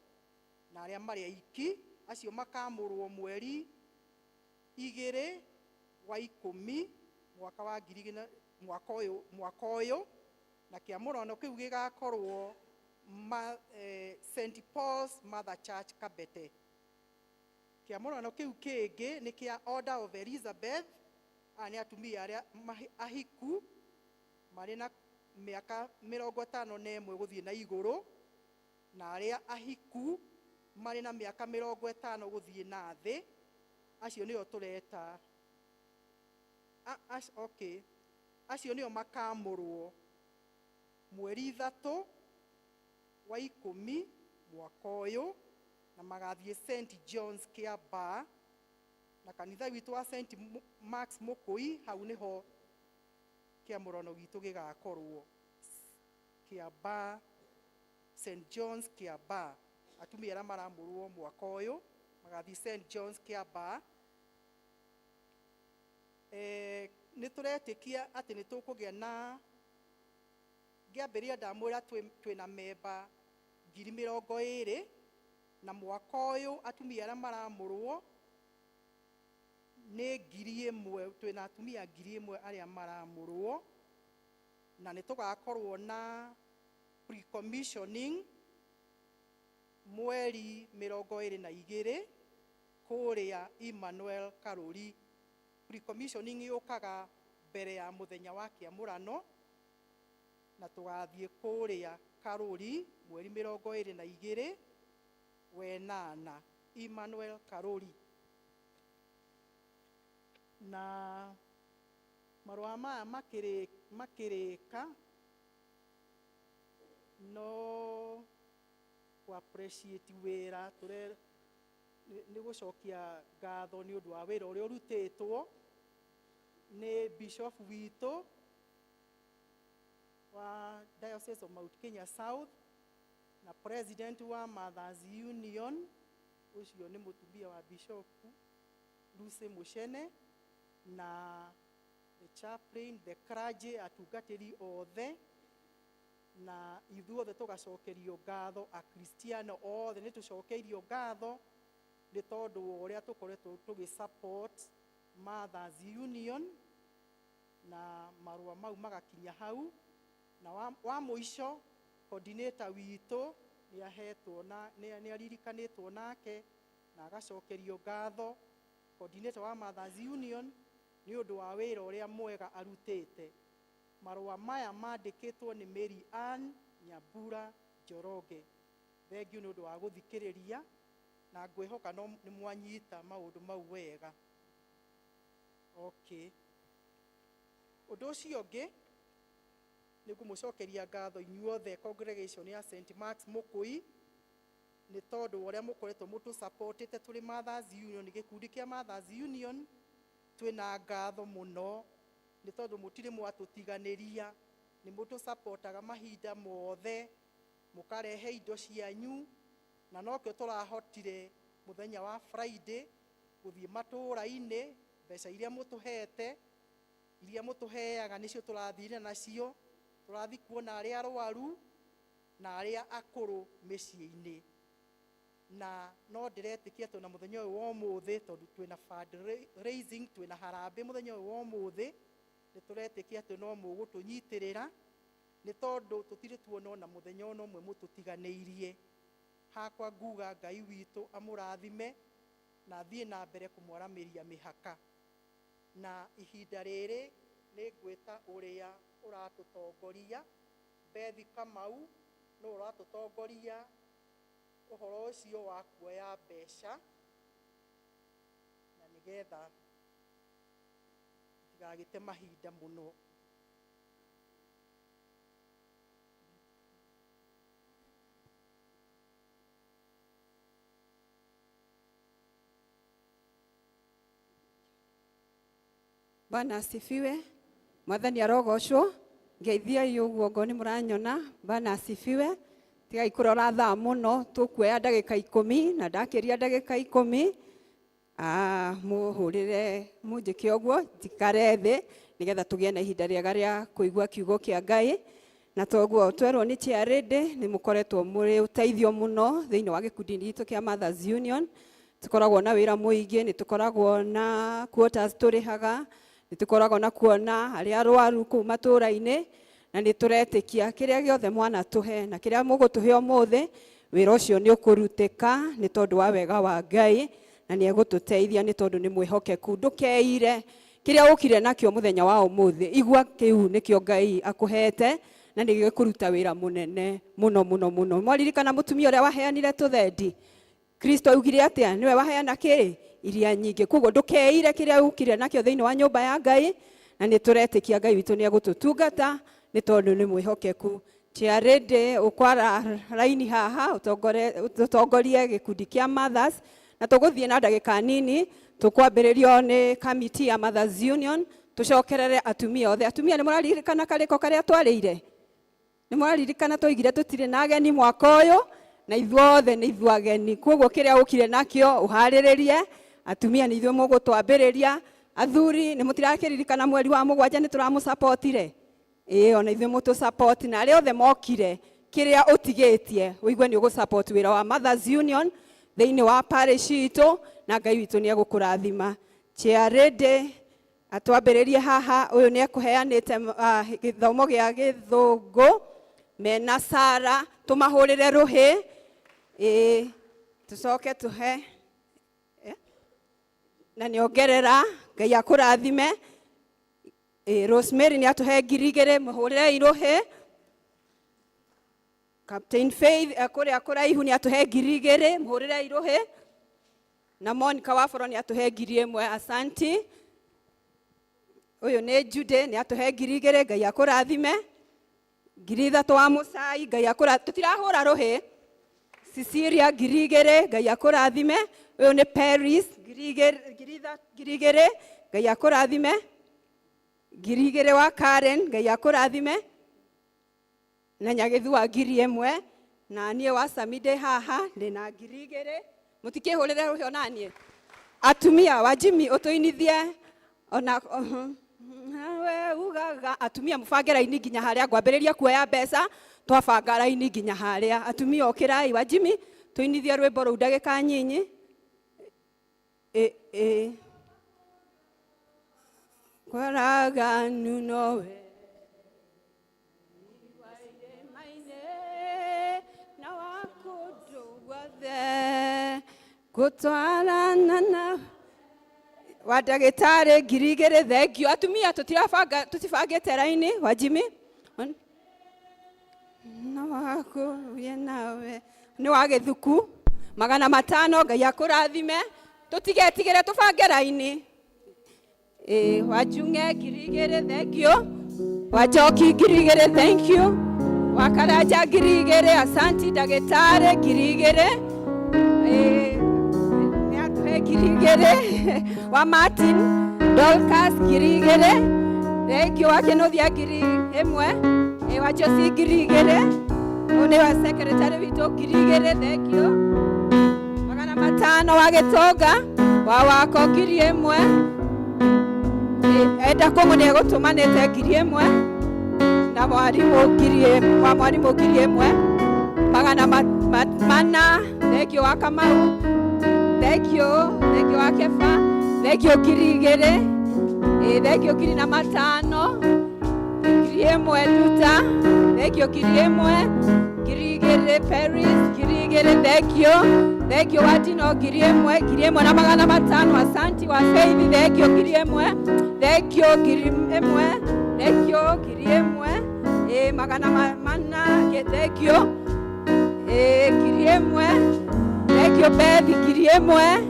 Speaker 1: na arĩa marĩ aiki, acio makamũrwo mweri 2 wa 10 mwaka wa ngiri igĩrĩ mwaka ũyũ, na kĩamũrano kĩu gĩgakorwo St Paul's Mother Church Kabete. Kĩamũrano kĩu kĩngĩ nĩ kĩa Order of Elizabeth, aya nĩ atumia arĩa ahiku marĩ na mĩaka 51 gũthiĩ na igũrũ, na arĩa ahiku marĩ na mĩaka 50 gũthiĩ na thĩ, acio nĩo tũreta okay, acio nĩo makamũrwo mweri 3 wa 10 mwaka ũyũ, na magathiĩ St John's Kĩambaa, na kanitha witũ wa St Mark's Mũkũi hau nĩho kĩamũrano gitũ gĩgakorwo Kĩambaa, St John's Kĩambaa. Atumia arĩa maramũrwo mwaka ũyũ magathiĩ St John's Kĩambaa. Nĩ tũretĩkia atĩ nĩ tũkũgĩa na ngĩambĩrĩria ndamwĩra twĩna memba 20,000, na mwaka ũyũ atumia arĩa maramũrwo nĩ 1,000, twĩna atumia 1,000 arĩa maramũrwo, na nĩ tũgakorwo na pre-commissioning mweri 22 kũrĩa Emmanuel Karũri. Pre-commissioning yũkaga mbere ya mũthenya wa kĩamũrano, na tũgathiĩ kũrĩa Karũri mweri 22 wenana, Emmanuel Karũri. Na marũa maya makĩrĩka no ku appreciate wĩra tũre nĩ gũcokia ngatho nĩ ũndũ wa wĩra ũrĩa ũrutĩtwo nĩ bishop witũ wa Diocese of Mount Kenya South na president wa Mothers Union, ũcio nĩ mũtumia wa bishop Lucy Muchene, na the chaplain, the clergy, atungatĩri othe, na ithuothe tũgacokerio ngatho, akristiano othe nĩ tũcokeirio ngatho nĩ tondũ wa ũrĩa tũkoretwo tũgĩ support Mothers Union, na marũa mau magakinya hau. Na wa mũico coordinator witũ nĩ ahetwo na nĩ aririkanĩtwo nake na agacokerio ngatho Coordinator wa Mothers Union nĩ ũndũ wa wĩra ũrĩa mwega arutĩte. Marũa maya mandĩkĩtwo nĩ Mary Ann Nyambura Njoroge. Thengiũ nĩ ũndũ wa gũthikĩrĩria na ngwĩhoka no nĩ mwanyita maũndũ mau wega. Okay. Ũndũ ũcio ũngĩ nĩ ngũmũcokeria ngatho inyuothe congregation ya St. Mark's Mũkũi nĩ tondũ wa ũrĩa mũkoretwo mũtũsupportĩte tũrĩ Mothers Union, gĩkundi kĩa Mothers Union twĩna ngatho mũno nĩ tondũ mũtirĩ mwatũtiganĩria, nĩ mũtũsupportaga mahinda mothe, mũkarehe indo cianyu, na nokĩo tũrahotire mũthenya wa Friday gũthiĩ matũũra-inĩ, mbeca iria mũtũhete, iria mũtũheaga nĩcio tũrathire nacio, tũrathiĩ kuona arĩa arwaru na arĩa akũrũ mĩciĩ-inĩ. Na no ndĩretĩkia twĩna mũthenya ũyũ wa ũmũthĩ tondũ twĩna fundraising, twĩna harambĩ mũthenya ũyũ wa ũmũthĩ, nĩ tũretĩkia atĩ no mũgũtũnyitĩrĩra nĩ tondũ tũtirĩ tuona ona mũthenya ona ũmwe mũtũtiganĩirie. Hakwa nguga Ngai witũ amũrathime na athiĩ na mbere kũmwaramĩria mĩhaka. Na ihinda rĩrĩ nĩ ngwĩta ũrĩa ũratũtongoria Bethi Kamau, nĩ ũratũtongoria ũhoro ũcio wa kuoya mbeca na nĩgetha tigagĩte mahinda mũno.
Speaker 19: Bwana asifiwe. Mwathani arogocwo. Ngeithiai ũguo ngo nĩ mũranyona. Bwana asifiwe. Tigai kũrora thaa mũno, tũkuoya ndagĩka 10 na ndakĩria ndagĩka 10 mũhũrĩre mũnjĩke ũguo njikare thĩ nĩgetha tũgĩe na ihinda rĩega rĩa kũigua kiugo kĩa Ngai. Na toguo twerwo nĩ chairlady nĩ mũkoretwo mũrĩ ũteithio mũno thĩinĩ wa gĩkundi gitũ kĩa Mothers Union. Tũkoragwo na wĩra mũingĩ, nĩ tũkoragwo na quotas tũrĩhaga, nĩ tũkoragwo na kuona arĩa arwaru kũu matũũra-inĩ, na nĩ tũretĩkia kĩrĩa gĩothe mwanatũhe na kĩrĩa mũgũtũhe ũmũthĩ, wĩra ũcio nĩ ũkũrutĩka nĩ tondũ wa wega wa Ngai, na nĩ egũtũteithia nĩ tondũ nĩ mwĩhokeku. Ndũkeire kĩrĩa ũkire nakĩo mũthenya wa ũmũthĩ, igua kĩu nĩkĩo Ngai akũhete na nĩ gĩkũruta wĩra mũnene mũno mũno mũno. Mwaririkana mũtumia ũrĩa waheanire tũthendi, Kristo augire atĩa? Nĩwe waheana kĩ? Iria nyingĩ. Koguo ndũkeire kĩrĩa ũkire nakĩo thĩinĩ wa nyũmba ya Ngai, na nĩ tũretĩkia Ngai witũ nĩ egũtũtungata nĩ tondũ nĩ mwĩhokeku. Chairlady ũkwara raini haha ũtongorie gĩkundi kĩa Mothers, na tũgũthiĩ na ndagĩka nini. Tũkwambĩrĩrio nĩ kamiti ya Mothers Union, tũcokerere atumia othe. Atumia nĩ mũraririkana karĩko karĩa twarĩire? Nĩ mũraririkana twaigire tũtirĩ na ageni mwaka ũyũ, na ithuothe nĩ ithuĩ ageni. Koguo kĩrĩa ũkire nakĩo ũharĩrĩrie. Atumia nĩ ithuĩ mũgũtwambĩrĩria. Athuri nĩ mũtirakĩririkana mweri wa 7 nĩ tũramũsapotire? Ĩĩ, ona ithuĩ mũtũsapoti, na arĩa othe mokire kĩrĩa ũtigĩtie ũigue nĩ ũgũsupport wĩra wa Mothers Union thĩinĩ wa parish itũ, na Ngai witũ nĩ egũkũrathima. Chairlady atwambĩrĩrie haha, ũyũ nĩ ekũheanĩte gĩthomo gĩa gĩthũngũ mena Sara, tũmahũrĩre rũhĩ. Ĩĩ, tũcoke tũhe na nĩongerera. Ngai akũrathime. Ĩĩ, Rosemary nĩ atũhe 2000, mũhũrĩrei rũhĩ. Captain Faith kũrĩa kũraihu nĩ atũhe 2000, mũhũrĩrei rũhĩ. Na Monica Waforo nĩ atũhe 1000, asanti. Ũyũ nĩ Jude nĩ atũhe 2000, Ngai akũrathime. 3000 wa Mũcai, Ngai akũrathime. Tũtirahũra rũhĩ. Cecilia 2000, Ngai akũrathime. Ũyũ nĩ Paris 2000, Ngai akũrathime. 2000 wa Karen, Ngai akũrathime. Na Nyagĩthu wa 1000, na niĩ wa Sami ndĩ haha ndĩna 2000. Mũtikĩhũrĩre rũhĩ ona niĩ. Atumia wa Jimmy ũtũinithie ona we ugaga atumia mũbange raini nginya harĩa ngwambĩrĩria kuoya mbeca, twabanga raini nginya harĩa. Atumia ũkĩrai, wa Jimmy tũinithie rwĩmbo rũu ndagĩka nyinyi. Ĩ kwaraganu nowe na wakũndũ guothe gũtwarana na Wa ndagĩtarĩ 2000, thengio. Atumia tũtirabanga, tũtibangĩte raini. Wa Jimmy no wakũrie nawe nĩ wa gĩthuku 500, Ngai akũrathime. Tũtigetigĩre, tũbange raini. Ĩĩ, wa Njung'e 2000, thengio. Wa Njoki 2000, thank you. Wa Karanja 2000, asanti. Ndagĩtarĩ 2000, ĩĩ, nĩ atũhe 2000. Wa Martin Dorcas 2000, thengio. Wa Kĩnũthia 1000, ĩĩ, wa Josi 2000, ũyũ nĩ wa secretary witũ, 2000, thengio. 500 wa Gĩtonga, wa Wako 1000. Enda kũng'ũ nĩ egũtũmanĩte 1000, na mwarimũ wa mwarimũ 1400, thengio. Wa Kamau, thengio, thengio. Wa Keba, thengio, 2000. Ĩĩ, thengio. 1500, 1000 Nduta, thengio. 1000, 2000 Paris, 2000, thengio, thengio. Wa Dino 1000, 1500, asanti. Wa Faith, thengio, 1000, thengio, 1000, thengio, 1000. Ĩĩ, 400, thengio. Ĩĩ, 1000, thengio. Beth 1000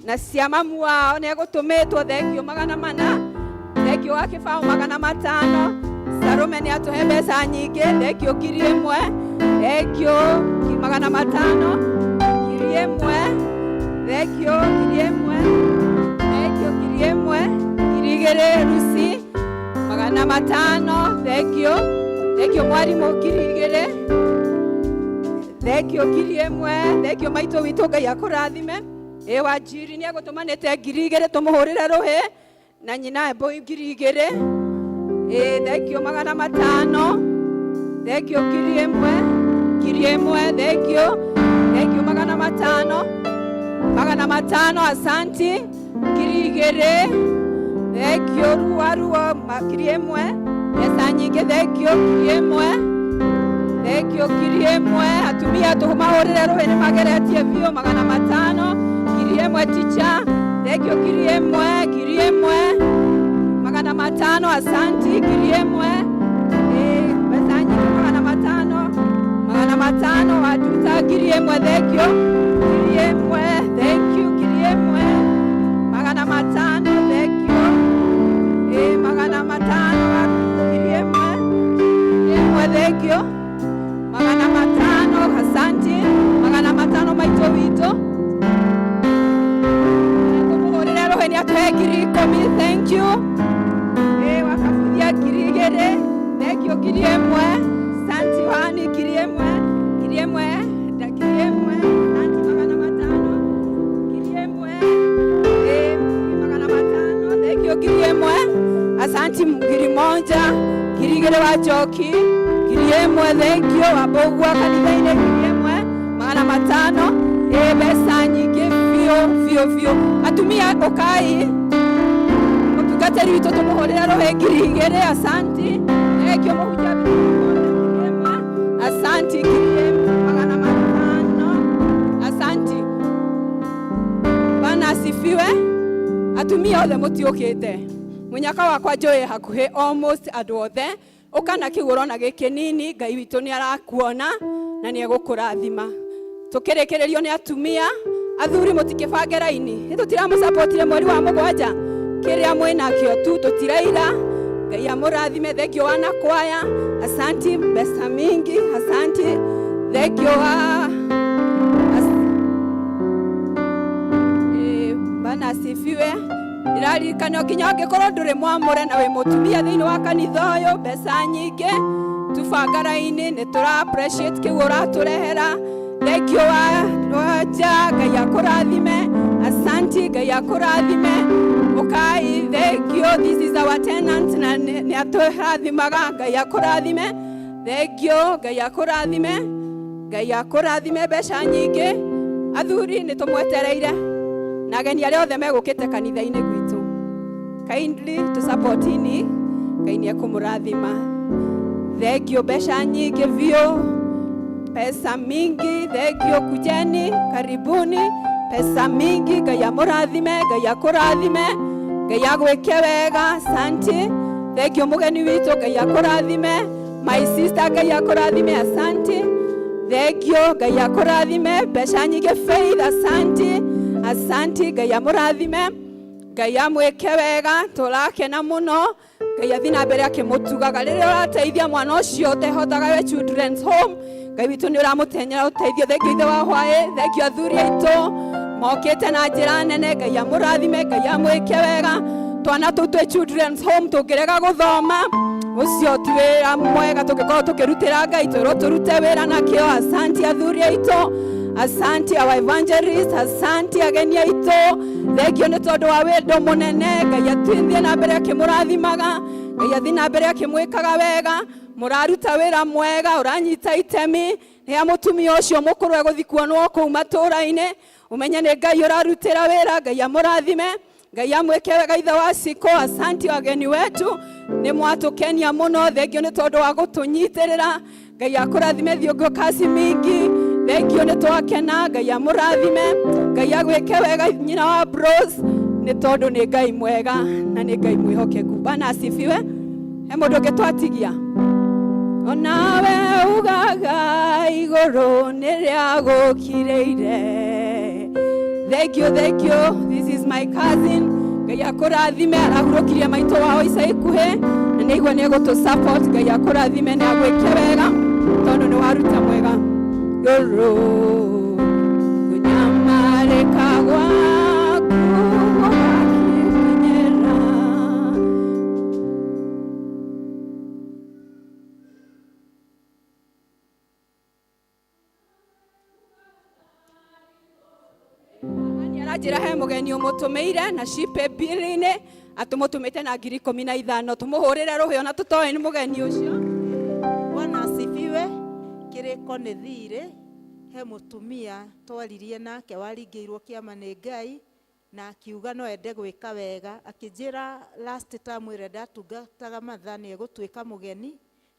Speaker 19: na cia mamu wao nĩ egũtũmĩtwo, thengio. 400, thengio. Wa Kĩbaũ 500. Sarume nĩ atũhe mbeca nyingĩ, thengio. 1000, thengio. 500, 1000, thengio. 1000, thengio. 1000, 2000 Rusi, 500, thengio, thengio. Mwarimũ 2000, thengio. 1000, thengio. Maitũ witũ, Ngai akũrathime. Ĩ, wa Njiri nĩ egũtũmanĩte 2000, tũmũhũrĩre rũhĩ, na nyina mbũi 2000. Ĩ, thengio. 500, thengio. 1000, 1000, thengio, thengio. 500, 500, asanti. 2000, thengio. Rua ruo 1000, mbeca nyingĩ, thengio. 1000, thengio. 1000. Atumia tũmahũrĩre rũhĩ, nĩ mageretie biũ. 500, 1000. Ticha, thengio. 1000, 1500, asanti. 1000. Ĩ, mbeca nyingĩ, 500, 500. Wanduta 1000, thengio. 1000, thank you. 1500, thengio. Ĩ, 500, 1000, 1000, thengio. 500, asanti. 500, maitũ witũ, tũmũhũrĩre rũhĩ, nĩ atũhe 10,000, thank you. Ĩ, wakabuthia 2000, thengio. 1000, santi. Wani 1000, 1000, 1000, santi. 500, 1000. Ĩ, 500, thengio. 1000, asanti. 1000, 2000 wa Njoki, 1000, thengio. Wa Mbũgua kanitha-inĩ 1000, 500. Ĩ, mbeca nyingĩ biũ biũ biũ. Atumia ũkai, mũtungatĩri witũ tũmũhũrĩre rũhĩ, 2000, asanti, thengio. Mũhunjia 1000, asanti. 1500, asanti. Bwana asifiwe. Atumia othe mũtiũkĩte, mũnyaka wakwa njũĩ hakuhĩ almost andũ othe ũkana kĩu ũrona gĩkĩ nini. Ngai witũ nĩ arakuona na nĩ egũkũrathima. Tũkĩrĩkĩrĩrio nĩ atumia. Athuri mũtikĩbange raini, nĩ tũtiramũcapotire mweri wa mũgwanja, kĩrĩa mwĩnakĩo tu tũtiraira. Ngai amũrathime. Thengio wana kwaya, asanti, mbeca mingi, asanti, thengio wa. Bwana asifiwe. Ndĩraririkana nginya angĩkorwo ndũrĩ mwamũre na wĩ mũtumia thĩinĩ wa kanitha ũyũ, mbeca nyingĩ, tubanga raini, nĩ tũra appreciate kĩu ũratũrehera. Thengio wa wanja, Ngai akũrathime, asanti, Ngai akũrathime. Ũkai, thengio. This is our tenant na nĩ atũrathimaga. Ngai akũrathime, thengio. Ngai akũrathime, Ngai akũrathime, mbeca nyingĩ. Athuri nĩ tũmwetereire na ageni arĩa othe megũkĩte kanitha-inĩ gwitũ, kindly tũsupportini. Ngai nĩ ekũmũrathima. Thengio, mbeca nyingĩ biũ, pesa mingi, thengio. Kujeni, karibuni. Pesa mingi, Ngai amũrathime, Ngai akũrathime, Ngai agwĩke wega, asanti. Thank you mũgeni witũ, Ngai akũrathime. My sister, Ngai akũrathime, asanti. Thank you, Ngai akũrathime. Mbeca nyingĩ Faith, asanti. Asanti, Ngai amũrathime. Ngai amwĩke wega, tũrakena mũno. Ngai athi na mbere akĩmũtugaga rĩrĩa ũrateithia mwana ũcio ũtehotaga we children's home. Ngai witũ nĩ ũramũtenyera ũteithio. Thank you ithe wa hwaĩ, thank you athuri aitũ mokĩte na njĩra nene. Ngai amũrathime, Ngai amwĩke wega. Twana tũu twĩ children's home tũngĩrega gũthoma, ũcio ti wĩra mwega tũngĩkorwo tũkĩrutĩra Ngai, twĩrwo tũrute wĩra nakĩo. Asanti athuri aitũ, asanti our evangelist, asanti ageni aitũ. Thank you nĩ tondũ wa wendo mũnene. Ngai athiĩ na mbere akĩmũrathimaga, Ngai athiĩ na mbere akĩmwĩkaga wega. Mũraruta wĩra mwega, ũranyita itemi rĩa mũtumia ũcio mũkũrũ egũthiĩ kuonwo kũu matũũra-inĩ. Ũmenye nĩ Ngai ũrarutĩra wĩra. Ngai amũrathime, Ngai amwĩke wega. Ithe wa Ciko, asanti ageni wetu, nĩ mwatũkenia mũno. Thank you nĩ tondũ wa gũtũnyitĩrĩra. Ngai akũrathime thiũngũ kasi mingi. Thank you, nĩ twakena. Ngai amũrathime, Ngai agwĩke wega nyina wa bros, nĩ tondũ nĩ Ngai mwega na nĩ Ngai mwĩhokeku. Bwana asifiwe. He mũndũ ũngĩ twatigia? Onawe ugaga igũrũ nĩ rĩa gũkirĩire. Thank you, thank you. This is my cousin. Ngai akũrathime, arahurũkirie maitũ wao ica ikuhĩ na nĩ igua nĩ egũtũ support. Ngai akũrathime nĩ agwĩke wega tondũ nĩ waruta mwega. Igũrũ kũnyamarĩka gwaku gũgakinyĩra. Aranjĩra he mũgeni ũmũtũmĩire na cipe bill-inĩ, atũmũtũmĩte na 15,000. Tũmũhũrĩre rũhĩ ona tũtoĩ nĩ mũgeni ũcio.
Speaker 20: Bwana asifiwe. Kĩrĩko nĩ thirĩ. He mũtumia twaririe nake waringĩirwo kĩama nĩ Ngai na akiuga no ende gwĩka wega, akĩnjĩra last term ĩrĩa ndatungataga matha nĩ egũtuĩka mũgeni,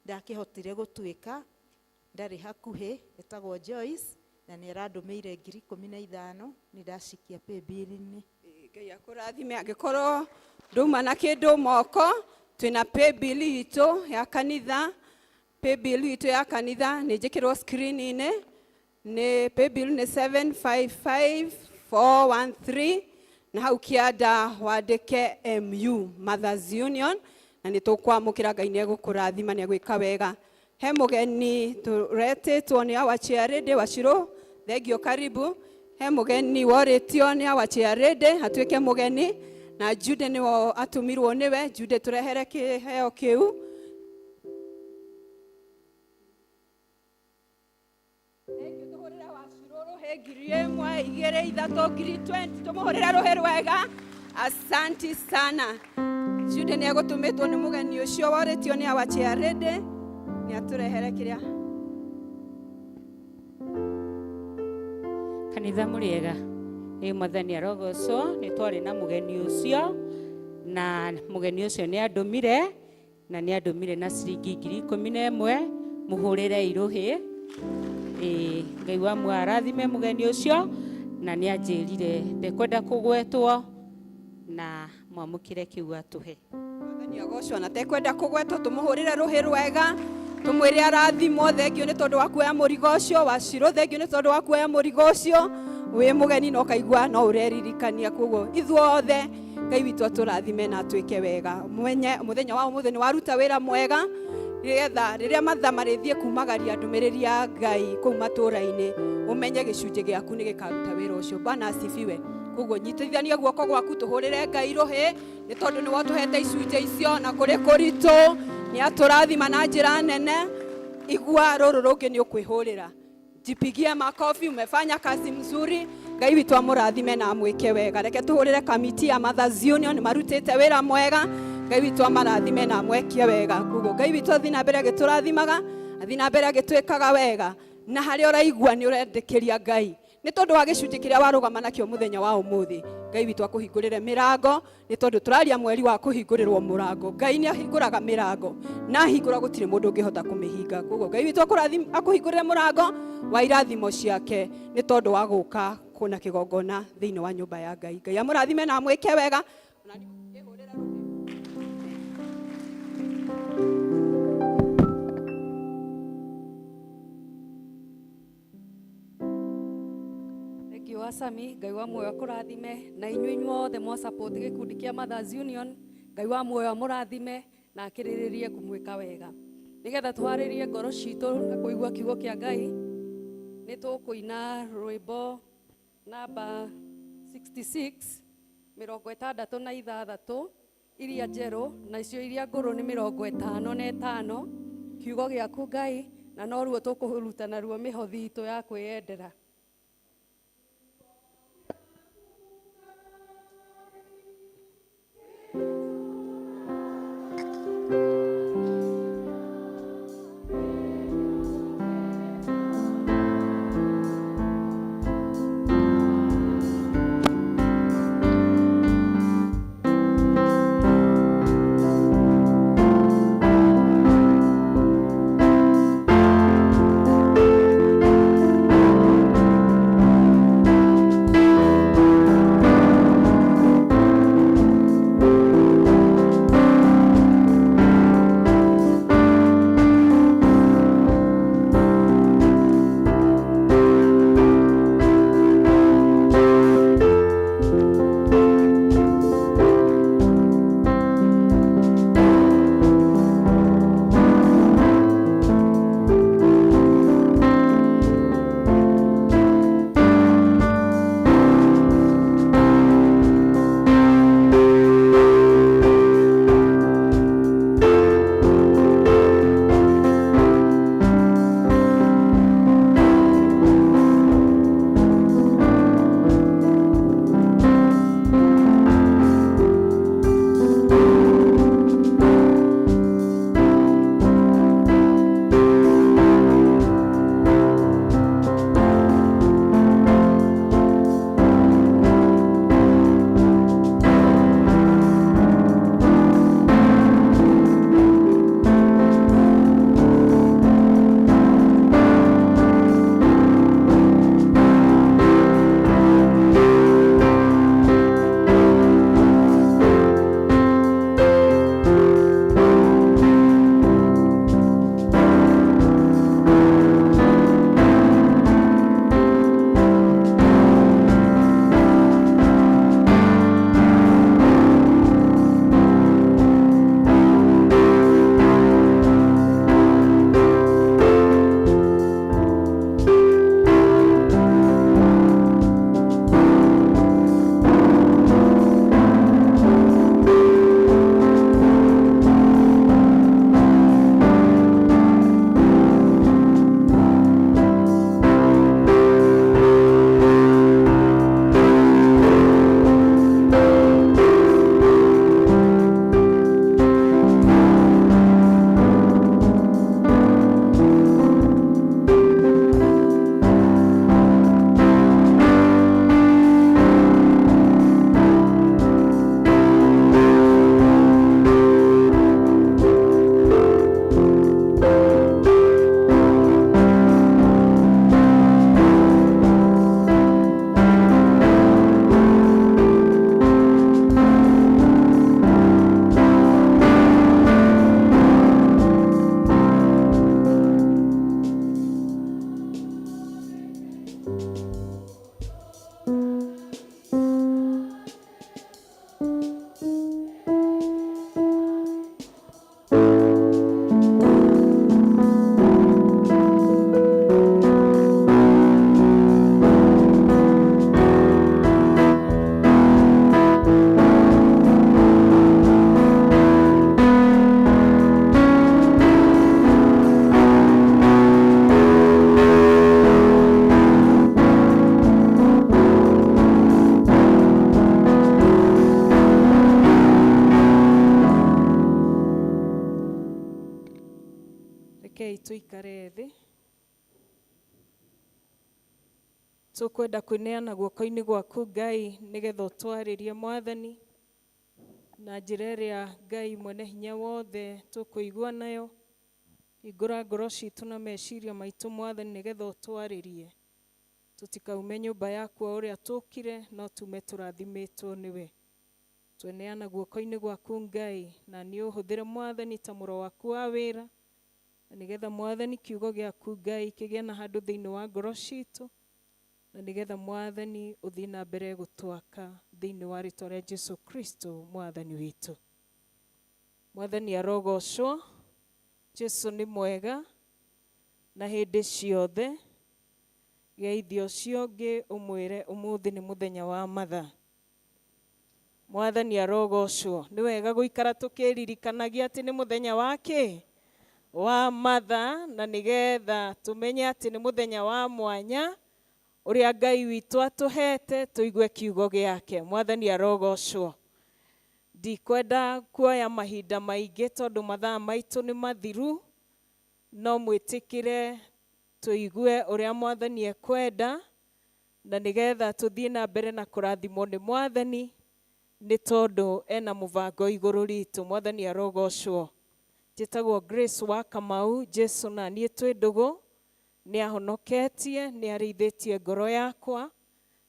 Speaker 20: ndakĩhotire gũtuĩka, ndarĩ hakuhĩ. Etagwo Joyce na nĩ arandũmĩire 15,000, nĩ ndacikia paybill-inĩ.
Speaker 19: Ngai akũrathime. Angĩkorwo nduma na kĩndũ moko, twĩna paybill itũ ya kanitha. Paybill itũ ya kanitha nĩ njĩkĩrwo screen-inĩ, nĩ paybill nĩ 755413, na hau kĩanda wandĩke MU, Mothers Union, na nĩ tũkwamũkĩra. Ngai nĩ egũkũrathima, nĩ egwĩka wega. He mũgeni tũretĩtwo nĩ our chairlady Wacirũ, thengio, karibu. He mũgeni worĩtio nĩ our chairlady atuĩke mũgeni, na Jude nĩwe atũmirwo nĩwe. Jude, tũrehere kĩheo kĩu. Rũhĩ 1,000, 2, 3, 20,000. Tũmũhũrĩre rũhĩ rwega. Asanti sana. Jude nĩ egũtũmĩtwo nĩ mũgeni ũcio worĩtio nĩ our chairlady, nĩ atũrehere kĩrĩa.
Speaker 21: Kanitha mũrĩega? Ĩ Mwathani arogocwo. Nĩ twarĩ na mũgeni ũcio, na mũgeni ũcio nĩ andũmire na nĩ andũmire na ciringi 11,000. Mũhũrĩre irũhĩ. Ĩ Ngai wa muoyo arathime mũgeni ũcio, na nĩ anjĩrire ndekwenda kũgwetwo na mwamũkĩre kĩu atũhe.
Speaker 19: Mwathani agocwo. Na tekwenda kũgwetwo, tũmũhũrĩre rũhĩ rwega, tũmwĩre arathimwo. Thengio nĩ tondũ wa kuoya mũrigo ũcio Wacirũ, thengio nĩ tondũ wa kuoya mũrigo ũcio wĩ mũgeni na ũkaigua no ũreririkania. Koguo ithuothe Ngai witũ atũrathime na atwĩke wega. Mwenye mũthenya wa ũmũthĩ nĩ waruta wĩra mwega, nĩgetha rĩrĩa matha marĩthiĩ kumagaria ndũmĩrĩri ya Ngai kũu matũũra-inĩ, ũmenye gĩcunjĩ gĩaku nĩ gĩkaruta wĩra ũcio. Bwana asifiwe. Koguo nyitithania guoko gwaku, tũhũrĩre Ngai rũhĩ nĩ tondũ nĩwe ũtũhete icunjĩ icio, na kũrĩ kũritũ nĩ atũrathima na njĩra nene. Igua rũrũ rũngĩ nĩ ũkwĩhũrĩra. Jipigie makofi, umefanya kazi mzuri. Ngai witũ amũrathime na amwĩke wega. Reke tũhũrĩre kamiti ya Mothers Union, marutĩte wĩra mwega. Ngai witũ amarathime na amwekie wega. Koguo Ngai witũ athiĩ na mbere agĩtũrathimaga, athiĩ na mbere agĩtwĩkaga wega, na harĩa ũraigua nĩ ũrendĩkĩria Ngai nĩ tondũ wa gĩcunjĩ kĩrĩa warũgama nakĩo mũthenya wa ũmũthĩ, Ngai witũ akũhingũrĩre mĩrango, nĩ tondũ tũraria mweri wa kũhingũrĩrwo mũrango. Ngai nĩ ahingũraga mĩrango, na ahingũra gũtirĩ mũndũ ũngĩhota kũmĩhinga. Koguo Ngai witũ akũhingũrĩre mũrango wa irathimo ciake nĩ tondũ wa gũka. Kwĩna kĩgongona thĩinĩ wa nyũmba ya Ngai. Ngai amũrathime na amwĩke wega.
Speaker 4: Thank you Asami, Ngai wa muoyo akũrathime na inyuĩ inyuothe mwa support gĩkundi kĩa Mothers Union. Ngai wa muoyo amũrathime na akĩrĩrĩrie kũmwĩka wega. Nĩgetha tũharĩrie ngoro citũ na kũigua kiugo kĩa Ngai, nĩ tũkũina rwĩmbo namba 66 66 iria njerũ na icio iria ngũrũ nĩ 55 kiugo gĩaku Ngai na noruo tũkũruta naruo mĩhothi itũ ya kwĩyendera.
Speaker 6: Rekei tuikare thĩ. Tũkwenda kwĩneana guoko-inĩ gwaku Ngai nĩgetha ũtwarĩrie Mwathani na njĩra ĩrĩa Ngai mwene hinya wothe tũkũigua nayo. Hingũra ngoro citũ na meciria maitũ Mwathani nĩgetha ũtwarĩrie. Tũtikaume nyũmba yaku o ũrĩa tũkire, no tume tũrathimĩtwo nĩwe. Tweneana guoko-inĩ gwaku Ngai, na nĩ ũhũthĩre Mwathani ta mũro waku wa wĩra, na nĩgetha Mwathani kiugo gĩaku Ngai kĩgĩe na handũ thĩinĩ wa ngoro citũ, na nĩgetha Mwathani ũthiĩ na mbere gũtwaka thĩinĩ wa rĩtwa rĩa Jesu Kristo Mwathani witũ. Mwathani arogocwo. Jesu nĩ mwega na hĩndĩ ciothe. Geithia ũcio ũngĩ ũmwĩre ũmũthĩ nĩ mũthenya wa matha. Mwathani arogocwo. Nĩ wega gũikara tũkĩririkanagia atĩ nĩ mũthenya wa kĩ? Wa matha, na nĩgetha tũmenye atĩ nĩ mũthenya wa mwanya ũrĩa Ngai witũ atũhete tũigue kiugo gĩake. Mwathani arogocwo. Ndikwenda kuoya mahinda maingĩ tondũ mathaa maitũ nĩ mathiru, no mwĩtĩkĩre tũigue ũrĩa Mwathani ekwenda, na nĩgetha tũthiĩ na mbere na kũrathimwo nĩ Mwathani, nĩ tondũ ena mũbango igũrũ ritũ. Mwathani arogocwo. Njĩtagwo Grace wa Kamau. Jesu na niĩ twĩ ndũgũ, nĩ ahonoketie, nĩ arĩithĩtie ngoro yakwa,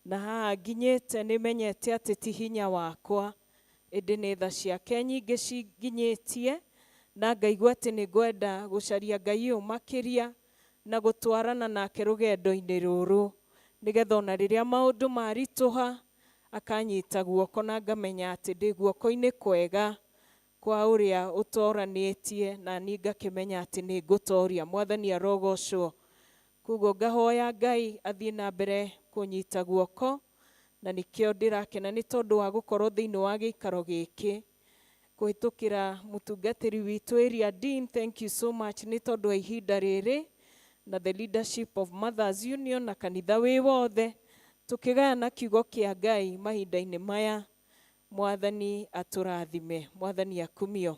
Speaker 6: na haha nginyĩte nĩ menyete atĩ ti hinya wakwa, ĩndĩ nĩ tha ciake nyingĩ cinginyĩtie, na ngaigua atĩ nĩ ngwenda gũcaria Ngai ũyũ makĩria na gũtwarana nake rũgendo-inĩ rũrũ, nĩgetha ona rĩrĩa maũndũ maritũha akanyita guoko na ngamenya atĩ ndĩ guoko-inĩ kwega kwa ũrĩa ũtoranĩtie, na niĩ ngakĩmenya atĩ nĩ ngũtoria. Mwathani arogocwo. Koguo ngahoya Ngai athiĩ na mbere kũnyita guoko, na nĩkĩo ndĩrakena nĩ tondũ wa gũkorwo thĩinĩ wa gĩikaro gĩkĩ kũhĩtũkĩra mũtungatĩri witũ Area Dean. Thank you so much nĩ tondũ wa ihinda rĩrĩ na the leadership of Mothers Union na kanitha wĩ wothe tũkĩgayana kiugo kĩa Ngai mahinda-inĩ maya. Mwathani atũrathime, Mwathani akumio.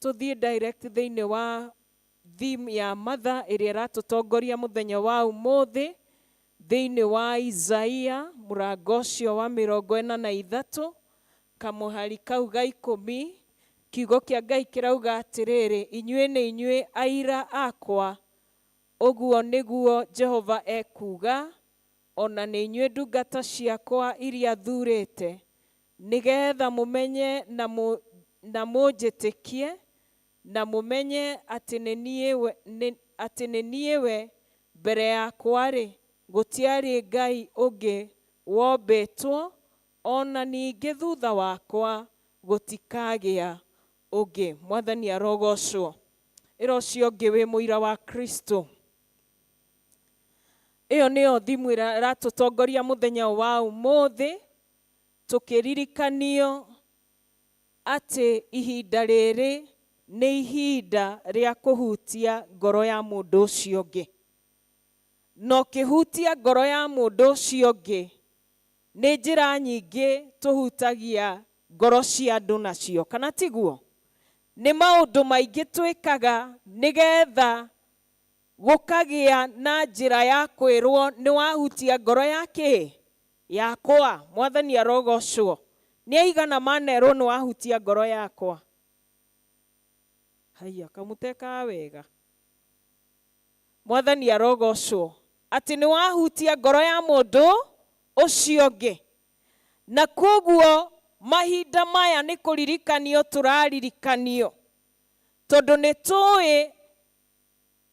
Speaker 6: Tũthiĩ direct thĩinĩ wa theme ya Mother ĩrĩa ĩratũtongoria mũthenya wa ũmũthĩ, thĩinĩ wa Isaia mũrango ũcio wa 43 kamũhari kau ga 10, kiugo kĩa Ngai kĩrauga atĩrĩrĩ, inyuĩ nĩ inyuĩ aira akwa, ũguo nĩguo Jehova ekuuga, ona nĩ inyuĩ ndungata ciakwa iria thurĩte, nĩgetha mũmenye na mũnjĩtĩkie, na mũmenye atĩ nĩ niĩ we. Mbere yakwa-rĩ, gũtiarĩ Ngai ũngĩ wombĩtwo, ona ningĩ thutha wakwa gũtikagĩa ũngĩ. Mwathani arogocwo. Ĩra ũcio ũngĩ wĩ mũira wa Kristo. Ĩyo nĩyo thimu ĩratũtongoria mũthenya wa ũmũthĩ, tũkĩririkanio atĩ ihinda rĩrĩ nĩ ihinda rĩa kũhutia ngoro ya mũndũ ũcio ũngĩ. Na ũkĩhutia ngoro ya mũndũ ũcio ũngĩ, nĩ njĩra nyingĩ tũhutagia ngoro cia andũ nacio, kana tiguo? Nĩ maũndũ maingĩ twĩkaga nĩgetha gũkagĩa na njĩra ya kwĩrwo nĩ wahutia ngoro ya kĩ? Yakwa. Mwathani arogocwo. Nĩ aigana manerwo nĩ wahutia ngoro yakwa? Haiya, kamũtekaga wega. Mwathani arogocwo. Atĩ nĩ wahutia ngoro ya mũndũ ũcio ũngĩ. Na koguo mahinda maya nĩ kũririkanio tũraririkanio, tondũ nĩ tũĩ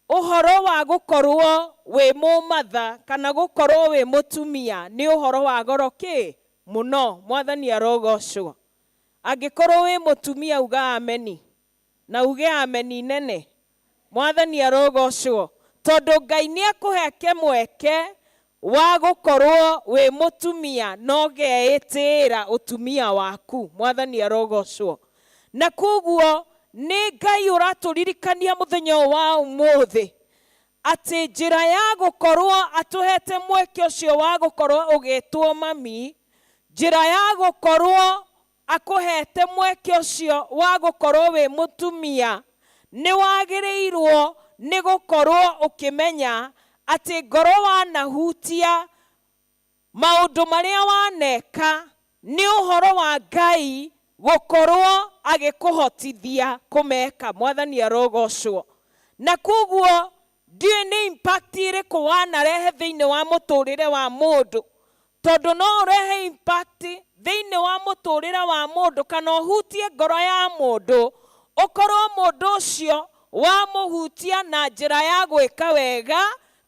Speaker 6: ũhoro wa gũkorwo wĩ mũmatha kana gũkorwo wĩ mũtumia nĩ ũhoro wa goro kĩ mũno. Mwathani arogocwo. Angĩkorwo wĩ mũtumia uga ameni, na uge ameni nene. Mwathani arogocwo, tondũ Ngai nĩ akũheke mweke wa gũkorwo wĩ mũtumia na ũgeĩtĩĩra ũtumia waku. Mwathani arogocwo. Na koguo nĩ Ngai ũratũririkania mũthenya wa ũmũthĩ atĩ njĩra ya gũkorwo atũhete mweke ũcio wa gũkorwo ũgĩtwo mami, njĩra ya gũkorwo akũhete mweke ũcio wa gũkorwo wĩ mũtumia, nĩ wagĩrĩirwo nĩ gũkorwo ũkĩmenya atĩ ngoro wanahutia maũndũ marĩa waneka nĩ ũhoro wa Ngai gũkorwo agĩkũhotithia kũmeka. Mwathani arogocwo. Na koguo Ndiũĩ nĩ impact ĩrĩkũ wanarehe thĩinĩ wa mũtũrĩre wa mũndũ, tondũ no ũrehe impact thĩinĩ wa mũtũrĩre wa mũndũ kana ũhutie ngoro ya mũndũ, ũkorwo mũndũ ũcio wamũhutia na njĩra ya gwĩka wega,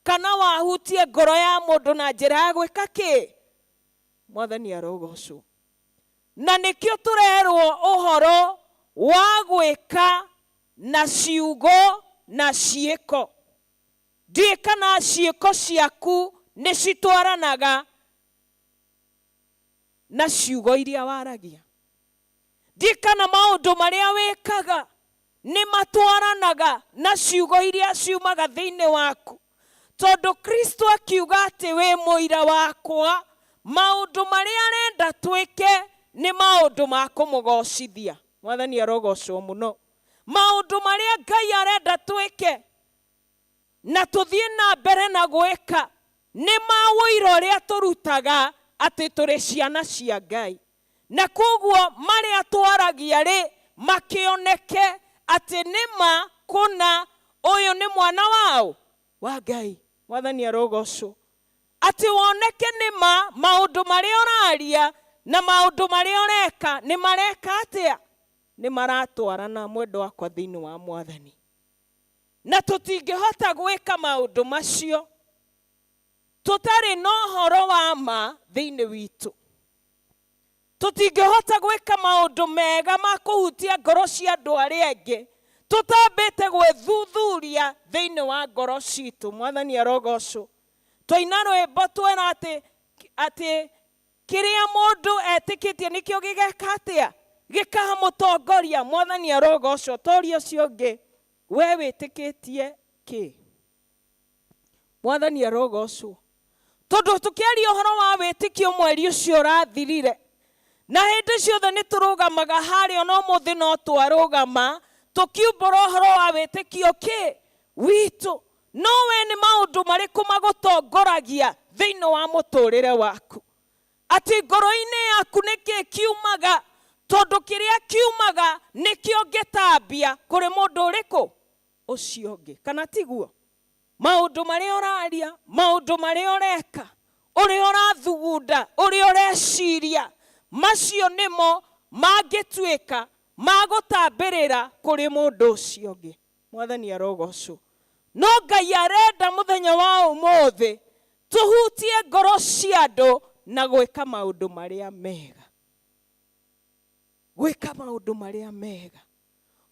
Speaker 6: kana wahutie ngoro ya mũndũ na njĩra ya gwĩka kĩ. Mwathani arogocwo. Na nĩkĩo tũrerwo ũhoro wa gwĩka na ciugo na ciĩko. Ndiũĩ kana ciĩko ciaku nĩ citwaranaga na ciugo iria waragia. Ndiũĩ kana maũndũ marĩa wĩkaga nĩ matwaranaga na ciugo iria ciumaga thĩinĩ waku, tondũ Kristo akiuga atĩ wĩ mũira wakwa, maũndũ marĩa arenda twĩke nĩ maũndũ ma kũmũgocithia. Mwathani arogocwo mũno. Maũndũ marĩa Ngai arenda twĩke na tũthiĩ na mbere na gwĩka nĩ ma ũira ũrĩa tũrutaga atĩ tũrĩ ciana cia Ngai, na koguo marĩa twaragia rĩ makĩoneke atĩ nĩ ma kũna ũyũ nĩ mwana wao wa Ngai. Mwathani arogocwo. Atĩ woneke nĩ ma maũndũ marĩa ũraria na maũndũ marĩa ũreka nĩ mareka atĩa, nĩ maratwarana, mwendo wakwa thĩinĩ wa Mwathani. Na tũtingĩhota gwĩka maũndũ macio tũtarĩ na ũhoro wa ma thĩinĩ witũ. Tũtingĩhota gwĩka maũndũ mega ma kũhutia ngoro cia andũ arĩa angĩ tũtambĩte gwĩthuthuria thĩinĩ wa ngoro citũ. Mwathani arogocwo. Twaina rwĩmbo twera atĩ kĩrĩa mũndũ etĩkĩtie nĩkĩo gĩgeka atĩa, gĩkamũtongoria. Mwathani arogocwo. Toria ũcio ũngĩ, we wĩtĩkĩtie kĩ? Mwathani arogocwo. Tondũ tũkĩaria ũhoro wa wĩtĩkio mweri ũcio ũrathirire, na hĩndĩ ciothe nĩ tũrũgamaga harĩa, ona ũmũthĩ no twarũgama tũkiumbũra ũhoro wa wĩtĩkio kĩ witũ. No we nĩ maũndũ marĩkũ magũtongoragia thĩinĩ wa mũtũrĩre waku? Atĩ ngoro-inĩ yaku nĩkĩ kiumaga? Tondũ kĩrĩa kiumaga nĩkĩo ngĩtambia kũrĩ mũndũ ũrĩkũ ũcio ũngĩ, kana tiguo? Maũndũ marĩa ũraria, maũndũ marĩa ũreka, ũrĩa ũrathugunda, ũrĩa ũreciria, macio nĩmo mangĩtuĩka magũtambĩrĩra kũrĩ mũndũ ũcio ũngĩ. Mwathani arogocwo. No Ngai arenda mũthenya wa ũmũthĩ tũhutie ngoro cia andũ na gwĩka maũndũ marĩa mega. Gwĩka maũndũ marĩa mega,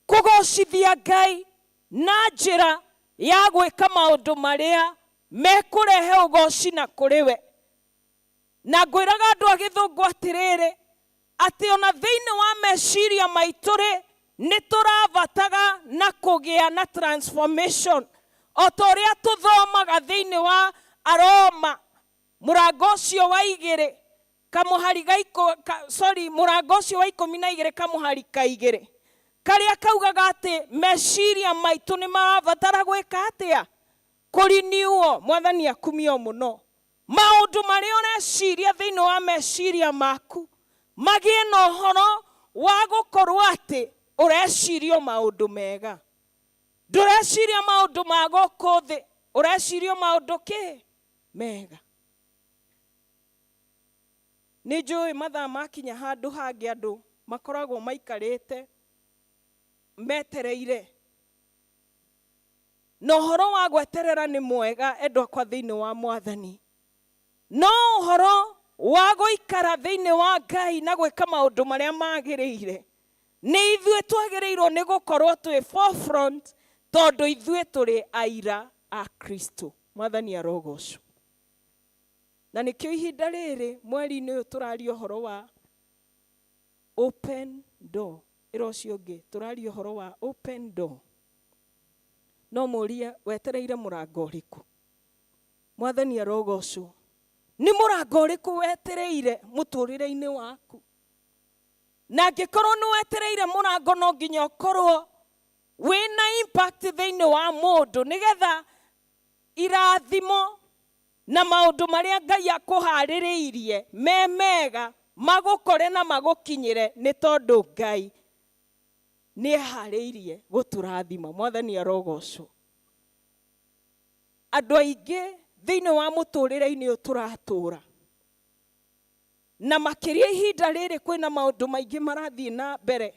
Speaker 6: kũgocithia Ngai na njĩra ya gwĩka maũndũ marĩa mekũrehe ũgoci na kũrĩ we. Na ngwĩraga andũ a gĩthũngũ atĩrĩrĩ, atĩ ona thĩinĩ wa meciria maitũ rĩ, nĩ tũrabataga na kũgĩa na transformation, o ta ũrĩa tũthomaga thĩinĩ wa Aroma mũrango ũcio wa igĩrĩ kamũhari ga sorry, mũrango ũcio wa 12 kamũhari ka igĩrĩ, karĩa kaugaga atĩ meciria maitũ nĩ marabatara gwĩka atĩa, kũriniuo. Mwathani akumio mũno. Maũndũ marĩa ũreciria thĩinĩ wa meciria maku magĩe na ũhoro wa gũkorwo atĩ ũreciria maũndũ mega. Ndũreciria maũndũ ma gũkũ thĩ, ũreciria maũndũ kĩ mega. Nĩ njũĩ mathaa makinya handũ hangĩ andũ makoragwo maikarĩte metereire, na ũhoro wa gweterera nĩ mwega, endwa akwa thĩinĩ wa Mwathani. No ũhoro wa gũikara thĩinĩ wa Ngai na gwĩka maũndũ marĩa magĩrĩire, nĩ ithuĩ twagĩrĩirwo nĩ gũkorwo twĩ forefront, tondũ ithuĩ tũrĩ aira a Kristo. Mwathani arogocwo. Na nĩkĩo ihinda rĩrĩ mweri-inĩ ũyũ tũraria ũhoro wa open door. Ĩra ũcio ũngĩ, tũraria ũhoro wa open door. No mũrie wetereire mũrango ũrĩkũ? Mwathani arogocwo. Nĩ mũrango ũrĩkũ wetereire mũtũrĩre-inĩ waku? Na angĩkorwo nĩ wetereire mũrango, no nginya ũkorwo wĩna impact thĩinĩ wa mũndũ, nĩgetha irathimo na maũndũ marĩa Ngai akũharĩrĩirie me mega magũkore na magũkinyĩre, nĩ tondũ Ngai nĩ eharĩirie gũtũrathima. Mwathani arogocwo. Andũ aingĩ thĩinĩ wa mũtũrĩre-inĩ ũyũ tũratũra, na makĩria ihinda rĩrĩ kwĩna maũndũ maingĩ marathiĩ na mbere,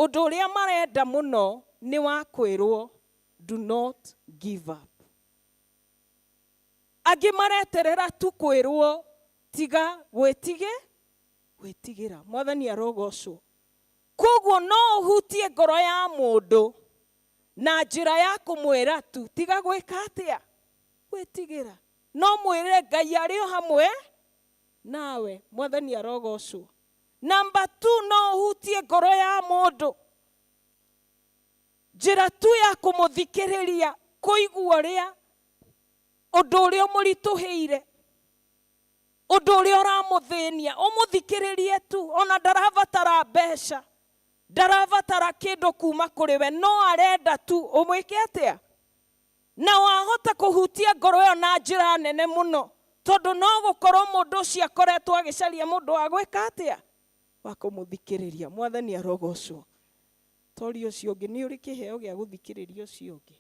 Speaker 6: ũndũ ũrĩa marenda mũno nĩ wa kwĩrwo do not give up. Angĩ mareterera tu kwĩrwo tiga gwĩtige gwĩtigĩra. Mwathani arogocwo. Koguo no ũhutie ngoro ya mũndũ na njĩra ya kũmwĩra tu tiga gwĩka atĩa, gwĩtigĩra. No mwĩre Ngai arĩ o hamwe nawe. Mwathani arogocwo. Namba 2, no ũhutie ngoro ya mũndũ njĩra tu ya kũmũthikĩrĩria, kũigua ũrĩa ũndũ ũrĩa ũmũritũhĩire, ũndũ ũrĩa ũramũthĩnia, ũmũthikĩrĩrie tu. Ona ndarabatara mbeca, ndarabatara kĩndũ kuma kũrĩ we, no arenda tu ũmwĩke atĩa. Na wahota kũhutia ngoro ĩyo na njĩra nene mũno, tondũ no gũkorwo mũndũ ũcio akoretwo agĩcaria mũndũ wa gwĩka atĩa, wa kũmũthikĩrĩria. Mwathani arogocwo. Tori ũcio ũngĩ, nĩ ũrĩ kĩheo gĩa gũthikĩrĩria ũcio ũngĩ?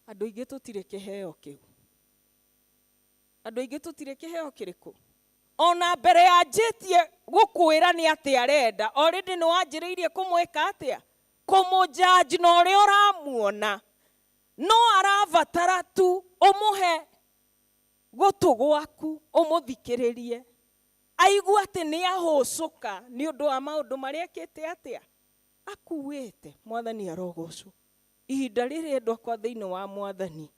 Speaker 6: Andũ aingĩ tũtirĩ kĩheo kĩu. Andũ aingĩ tũtirĩ kĩheo kĩrĩkũ? Ona mbere ya njĩtie gũkwĩra nĩ atĩa arenda, already nĩ wanjĩrĩirie kũmwĩka atĩa, kũmũjudge na ũrĩa ũramuona. No arabatara tu ũmũhe gũtũ gwaku, ũmũthikĩrĩrie, aigua atĩ nĩ ahũcũka nĩ ũndũ wa maũndũ marĩa ekĩte atĩa, akuĩte. Mwathani arogocwo. Ihinda rĩrĩ endwa akwa thĩinĩ wa Mwathani,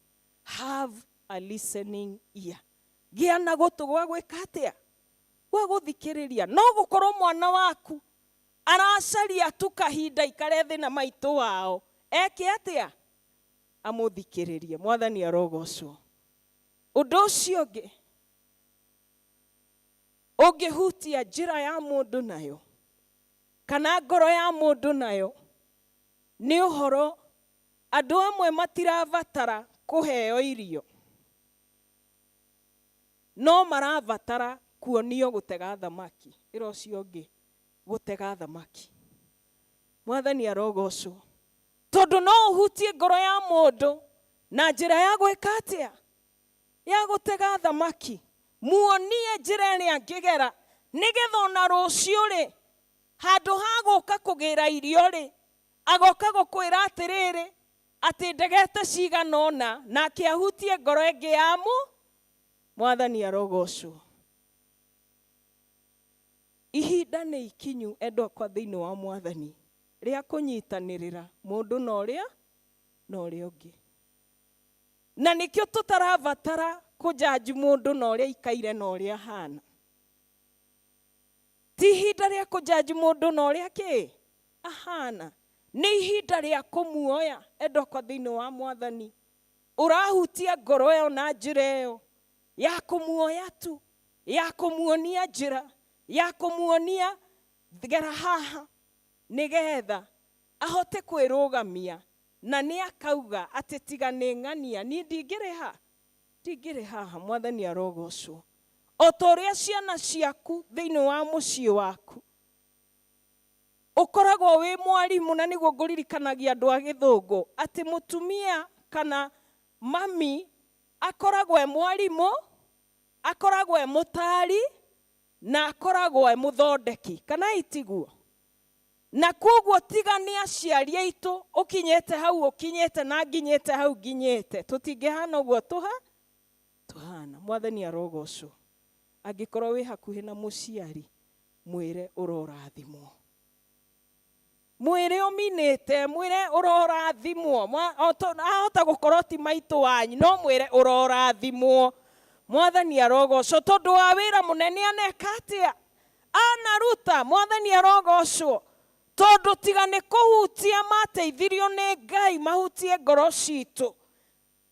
Speaker 6: have a listening ear. Gĩa na gũtũ gwa gwĩka atĩa, gwa gũthikĩrĩria. No gũkorwo mwana waku aracaria tu kahinda ikare thĩ na maitũ wao, eke atĩa, amũthikĩrĩrie. Mwathani arogocwo. Ũndũ ũcio ũngĩ ũngĩhutia njĩra ya mũndũ nayo kana ngoro ya mũndũ nayo nĩ ũhoro andũ amwe matirabatara kũheo irio, no marabatara kuonio gũtega thamaki. Ĩra ũcio ũngĩ gũtega thamaki. Mwathani arogocwo. Tondũ no ũhutie ngoro ya mũndũ na njĩra ya gwĩka atĩa, ya gũtega thamaki. Muonie njĩra ĩrĩa angĩgera nĩgetha ona rũciũ rĩ, handũ ha gũka kũgĩra irio rĩ, agoka gũkwĩra atĩrĩrĩ, atĩ ndegete cigana ũna, nake ahutie ngoro ĩngĩ ya mũ. Mwathani arogocwo. Ihinda nĩ ikinyu endwa akwa thĩinĩ wa Mwathani rĩa kũnyitanĩrĩra mũndũ na ũrĩa na ũrĩa ũngĩ. Na nĩkĩo tũtarabatara kũjanji mũndũ na ũrĩa aikaire na ũrĩa ahana. Ti ihinda rĩa kũjanji mũndũ na ũrĩa kĩ ahana, nĩ ihinda rĩa kũmuoya endwa akwa thĩinĩ wa Mwathani. Ũrahutia ngoro ĩyo na njĩra ĩyo ya kũmuoya tu, ya kũmuonia njĩra, ya kũmuonia gera haha, nĩgetha ahote kwĩrũgamia. Na nĩ akauga atĩ tiga nĩ ng'ania, niĩ ndingĩrĩ ha, ndingĩrĩ haha. Mwathani arogocwo. O ta ũrĩa ciana ciaku thĩinĩ wa mũciĩ waku ũkoragwo wĩ mwarimũ, na nĩguo ngũririkanagia andũ a gĩthũngũ atĩ mũtumia kana mami akoragwo e mwarimũ, akoragwo e mũtari, na akoragwo e mũthondeki, kana itiguo? Na koguo tiga nĩ aciari aitũ ũkinyĩte hau ũkinyĩte na nginyĩte hau nginyĩte, tũtingĩhana ũguo tũhana. Mwathani arogocwo. Angĩkorwo wĩ hakuhĩ na mũciari, mwĩre ũrorathimwo, mwĩre ũminĩte, mwĩre ũrorathimwo. Ahota gũkorwo ti maitũ wanyu, no mwĩre ũrorathimwo. Mwathani arogocwo tondũ wa wĩra mũnene aneka atĩa, anaruta. Mwathani arogocwo tondũ tiga nĩ kũhutia mateithirio nĩ Ngai mahutie ngoro citũ,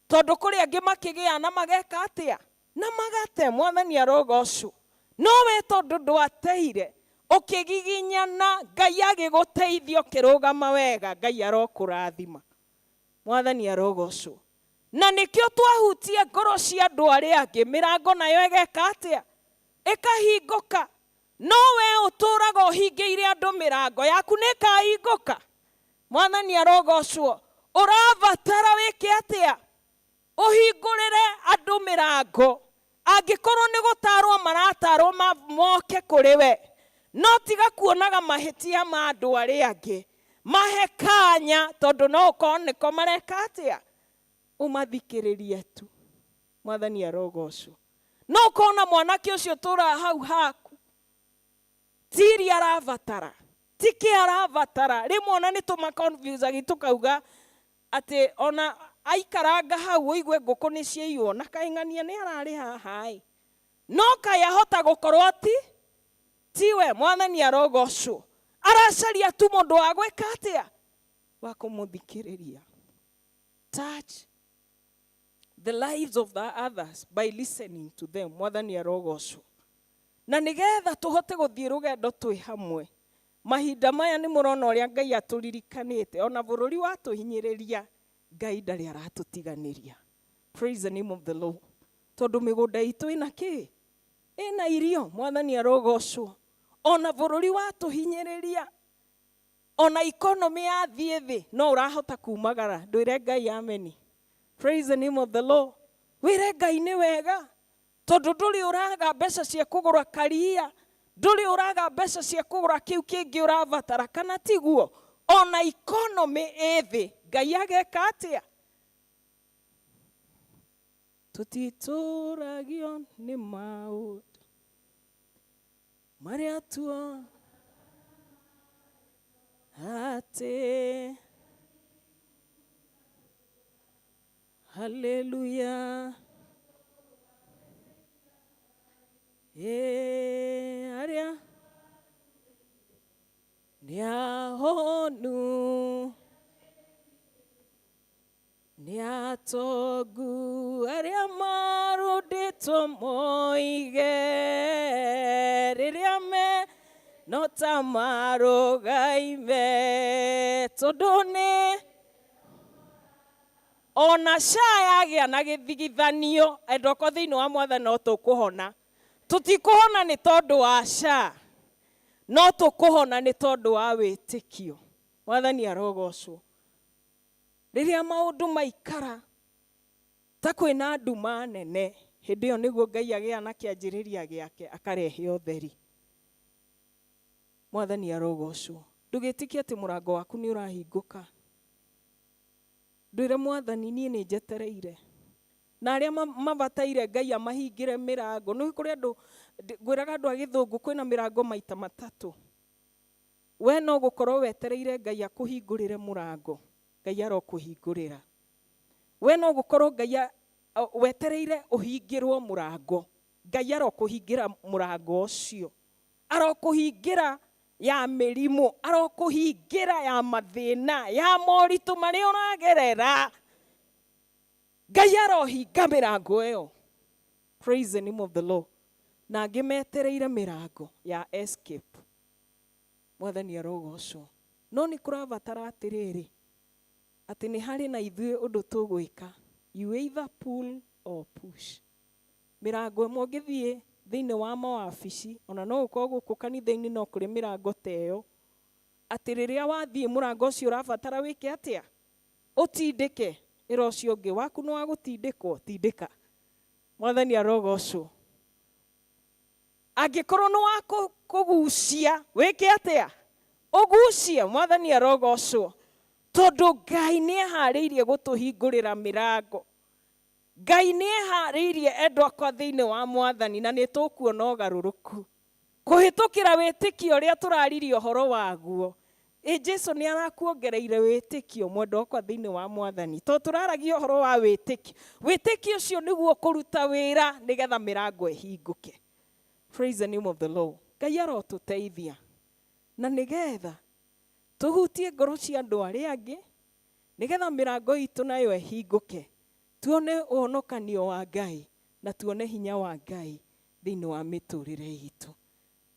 Speaker 6: tondũ kũrĩ angĩ makĩgĩa na mageka atĩa, na magate. Mwathani arogocwo. No we tondũ ndwateire, ũkĩgiginyana, Ngai agĩgũteithia ũkĩrũgama wega, Ngai arokũrathima. Mwathani arogocwo. Na nĩkĩo twahutia ngoro cia andũ arĩa angĩ, mĩrango nayo ĩgeka atĩa, ĩkahingũka. No we ũtũraga ũhingĩire andũ mĩrango yaku nĩ ĩkahingũka. Mwathani arogocwo. Ũrabatara wĩke atĩa? Ũhingũrĩre andũ mĩrango. Angĩkorwo nĩ gũtarwo maratarwo moke kũrĩ we, no tiga kuonaga mahĩtia ma andũ arĩa angĩ. Mahe kanya tondũ no ũkorwo nĩko mareka atĩa? Ũmathikĩrĩrie tu. Mwathani arogocwo. No ũkorwo na mwanake ũcio ũtũraga hau haku, ti iria arabatara, ti kĩ arabatara. Rĩmwe ona nĩ tũmaconfusagi tũkauga atĩ ona aikaranga hau ũigue ngũkũ nĩ ciaiywo na kaĩ ng'ania nĩ ararĩ haha ĩ. No kaĩ ahota gũkorwo ti tiwe. Mwathani arogocwo. Aracaria tu mũndũ wa gwĩka atĩa? Wa kũmũthikĩrĩria. Touch the lives of the others by listening to them. Mwathani arogocwo. Na nĩgetha tũhote gũthiĩ rũgendo twĩ hamwe, mahinda maya nĩ mũrona ũrĩa Ngai atũririkanĩte. Ona bũrũri watũhinyĩrĩria, Ngai ndarĩ aratũtiganĩria. Praise the name of the Lord. Tondũ mĩgũnda itũ ĩna kĩ? Ĩna irio. Mwathani arogocwo. Ona bũrũri watũhinyĩrĩria, ona economy yathiĩ thĩ, no ũrahota kumagara. Ndwĩre Ngai ameni. Praise the name of the Lord. Wĩre Ngai nĩ wega. Tondũ ndũrĩ ũraga mbeca cia kũgũra karia, ndũrĩ ũraga mbeca cia kũgũra kĩu kĩngĩ ũrabatara, kana tiguo? Ona economy ĩ thĩ, Ngai ageka atĩa? Tũtitũragio nĩ maũndũ marĩa tuo atĩ haleluya. Ĩ arĩa nĩ ahonu, nĩ atongu, arĩa marũndĩtwo moige rĩrĩa me no ta marũgaime, tondũ nĩ ona SHA yagĩa na gĩthigithanio, endwa akwa thĩinĩ wa Mwathani, no tũkũhona. Tũtikũhona nĩ tondũ wa SHA, no tũkũhona nĩ tondũ wa wĩtĩkio. Mwathani arogocwo. Rĩrĩa maũndũ maikara ta kwĩna nduma nene, hĩndĩ ĩyo nĩguo Ngai agĩa na kĩanjĩrĩria gĩake, akarehe ũtheri. Mwathani arogocwo. Ndũgĩtĩkie atĩ mũrango waku nĩ ũrahingũka. Ndwĩre Mwathani, niĩ nĩ njetereire. Na arĩa mabataire Ngai amahingĩre mĩrango. Nĩ kũrĩ andũ, ngwĩraga andũ a gĩthũngũ kwĩna mĩrango maita matatũ. We no gũkorwo wetereire Ngai akũhingũrĩre mũrango, Ngai arokũhingũrĩra. We no gũkorwo Ngai wetereire ũhingĩrwo mũrango, Ngai arokũhingĩra mũrango ũcio. Arokũhingĩra ya mĩrimũ, arokũhingĩra ya mathĩna, ya moritũ marĩa ũragerera. Ngai arohinga mĩrango ĩyo. Praise the name of the Lord. Na angĩ metereire mĩrango ya escape. Mwathani arogocwo. No nĩ kũrabatara atĩrĩrĩ, atĩ nĩ harĩ na ithuĩ ũndũ tũgwĩka. You either pull or push. Mĩrango ĩmwe ũngĩthiĩ thĩinĩ wa mawabici, ona no ũkorwo gũkũ kanitha-inĩ no kũrĩ mĩrango ta ĩyo, atĩ rĩrĩa wathiĩ mũrango ũcio ũrabatara wĩke atĩa? Ũtindĩke. Ĩra ũcio ũngĩ, waku nĩ wa gũtindĩkwo, tindĩka. Mwathani arogocwo. Angĩkorwo nĩ wa kũgucia, wĩke atĩa? Ũgucie. Mwathani arogocwo. Tondũ Ngai nĩ eharĩirie gũtũhingũrĩra mĩrango. Ngai nĩ eharĩirie, endwa akwa thĩinĩ wa Mwathani, na nĩ tũkuona ũgarũrũku kũhĩtũkĩra wĩtĩkio ũrĩa tũraririe ũhoro waguo. Ĩ Jesu nĩ arakuongereire wĩtĩkio, mwendwa wakwa thĩinĩ wa Mwathani, tondũ tũraragia ũhoro wa wĩtĩkio. Wĩtĩkio ũcio nĩguo kũruta wĩra nĩgetha mĩrango ĩhingũke. Praise the name of the Lord. Ngai arotũteithia na nĩgetha tũhutie ngoro cia andũ arĩa angĩ, nĩgetha mĩrango itũ nayo ĩhingũke, tuone ũhonokanio wa Ngai na tuone hinya wa Ngai thĩinĩ wa mĩtũrĩre itũ.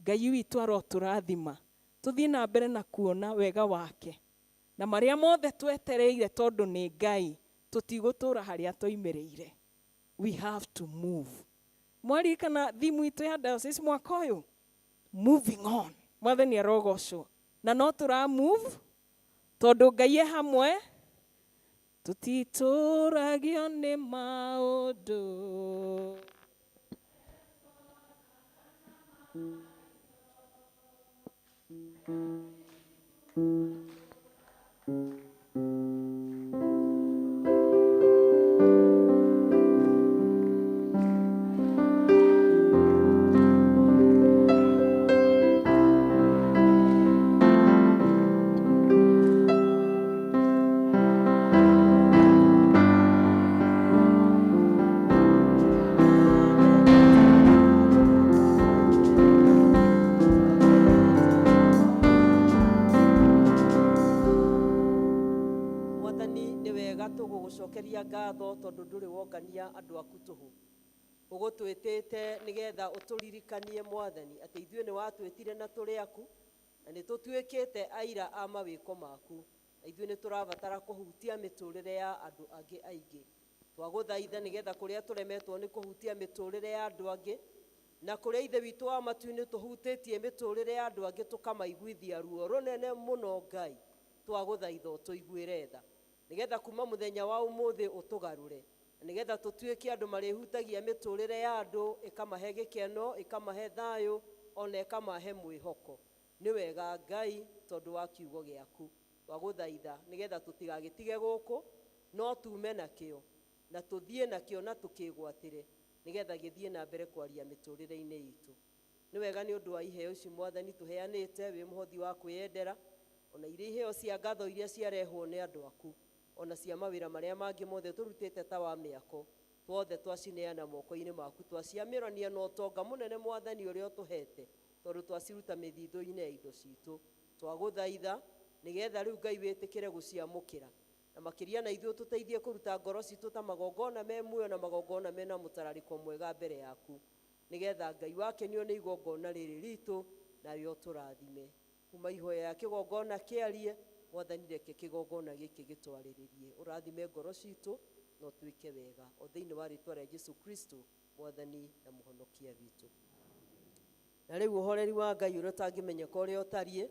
Speaker 6: Ngai witũ arotũrathima tũthiĩ na mbere na kuona wega wake na marĩa mothe twetereire, tondũ nĩ Ngai, tũtigũtũra harĩa twoimĩrĩire. We have to move. Mwaririkana theme itũ ya diocese mwaka ũyũ, moving on. Mwathani arogocwo. Na no tũra move tondũ Ngai e hamwe. Tũtitũragio nĩ maũndũ.
Speaker 12: Mwathani nĩ wega tũgũgũcokeria ngatho tondũ ndũrĩ wongania andũ aku tũhũ. Ũgũtwĩtĩte nĩgetha ũtũririkanie Mwathani atĩ ithuĩ nĩ watwĩtire na tũrĩ aku na nĩ tũtuĩkĩte aira a mawĩko maku, na ithuĩ nĩ tũrabatara kũhutia mĩtũrĩre ya andũ angĩ aingĩ. Twagũthaitha nĩgetha kũrĩa tũremetwo nĩ kũhutia mĩtũrĩre ya andũ angĩ, na kũrĩa Ithe witũ wa matu-inĩ tũhutĩtie mĩtũrĩre ya andũ angĩ tũkamaiguithia ruo rũnene mũno Ngai, twagũthaitha ũtũiguĩre tha nĩgetha kuma mũthenya wa ũmũthĩ ũtũgarũre, na nĩgetha tũtuĩke andũ marĩhutagia mĩtũrĩre ya andũ, ĩkamahe gĩkeno, ĩkamahe thayũ, ona ĩkamahe mwĩhoko. Nĩ wega Ngai tondũ wa kiugo gĩaku. Twagũthaitha nĩgetha tũtigagĩtige gũkũ, no tume nakĩo na tũthiĩ nakĩo na tũkĩgwatĩre nĩgetha gĩthiĩ na mbere kwaria mĩtũrĩre-inĩ itũ. Nĩ wega nĩ ũndũ wa iheo ici Mwathani tũheanĩte wĩ mũhothi wa kwĩyendera, ona iria iheo cia ngatho iria ciarehwo nĩ andũ aku, ona cia mawĩra marĩa mangĩ mothe tũrutĩte ta wa mĩako, twothe twacineana moko-inĩ maku, twaciamĩrania na ũtonga mũnene Mwathani ũrĩa ũtũhete, tondũ twaciruta mĩthithũ-inĩ ya indo citũ. Twagũthaitha nĩgetha rĩu Ngai wĩtĩkĩre gũciamũkĩra, na makĩria na ithuĩ tũteithie kũruta ngoro citũ ta magongona me muoyo na magongona mena mũtararĩko mwega mbere yaku, nĩgetha Ngai wakenio nĩ igongona rĩrĩ ritũ, nawe ũtũrathime. Kuma ihoya ya kĩgongona kĩarie, Mwathani reke kĩgongona gĩkĩ gĩtwarĩrĩrie, ũrathime ngoro citũ na ũtwĩke wega, o thĩinĩ wa rĩtwa rĩa Jesu Kristo Mwathani na Mũhonokia witũ. Na rĩu ũhoreri wa Ngai ũrĩa ũtangĩmenyeka ũrĩa ũtariĩ,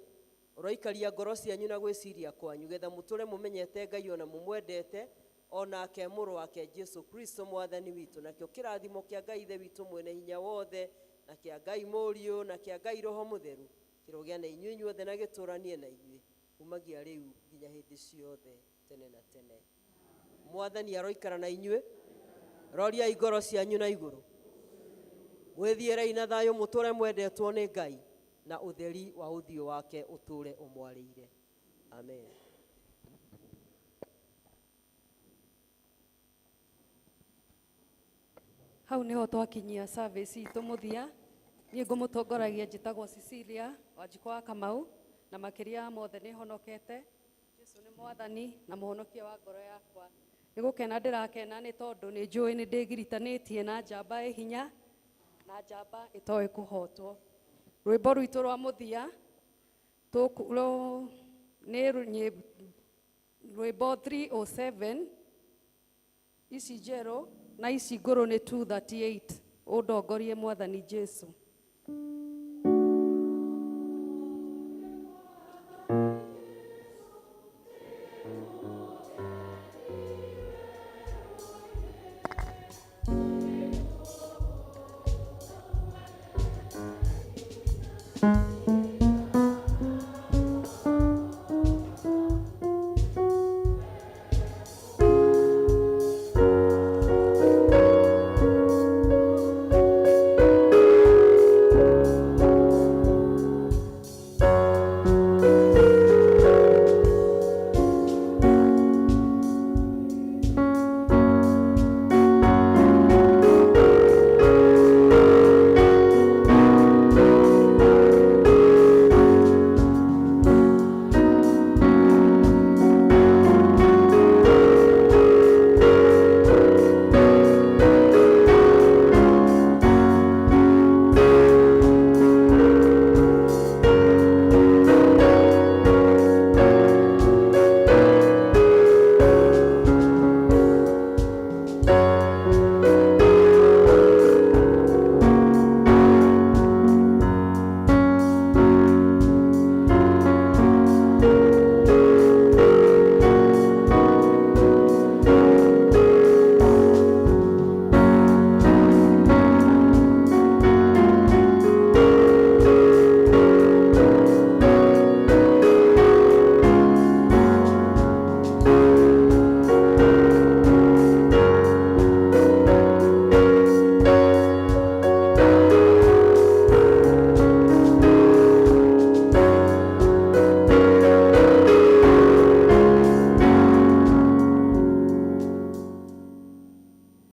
Speaker 12: ũroikaria ngoro cianyu na gwĩciria kwanyu, getha mũtũre mũmenyete Ngai ona mũmwendete, onake mũrũ wake Jesu Kristo Mwathani witũ. Nakĩo kĩrathimo kĩa Ngai Ithe witũ mwene hinya wothe, na kĩa Ngai Mũriũ, na kĩa Ngai Roho Mũtheru, kĩrogĩa na inyuĩ inyuothe na gĩtũranie na inyuĩ kumagia rĩu nginya hĩndĩ ciothe tene na tene. Mwathani aroikara na inyuĩ. Roriai ngoro cianyu na igũrũ, mwĩthiĩrei na thayũ, mũtũre mwendetwo nĩ Ngai, na ũtheri wa ũthiũ wake ũtũre ũmwarĩire. Amen.
Speaker 4: Hau niho twakinyia service itũ mũthia. Niĩ ngũmũtongoragia njĩtagwo Cecilia Wanjikũ wa Kamau, na makĩria ya mothe nĩ honokete. Jesu nĩ Mwathani na mũhonokia wa ngoro yakwa. Nĩ gũkena ndĩrakena nĩ tondũ nĩ njũĩ nĩ ndĩgiritanĩtie na njamba ĩ hinya na njamba ĩtoĩ kũhotwo. Rwĩmbo rwitũ rwa mũthia nĩ rwĩmbo 307, ici njerũ na ici ngũrũ nĩ 238. Ũndongorie Mwathani Jesu.